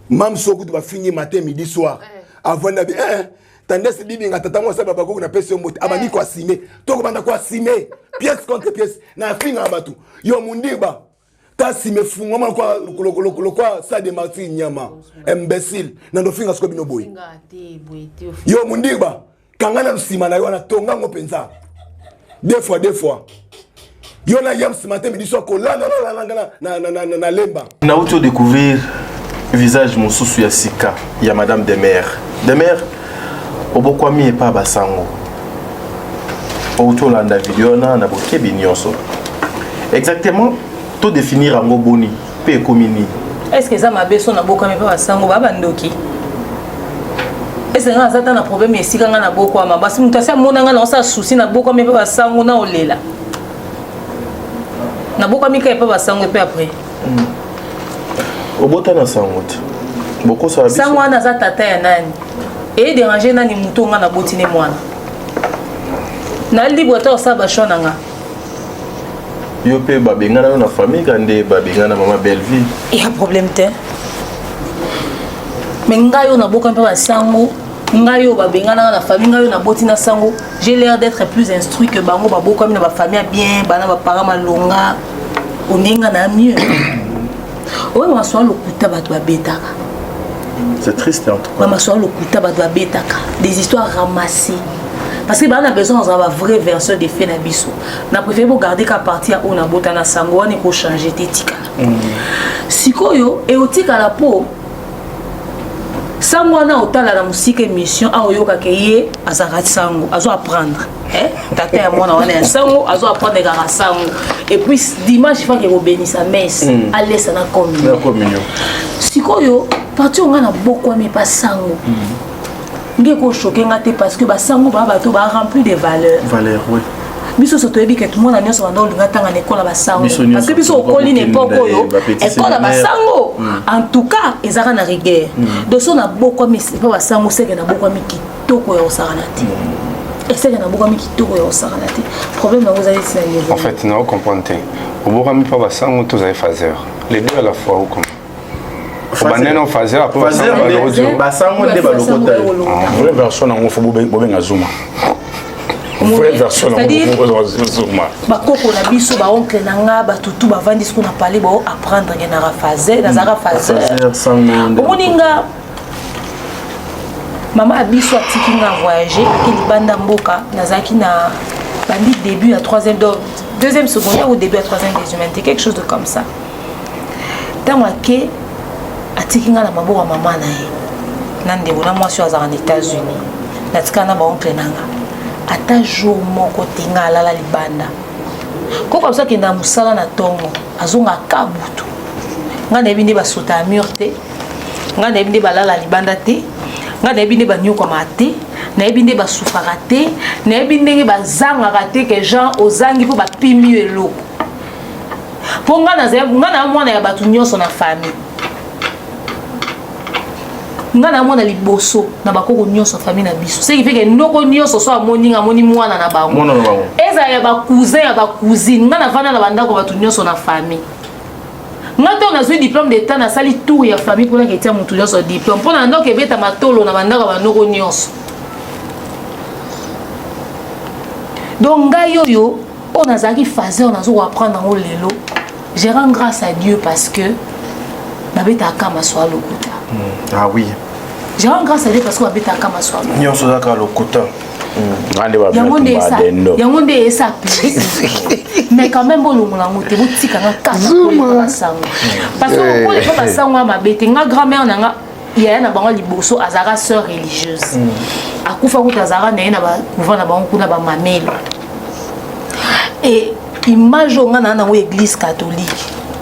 mam soki kutu bafingi matin midi soir avandi abi eh, tandesi bibinga tata mwasi babakoki napesi yo mbote abandi koasime tokobanda koasime pièce contre pièce na afingaka bato yo mundiba tasime fungwama lokwa sa de martyr nyama imbécile na ndofinga siko bino boye yo mundiba kanga na nsima na yo wana tongango mpenza deux fois deux fois yo na yam nsima te midi soir kolanda nalalanga na lemba nauti odécouvrir visage mosusu ya sika ya madame Demer. Demer obokwami epa basango outi olanda video wana na bokebi nyonso exactement todéfinir yango boni mpe ekomi nini est ce que eza mabe so nabokwami mpe basango baa bandoki ese nga aza ta na problème ya esika nga nabokwama basi moto asi amona nga naosala susi nabokwami mpe basango na olela nabokwami kaka epa basango epe après obota na sango te bokosala biso sango wana aza tata ya nani edérange nani moto nga naboti ne mwana na libre ata osala bachoix na nga yo mpe babengana yo na famille ka nde babengana mama Bellevue ya problème te mais ngai oyo naboka mpe basango ngai oyo babengananga na famille ngai oyo naboti na sango j'ai l'air d'être plus instruit que bango babokami na bafamille ya bien bana baparent malonga ondenga na mieux oyo masolo ya lokuta bato babetaka c'est triste en tout cas bamasolo ya lokuta bato babetaka des histoires ramassées parce que baa na besoin ozala ba vraie version de fait na biso na préféré bogarde ka partie ya oyo nabota na sango wana ekochange te etikala sikoyo eotikala mpo sango wana otala na mosika émission aoyokaka ye azalaka sango azo apprendre eh? tata ya mwana wana ya sango azo apprendre kaka sango et puis dimanche fake kobenisa messe Mm. alesa na na communion communion sikoyo parti oyo ngai nabokwami epa sango nge ekochoke nga te parce que basango baa bato ba rempli de valeur valeur oui biso nyonso toyebi ke mwana nyonso banda olinga ntanga na ekola basango Biso nyonso parce que biso okoli na tokokende epoke oyo ba petit ekola séminaire. basango Mm. en tout cas ezalaka na rigueur Mm. donc so nabokwami mpo basango seke nabokwami kitoko ya kosakana te eseke nabokwami kitoko ya kosakana te problème yango ezali ntina niveau En fait, non, comprendre te. Obokwami pa basango tozali phaseur. Les deux à la fois ou comment Obandeli na phaseur après Phaseur basango nde- balokoti yo. basango nde balokota yo. vraie version nango fo bobenga zuma vraie version nango C'est-à-dire- fo bobenga zuma bakoko na biso baoncle na nga batutu bavandi siko na pale bao apprendre ke naka phaseur nazalaka phaseur Phaseur, sango nde omoni nga mama ya biso atiki nga voyage ake libanda mboka nazalaki na bandi début ya troisième donc deuxième secondaire ou début ya troisième des humanités quelque chose de comme ça ntango ake atiki nga na maboko ya mama na ye na ndeko na mwasi oyo azalaka na états-unis natikala na baoncle na nga ata jour moko te nga alala libanda koko biso akenda mosala na ntongo azonga ka butu ngai nayebi nde basota ya mur te ngai nayebi nde balala libanda te ngai nayebi nde banyokwamaka te nayebi nde basufaka te nayebi ndenge bazangaka te ke jean ozangi mpo bapimi yo eloko mpo ngai nazali ngai na mwana ya bato nyonso na famille ngai na mwana liboso na bakoko nyonso ya famille na biso ce qui fait ke ndoko nyonso so amoni nga amoni mwana na bango Mwana na bango. ezala ya bacousin ya bacousine ngai navanda na bandako bato nyonso na famille. Nga ntango nazwi diplôme d'état, nasali tour ya famille mpona ketia motu nyonso diplôme, mpo na ndako ebeta matolo na bandako ya banoko nyonso. Donc ngai oyo oyo nazalaki phaseur, nazo koapprendre yango lelo. Je rends grâce à Dieu parce que babetaka maswa lokuta. Ah oui. Je rends grâce à Dieu parce que babetaka maswa lokuta. Nyonso ezaka lokuta. Yango nde esa plaisir, mais quand même bolongola yango te, botikanga kaka kolepa basango, parce que kolepa basango ya mabe te. Nga grand-mère na nga, yaya na bango liboso, azalaka sœur religieuse. Akufa kuta, azalaka na ye na bacouvent na bango kuna bamamelo. E image oyo nga na nango, église catholique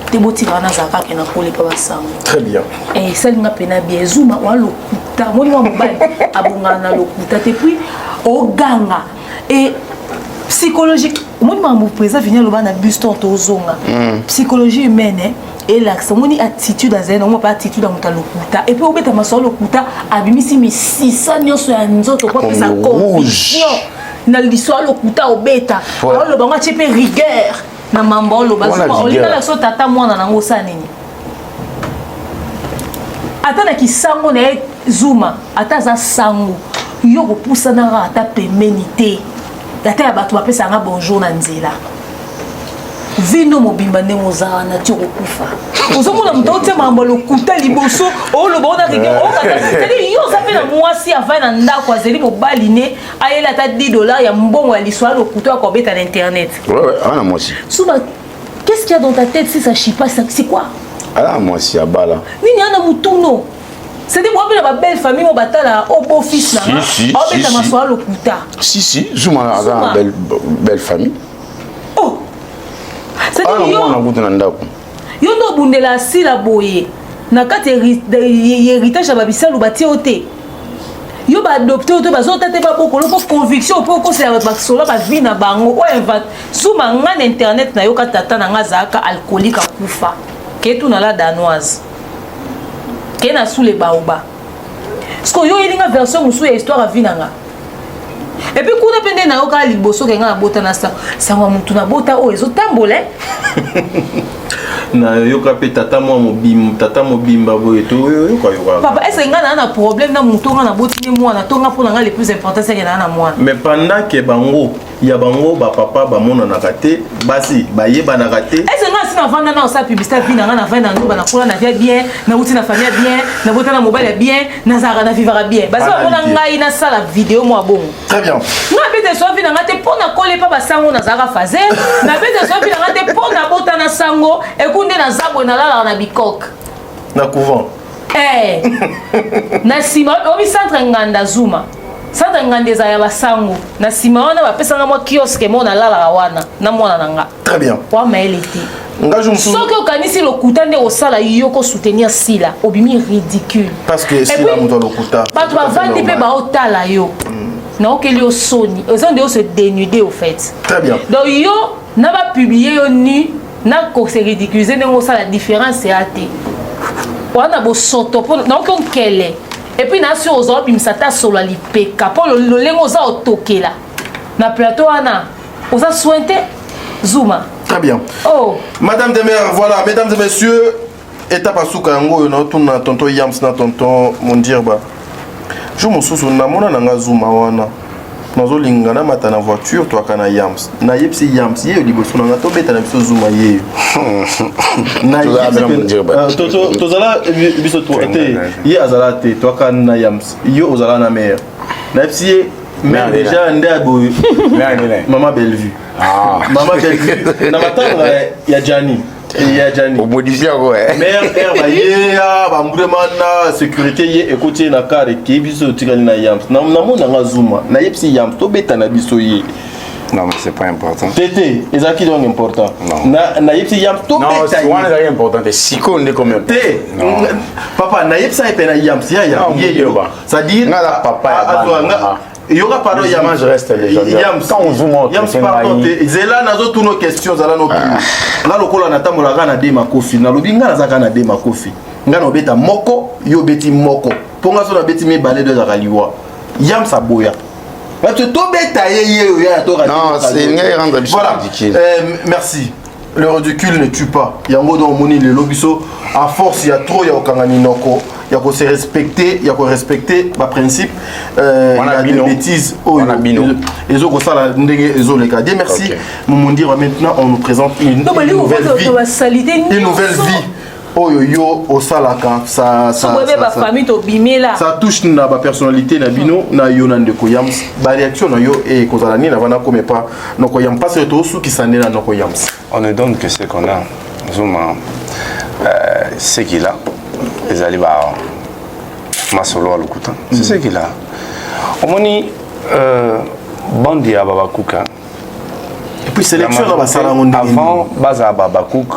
te, botikaka nazalaka kaka na kolepa basango. Très bien. Esalinga mpena bien. Zuma wa lokuta, moni mwa mobali abongana na lokuta te, puis oganga e psychologique. Omoni makambo président Vini aloba na buston, tozonga psychologie humaine elakisa. Omoni attitude azali nango mpe attitude ya moto alokuta, et puis obeta masolo lokuta, abimisi misisa nyonso ya nzoto po apesa conviction na liso alokuta. Obeta, aoloba ngo, atie mpe rigueur na mambo oloba. Olingala so tata mwana nango osala nini? Ata na kisango na ye Zuma, ata aza sango, yo kopusanaka ata pembeni te, ata ya bato bapesaka bonjour na nzela. Vino mobimba ndenge oza wana ti okokufa, ozomona moto otia makambo ya lokuta liboso, oloba ona rigueur, okata. Yo oza mpe na mwasi, avai na ndako, azeli mobali ne ayeli ata 10 $ ya mbongo ya liso ya lokuta ya kobeta na internet. Ana mwasi. Suba, qu'est-ce qu'il y a dans ta tête? Si ça chie pas, c'est quoi? Ala mwasi ya bala. Nini ana mutuno? C'est-à-dire moi mpe na babelle famille mo batala o beau fils na nga aobeta masolo ya lokuta. Si si, Zuma aza na belle, belle famille. Oh, c'est-à-dire yo mwana kutu na ndako. Yo nde obundela asila boye na kati ya héritage ya babisalu, batie yo te, yo baadopte yo te, bazota te, babokolo mpo conviction mpo okosela bato basola bavie na bango oyo invente. Suma nga na internet, nayoka tata na nga azalaka alcoolique, akufa. Ke tuna la Danoise, ke na sous le baoba. Parce yo oyelinga version mosusu ya histoire ya vie na nga. Et puis kuna mpe nde nayoka liboso ke nga nabota na sango ya motu nabota oyo ezotambola. Nayoka mpe tata mwa mobimba, tata mobimba boye, toyoka yoka. Papa, est ce nga naa na problème na motu nga naboti nde mwana to nga? Mpo na nga, le plus important seke naa na mwana. Mais pendant ke bango ya bango bapapa bamonanaka te, basi bayebanaka te. Est ce nga asi navanda na osala publicité vie na nga? Navanda na ndoba, nakola na vie bien, nauti na famille ya bien, nabota na mobali ya bien, nazalaka na vivaka bien. Basi bamona ngai nasala video mwa bongo. Très bien. Nga bete so vie na nga te mpo nakola epa basango, nazalaka faze. Nabete so vie na nga te mpo nabota na sango eku nde naza boye, nalalaka na bikoke. Na couvent. Eh. Na nsima obi centre Nganda, Zuma, centre Nganda ezala ya basango. Na nsima wana bapesanga mwa kiosque mo, nalalaka wana na mwana na nga. Très bien. Wa mayele te. Nga jour mosusu soki okanisi lokuta nde osala yo kosoutenir Sila, obimi ridicule. Parce que Sila moto alokuta. Bato bavandi mpe baotala yo, naokeli yo soni, eza nde yo se dénude au fait. Très bien. Donc yo na bapublie yo nu na kose ridiculiser ndenge osala différence ya te wana bosoto mpo naoki onkele. Et puis nasi oza obimisa ata solo ya lipeka mpo lolenge oza otokela na plateau wana, oza soin te, Zuma. Très bien. Oh. Madame Demer, voilà, mesdames et messieurs, étape à suka yango oyo naotuna tonton Yams na tonton Mondirba. Jour mosusu namona na nga Zuma wana, nazolinga namata na voiture, twaka na Yams, nayebisi Yams yeyo liboso na nga, tobeta na biso Zuma yeyo. Tozala biso te, ye azala te, twaka na Yams, yo ozala na mare. Nayebisi ye mare déjà nde aboye mama Bellevue, mama Bellevue na matanga ya Jani, ya Jani. Omodifie yango. Mare r bayeya bambrema na sécurité, ye ekoti ye na car, ekei, biso otikali na Yams. Namona nga Zuma, nayebisi Yams tobeta na biso ye. Non, mais c'est pas important. Tete, ezalaki donc important. Nayebisi Yams tobeta. Non, wana ezalaki important te. Sikoyo nde combien? Te. Papa, nayebisa ye mpe na Yams yaya ye yo. C'est-à-dire nga papa ya bana. Yoka, pardon. Yams, je reste légendaire. Yams, quand on zoom Yams, pardon te, zela, nazotuna question, zala notuna. Nga lokola natambolaka na de makofi, nalobi nga nazaka na de makofi. Nga na obeta moko, yo obeti moko. Mpo nga so nabeti mibale do ezalaka liwa. Yams aboya. Bato tobeta ye ye oyo ya to. Non, c'est ngai rendre biso Voilà. ridicule. Merci. Le ridicule ne tue pas. Yango donc omoni lelo biso à force ya trop ya kokanga minoko ya ko se respecter ya ko respecter ba principe euh, ya des bêtises oyo ezo kosala ndenge ezoleka. Dieu merci. Okay. Mumundira maintenant on nous présente une, non, une nouvelle vie. Une nouvelle vie. oyo yo osalaka ça ça ça, ça, famille tobimela ça touche na ba personnalité na bino na yo na ndeko yams ba réaction na yo e kozala nini avant nakome pa noko yams parce que tosukisa nde na noko yams on ne donne que ce qu'on a zuma euh, ce qu'il a ezali ba masolo ya lokuta c'est ce qu'il a omoni euh, bande ya babakuka Et puis sélection na basala yango ndenge avant bazala babakouk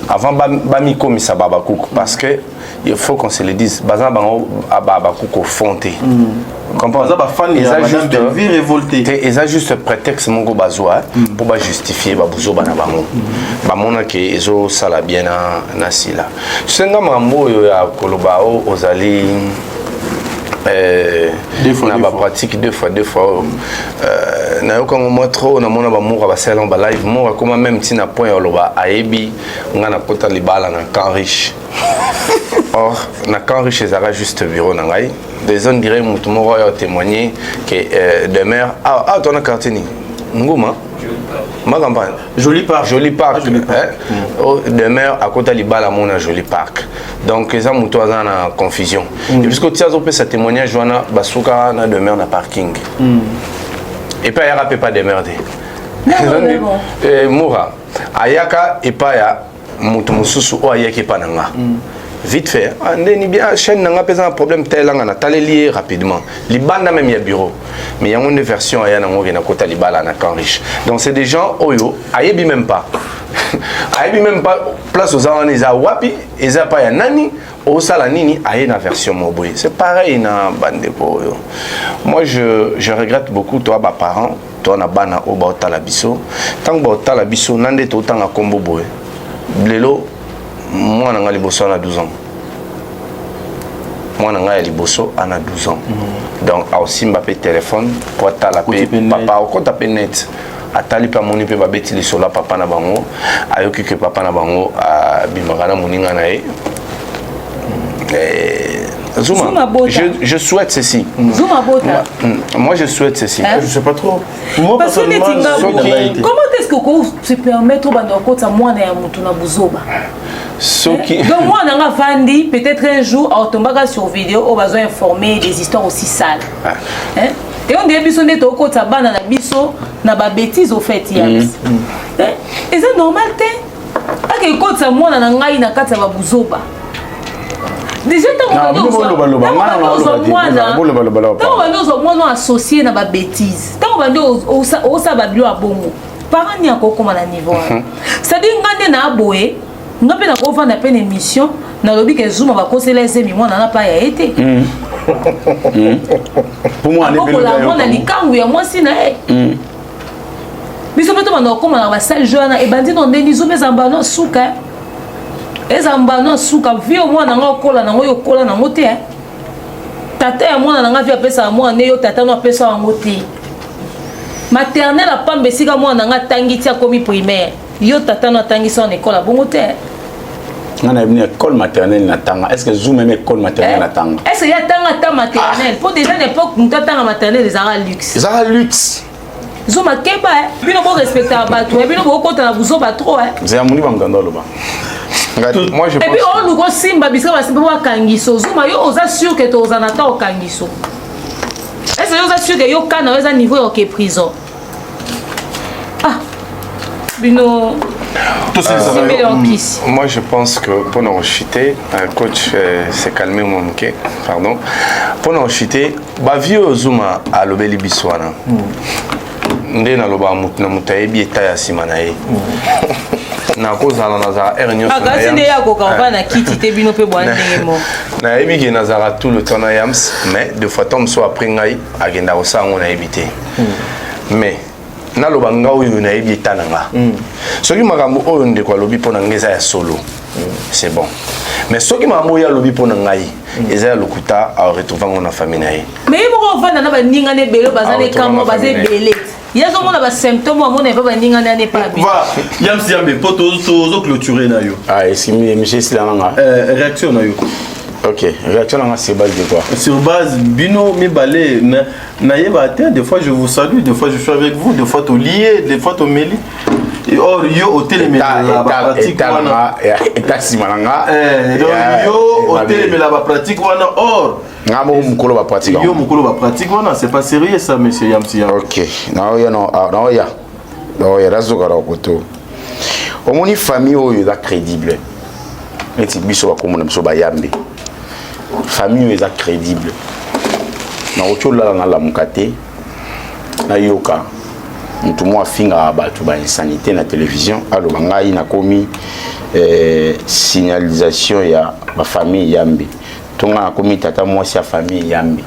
avant bamikomisa babakouk parce que il faut qu'on se le dise baza na bango babakouk au fond te mm. comprendre eza juste révolté te eza juste prétexte moko bazwa mpo mm. bajustifie babuzoba na bango mm. bamonaki ezosala bien na, na sila senga makambo oyo ya koloba o ozali euh, na bapratique deux fois deux fois oyo euh, nayoka yango mwa trop namona bamour basala yango balive mour akoma meme ntina point ya oloba ayebi ngai nakota libala na camp riche or na camp riche ezalaka juste bureau na ngai des on dirait motu moko oyo témoigner que euh, demeure awa ah, ah, tona quartier nini nguma ma campagne joli parc joli parc, ah, joli parc. Hein? Mm. Oh, demeure akota libala mona joli parc donc eza moto aza na confusion mm. et puisque ti azopesa témoignage wana basuka na demeure na parking mm. epai ayaka mpe pa demeure te eh, mura ayaka epai ya moto mosusu oyo ayaki epai na nga mm. vite fait ah, ndeni bien ah, chaîne na nga mpe eza na problème talelanga nataleli ye rapidement libanda même ya bureau mais yango nde version aya nango ke nakota libala na camp riche donc c'est des gens oyo ayebi même pas ayebi même pas place oza wana eza wapi eza pa ya nani osala nini aye na version moko boye c'est pareil na bandeko oyo moi je, je regrette beaucoup toi baparent toi na bana oyo baotala biso ntango baotala biso na nde totanga nkombo boye lelo mwana nga liboso ana 12 ans mwana ngai ya liboso ana 12 ans mm. donc aosimba mpe telefone mpo atala mpe papa okota mpe net atali mpe amoni mpe babeti lisolo ya papa na bango ayoki ke papa na bango abimaka na moninga na ye eh, Zuma, Zuma je, je souhaite ceci. Zuma Bota. Moi, hmm, moi, je souhaite ceci. Hein? Je sais pas trop. Moi, Parce que neti nga comment est-ce que ko se permettre banda okota mwana ya mutu na buzoba? Soki Donc mwana nga vandi peut-être un jour atombaka sur vidéo oyo bazo informer des histoires aussi sales. Ah. Hein? Et on dirait biso nde tokota bana na biso na ba bêtises au fait ya. Mm. Hein? Eza normal te. Ake ekotisa mwana na ngai na kati ya ba buzoba. Déjà ntango bandi ozwa mwana associé na ba bêtises ntango bandi osala babilo ya bongo parent nini akokoma na niveau wana c'est-à-dire nga nde na boye nga mpe nakovanda mpe na émission nalobi ke zuma bakosela ezemi mwana na pa ya ye te hmm. Hmm. akokola mwana likangu ya mwasi na ye hmm. biso mpe tobanda kokoma na basale jeu wana ebandi no ndeni zuma eza mbano suka eza mbano suka vie omwana nga okola nango yo okola nango te tata ya mwana na nga vie apesaka mwana nde yo tata no apesa yango te maternel apamba esika mwana na nga atangi ti akomi primaire yo tata no atangisa na ekole abongo te nga nayebi na école maternelle na tanga est ce que zu meme école maternelle na tanga est ce que ye atanga ata maternelle mpo déjà na époque moto atanga maternelle ezalaka luxe ezalaka luxe zuma keba eh. bino borespectaka bato eh. bino bokota na buzoba trop eh. zela moni bamutanda oloba epuis oluka osimba bisika basimba bakangiso zuma yo oza sûr ke toza na ta okangiso est ce yo oza sûr ke yo kana yo eza niveau ya oke prison ah bino euh, moi je pense que pour nous rechuter un coach euh, s'est calmé mon moke pardon pour nous rechuter ba vieux Zuma alobeli biso wana hmm. nde nalobaka motu na moto ayebi eta ya nsima na ye hmm. nakozala nazala heure nyonso nde ye akoka ova na kiti te bino mpe bwa ndenge moko nayebi ke nazalaka tout le temps na yams mais de fois temps mosusu après ngai akenda kosala yango nayebi te hmm. mais naloba nga oyo nayebi eta na nga mm. soki makambo oyo ndeko alobi mpo na ngai eza ya solo mm. c'est bon mais soki makambo oyo alobi mpo na ngai mm. eza ya lokuta aretrouve yango na famille na ye mais ye moko ovanda na baninga na ebele baza na ekamwa baza ebele. Ye azomona basymptôme amona epa baninga nani epa bi. Voilà, Yams Yambe, po tozo clôturer na yo. Ah, esimi émission esila nanga. Euh, réaction na yo. Ok, réaction nanga sur base de quoi Sur base bino mibale na nayeba te, des fois je vous salue, des fois je suis avec vous, des fois to lié, des fois to meli. Et or yo otelemela ba pratique wana. Eta sima nanga. Eh, donc yo otelemela ba pratique wana or nga moko mokolo ba pratique. Yo mokolo ba pratique wana, c'est pas sérieux ça monsieur Yamsi. Ok, naoya no naoya. Naoya nazoka na koto. Omoni famille oyo eza crédible. Neti biso bakomona biso bayambe. Famille oyo eza crédible. Nakoki olala nalamuka te nayoka moto moko afingaka bato ba insanité na télévision aloba ngai nakomi eh, signalisation ya bafamille yambe to ngai nakomi tata mwasi ya famille yambe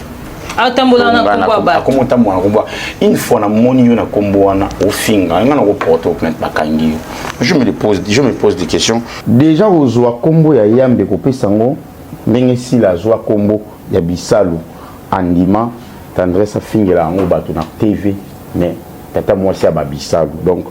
atambola na kombo ya bato akomi otambola na kombo une fois namoni yo na kombo wana ofinga ngai nakoporte plainte bakangi yo je me pose, je me pose des questions déjà kozwa kombo ya yambe kopesa yango ndenge sila azwa kombo ya bisalu andima tendresse afingela yango bato na tv mais tata mwasi ya babisalu donc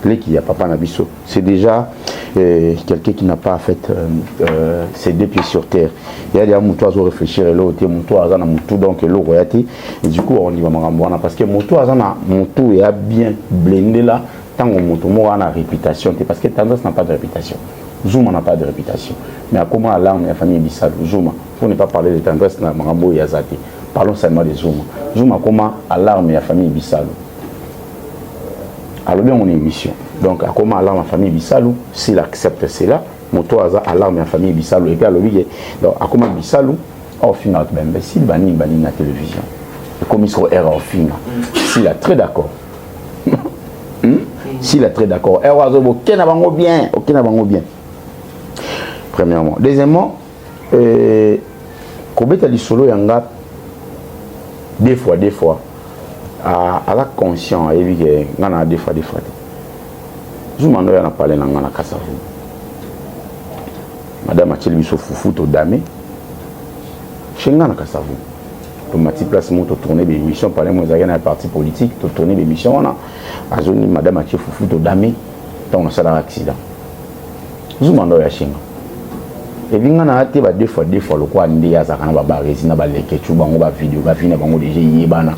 leki ya papa na biso c'est déjà euh, quelqu'un qui n'a pas fait euh, euh, ses deux pieds sur terre ya deja moto azo réfléchir eloko te moto aza na motu donc eloko ya te et du coup akondima makambo wana parce que moto aza na motu ya bien blendela ntango moto moko aza na réputation te parce que tendresse n'a pas de réputation Zuma n'a pas de réputation mais akoma alarme ya famille Bisalu Zuma pour ne pas parler de tendresse na makambo oyo aza te parlons seulement de Zuma Zuma akoma alarme ya famille Bisalu alobi yango na émission donc akoma alarme ya famille Bisalu s'il accepte cela moto aza alarme ya famille Bisalu et puis alobi ke donc akoma Bisalu aofinga bato baimbécile banini banini na télévision ekomi soko ere aofinga s'il a très d'accord hmm? s'il a très d'accord ere azobo oke na bango bien oke na bango bien premièrement deuxièmement euh, kobeta lisolo ya nga deux fois deux fois aza conscient ayebi ke nga na deux fois deux fois te zuma ndo ya na palais na nga na kasavu madame atieli biso fufu todame chez nga na kasavu tomati place moko totourne baémission palais mo ezalaki na parti politique totourne baémission wana azongi madame atie fufu todame ntango nasalaka accident zuma ndo ya shinga epi nga na te ba deux fois deux fois lokola nde azalaka na babaresi na balekecu bango bavideo bavi na bango deja eyebana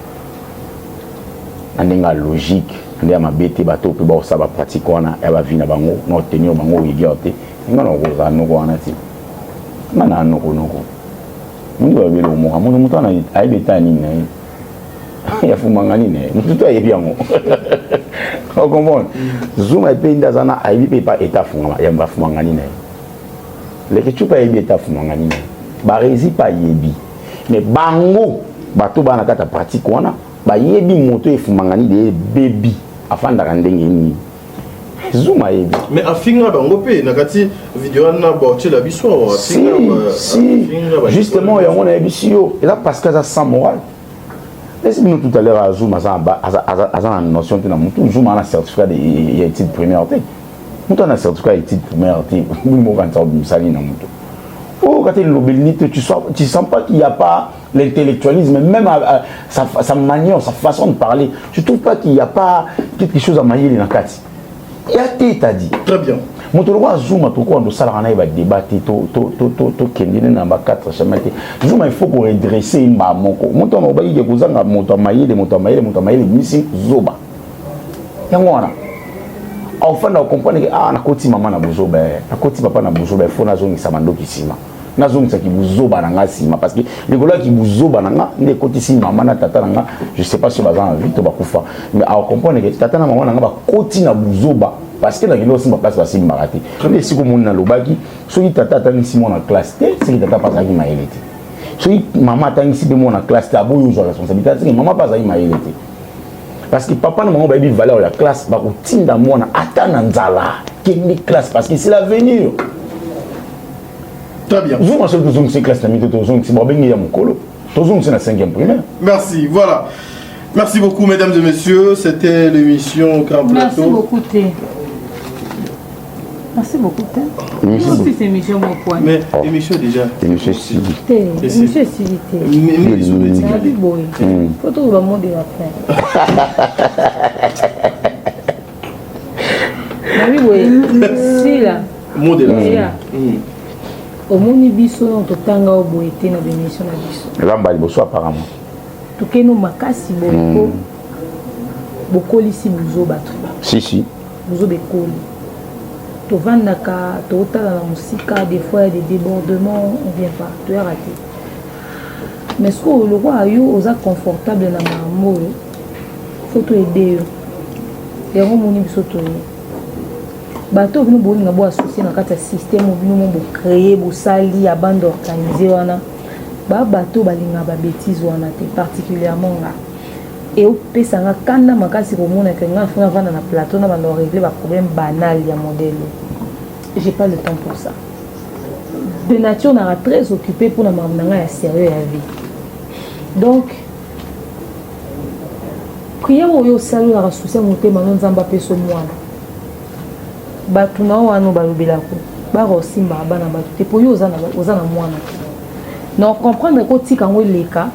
na ndenge ya logique nde ya mabe te bato mpe baosala bapratique wana ya bavi na bango na otenir bango rigueur te nga na okozala noko wana te nga na nokonoko mondi balobi eloko moko moto moto wana ayebi eta nini na ye ya fumanga nini na ye moto to ayebi yango ocomprendre zuma epe nde aza na ayebi mpe epa eta afungama ya afumanga nini na ye leke cupa ayebi eta afumanga nini na ye barezi mpe ayebi mais bango bato baa na kati ya pratique wana bayebi moto efumanga nini de ebebi afandaka ndenge nini Zuma ayebi. Mais afinga bango pe na kati video wana baotiela biso awa afinga si, si. Justement yango nayebisi yo eza parce que aza sans morale. Esi bino tout à l'heure Zuma aza aza aza na notion te na mutu Zuma ana certificat de ya étude primaire te. Mutu ana certificat ya étude primaire te. Bino mokanisa obimisa nini na mutu. Oh, quand il l'obélit, tu, tu sens pas qu'il n'y a pas l'intellectualisme, même à, à, sa, sa manière, sa façon de parler. Je trouve pas qu'il n'y a pas quelque chose à mailler dans kati. Il y a té, t'as dit. Très bien. moto lokola zuma tokoka tosalaka na ye badébat te tokende nde na ba 4 chemin te zuma il faut koredresse ye mbaa moko moto wana obaki ke kozanga moto ya mayele moto ya mayele moto ya mayele ebimisi zoba yango wana ofanda okomprendre ke ah nakoti mama na bozoba nakoti papa na bozoba il faut nazongisa mandoki nsima nazongisa kibuzoba na nga nsima parce que likolo ya kibuzoba na nga nde ekotisi mama na tata na nga je sais pas soki baza na vie to bakufa mais acomprendre ke tata na mama na nga bakoti na buzoba parce que nakende osimba place basimbaka te nde esika omoni nalobaki soki tata atangisi mwana classe te soki tata mpe azalaki mayele te soki mama atangisi mpe mwana classe te aboyi ozwa responsabilité soki mama mpe azalaki mayele te parce que papa na bango bayebi valeur ya classe bakotinda mwana ata na nzala kende classe parce que c'est l'avenir Très bien. Zuma soki tozongisi classe na mito tozongisi babengi ya mokolo tozongisi na 5e primaire. Merci, voilà. Merci beaucoup mesdames et messieurs, c'était l'émission Grand Plateau. Merci beaucoup T. Merci beaucoup. Te. Émission moko. Mais émission déjà. Émission esili. Te, émission esili te. Nabi boye. Faut toloba mot de la fin. Nabi boye. Sila. Mot de la fin. Omoni biso no totanga oyo boye te na bémission na biso. Eza mbala liboso apparemment. Tokeno makasi boye po bokolisi buzoba trop. Si si. Buzoba ekoli. Tovandaka totala na mosika, des fois il y a des débordements, on vient pas, toyaka te. Mais sikoyo lokola yo oza confortable na makambo oyo, faut toyede yo. Yango omoni biso toye. Bato oyo bino bolinga bo associer na kati ya système oyo bino mo bocreye, bosali ya bande organisée wana, ba bato balingaka ba bêtise wana te, particulièrement nga. Eopesa nga kanda makasi komona ke nga funa vanda na plateau na banda régler ba problème banal ya modèle. J'ai pas le temps pour ça. De nature naka très occupé pour na makambo na nga ya sérieux ya vie. Donc prière oyo osali oyaka souci ya motema no Nzambe apesa mwana. Bato na wana balobelako baka osimbaka bana bato te po yo oza na mwana te. Na comprendre kotika yango eleka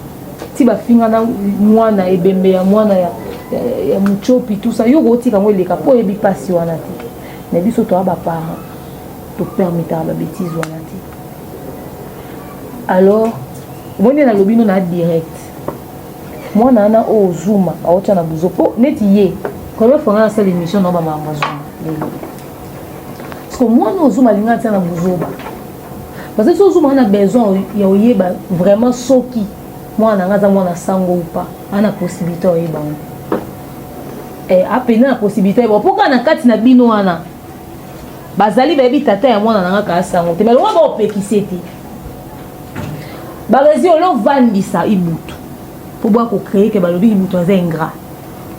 ti bafinga na mwana ebembe ya mwana ya, ya, ya muchopi tout ça, yo kotika yango eleka po oyebi mpasi wana te. Mais biso toya baparent topermetaka babétise wana te. Alors omoni nalobi no na direct mwana wana oyo Zuma aotya na buzo po neti ye première fois nga nasala émission na bamama Zuma lelo, parce que mwana oyo Zuma alinga atia na buzoba, parce que so Zuma ana besoin ya oyeba vraiment soki mwana nanga aza mwana sango ou pas, ana possibilité oyeba yango, apena na possibilité oyeba mpo kaka na kati na bino wana bazali bayebi tata ya mwana nanga kaka sango te, mais longo baopekise te. Barezi olovandisa Ibutu mpo boya kocreye ke balobi Ibutu aza ingrat,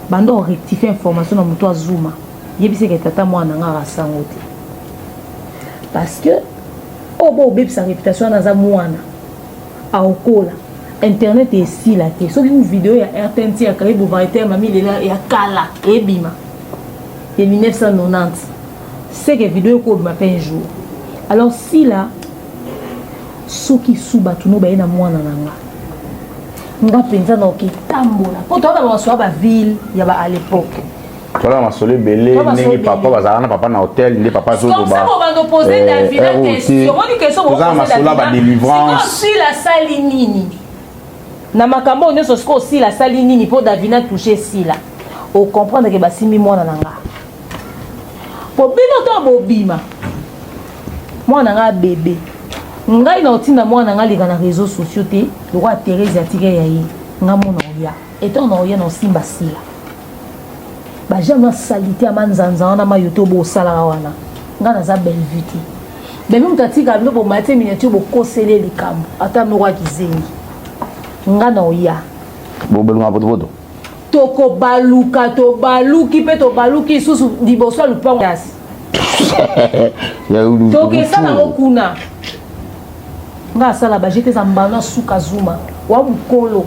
banda orectifie information na moto azuma yebiseke tata mwana nanga kaka sango te, parce que oyo bo obebisa réputation wana aza mwana aokola. Internet esila te, soki video ya RTNT ya Karibu Variété ya Mami Lela ya kala ebima ya 1990, c'est que vidéo ekobima mpe un jour. Alors sila soki su bato no baye na mwana na nga, nga mpenza na oketambola mpo toyaka bamasolo ya baville ya ba à l'époque. Tola masolo ebele ndenge papa bazalaka na papa na hotel, nde papa azoloba toza na masolo ya badelivrance. Sila asali nini na makambo oyo nyonso? Sikoyo Sila asali nini mpo Davina touche Sila? Ocomprendre ke basimbi mwana na nga po bino to bobima mwana nga bebe. Ngai na otinda mwana nga aleka na réseaux sociaux te lokola Therese atika ya ye. Nga mona oya etant na oya na osimba Sila bajame na salite ya manzanza wana mayo to bosalaka wana. Nga naza Bellevue te. Bellevue moto atika bino bomati miniature, bokoseli likambo ata moko ya kizengi. Nga na oya bobeluka potopoto. Tokobaluka, tobaluki mpe tobaluki lisusu liboso ya lupango yasi, tokesala yango kuna. Nga asala bajete eza mbano asuka. Zuma wa mokolo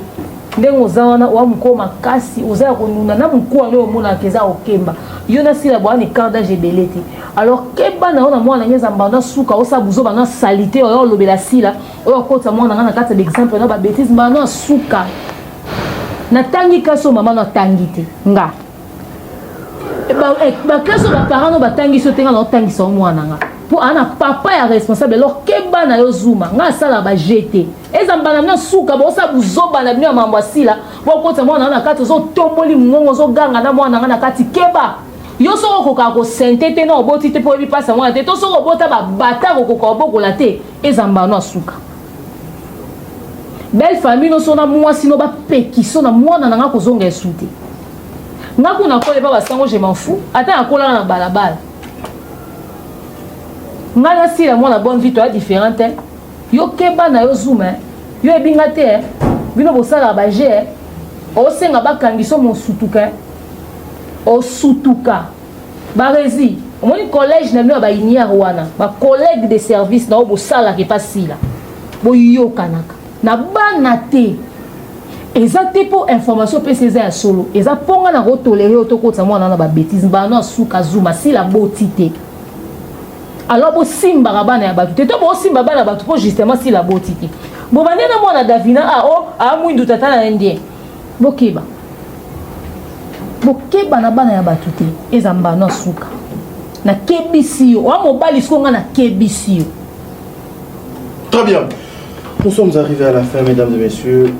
ndenge oza wana wa mokolo makasi, oza ya konuna na mokuwa oyo omonaka eza okemba yo nasila bwani quart d'âge ebele te. Alors keba na yo na mwana nge eza mbano asuka osala buzoba na salite oyo olobela Sila oyo akotisa mwana nga na kati ya baexemple na babétise. Mbano asuka natangi kasi oyo mama no atangi te, nga baklase oyo baparent no batangi so te, nga na otangisa yo mwana nga mpo aa na papa ya responsable. Alors keba na yo Zuma, nga asalaka baje te eza mbala bino suka bosala buzoba na bino ya mambo asila bokotisa mwana nga na kati. Ozotomboli mongongo, ozoganga na mwana nga na kati. Keba yo, soki okokaka kosente te na oboti te mpo oyebi mpasi ya mwana te, to soki obota babata kokoka obokola te, eza mbano asuka. Belle famille no so na mwasi no bapekiso na mwana na nga kozonga esu te. Nga kuna koyeba basango, je m'en fous, ata nakolala na balabala. Nga nasila mwana bonne vie, toya différent te. Yo keba na yo Zuma, yo ebinga te. Bino bosalaka baje osenga bakangiso mosutuka osutuka barezi. Omoni collège na bino ya bainiare wana, bacollègue de service na oyo bosalaka epa Sila, boyokanaka na bana te. Eza te mpo information opesi eza ya solo, eza mpo nga na kotolere oyo tokotisa mwana na babétise. Bano asuka Zuma, Sila boti te. Alors bosimbaka bana ya bato te, to bosimba bana ya bato mpo justement sila boti te. Bobande na mwana Davina a o a mwindu tata na indien. Bokeba. Bokeba na bana ya bato te, eza mbano ya suka. Nakebisi yo, oa mobali siko nga nakebisi yo. Très bien. Nous sommes arrivés à la fin, mesdames et messieurs.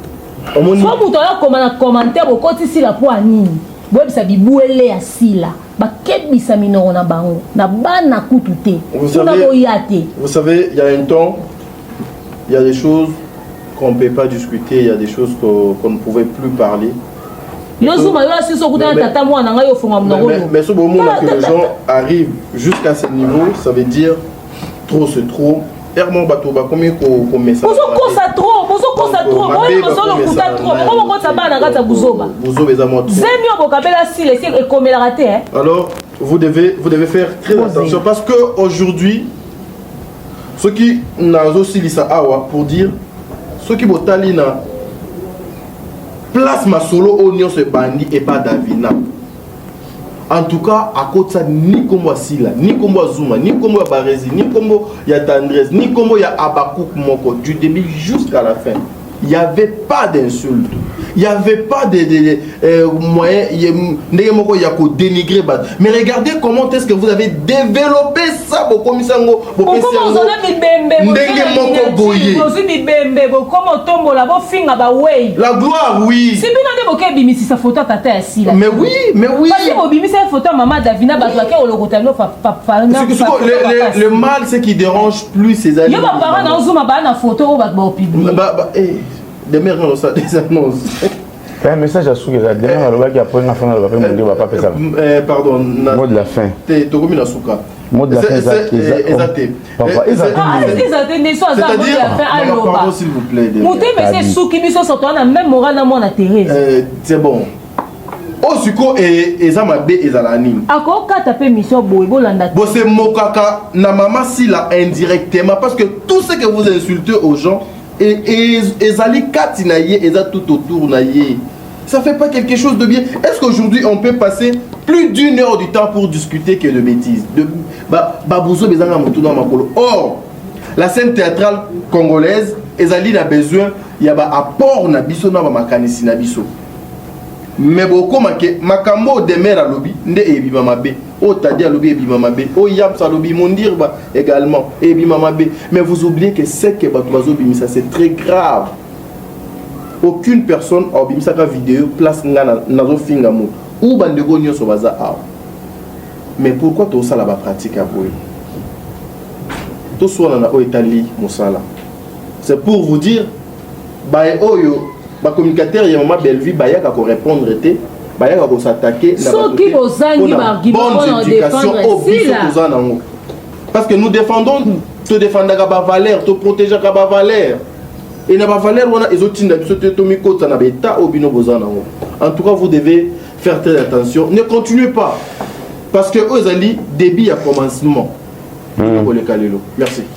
So moto ayakoma na commentaire bokoti sila mpo ya nini? Boyebisa bibwele ya sila bakebisa minoko na bango na bana kutu te kuna boya te. Vous savez, il y a un temps, il y a des choses qu'on ne peut pas discuter, il y a des choses qu'on ne pouvait plus parler. Yo zuma yo asisi okutana tata mwana ngai ofonga monoko. Mais ce moment là que les gens arrivent jusqu'à ce niveau, ça veut dire trop c'est trop. Herman bato bakomi komesa. Bozokosa trop, bozokosa trop, boye bozolokuta trop, bokokotisa bana na kati ya buzoba. Buzoba eza mwa trop. Zemi oyo bokabela sila esi ekomelaka te. Alors vous devez faire très attention parce que aujourd'hui soki nazosilisa awa pour dire soki botali na place masolo oyo nyonso ebandi epa Davina, en tout cas akotisa ni nkombo ya Sila, ni nkombo ya Zuma, ni nkombo ya Barezi, ni nkombo ya Tendresse, ni nkombo ya Abakouk moko. Du début jusqu'à la fin, il n'y avait pas d'insulte, il n'y avait pas de moyen ndenge moko ya kodénigrer bato. Mais regardez comment est-ce que vous avez développé ça, bokomisa yango, bopesi Bokoma yango ozala mibembe ndenge moko boye. Bozwi mibembe, bokoma otombola, bofinga bawei. La gloire, oui. Si bino nde boke ebimisisa foto ya tata ya Sila. Mais oui, mais oui. Parce que bobimisa foto ya mama Davina, bato bake kolokota bino. Le mal, ce qui dérange plus ces amis. Yo baparent na ozuma baa na foto oyo bato baopublier. Bah, eh, des mères ça des annonces. Un message à suki eza demain alobaki après nga fana aloba mpe mondie bapa apesa. Pardon. Mot de la fin. Te, tokomi na suka. Mot de la fin eza te. Papa, eza te. Eza te nde so aza mot de la fin aloba. Pardon, s'il vous plaît. Motema esi esuki biso so toa na même moral na mwana Thérèse. C'est bon. Oyo sikoyo eza mabe ezala nini? Akokata mpe mission boye, bolanda. Bose mokaka na mama Sila indirectement, parce que tout ce que vous insultez aux gens ezali kati na ye, eza tout autour na ye. Ça fait pas quelque chose de bien. Est-ce qu'aujourd'hui on peut passer plus d'une heure du temps pour discuter que de bêtises, de babuzo bezanga motu na makolo? Or la scène théâtrale congolaise ezali na besoin ya baapport na biso na bamakanisi na biso. Mais bokóma ke makambo oyo Demer alobi nde ebima mabe, oyo Tadi alobi ebima mabe, oyo Yams alobi, Mondirba également ebima mabe. Mais vous oubliez que ce que bato bazobimisa, c'est très grave. Aucune personne aobimisaka video place nga nazofinga moto ou bandeko nyonso baza awa. Mais pourquoi tosala bapratique ya boye? Toswana na oyo etali mosala. C'est pour vous dire, baye oyo bacommunicateur ya mama Bellevue bayaka korépondre te, bayaka kos'attaquer. Soki bozangi baargument mpona éducation oyo biso toza nango, parce que nous défendons, todefendaka bavaleur, toprotégeaka bavaleur, e na bavaleur wana ezotinda biso te tomikota na baétat oyo bino boza nango. En tout cas, vous devez faire très attention. Ne continuez pas, parce que oyo ezali début ya commencement koleka lelo. Merci.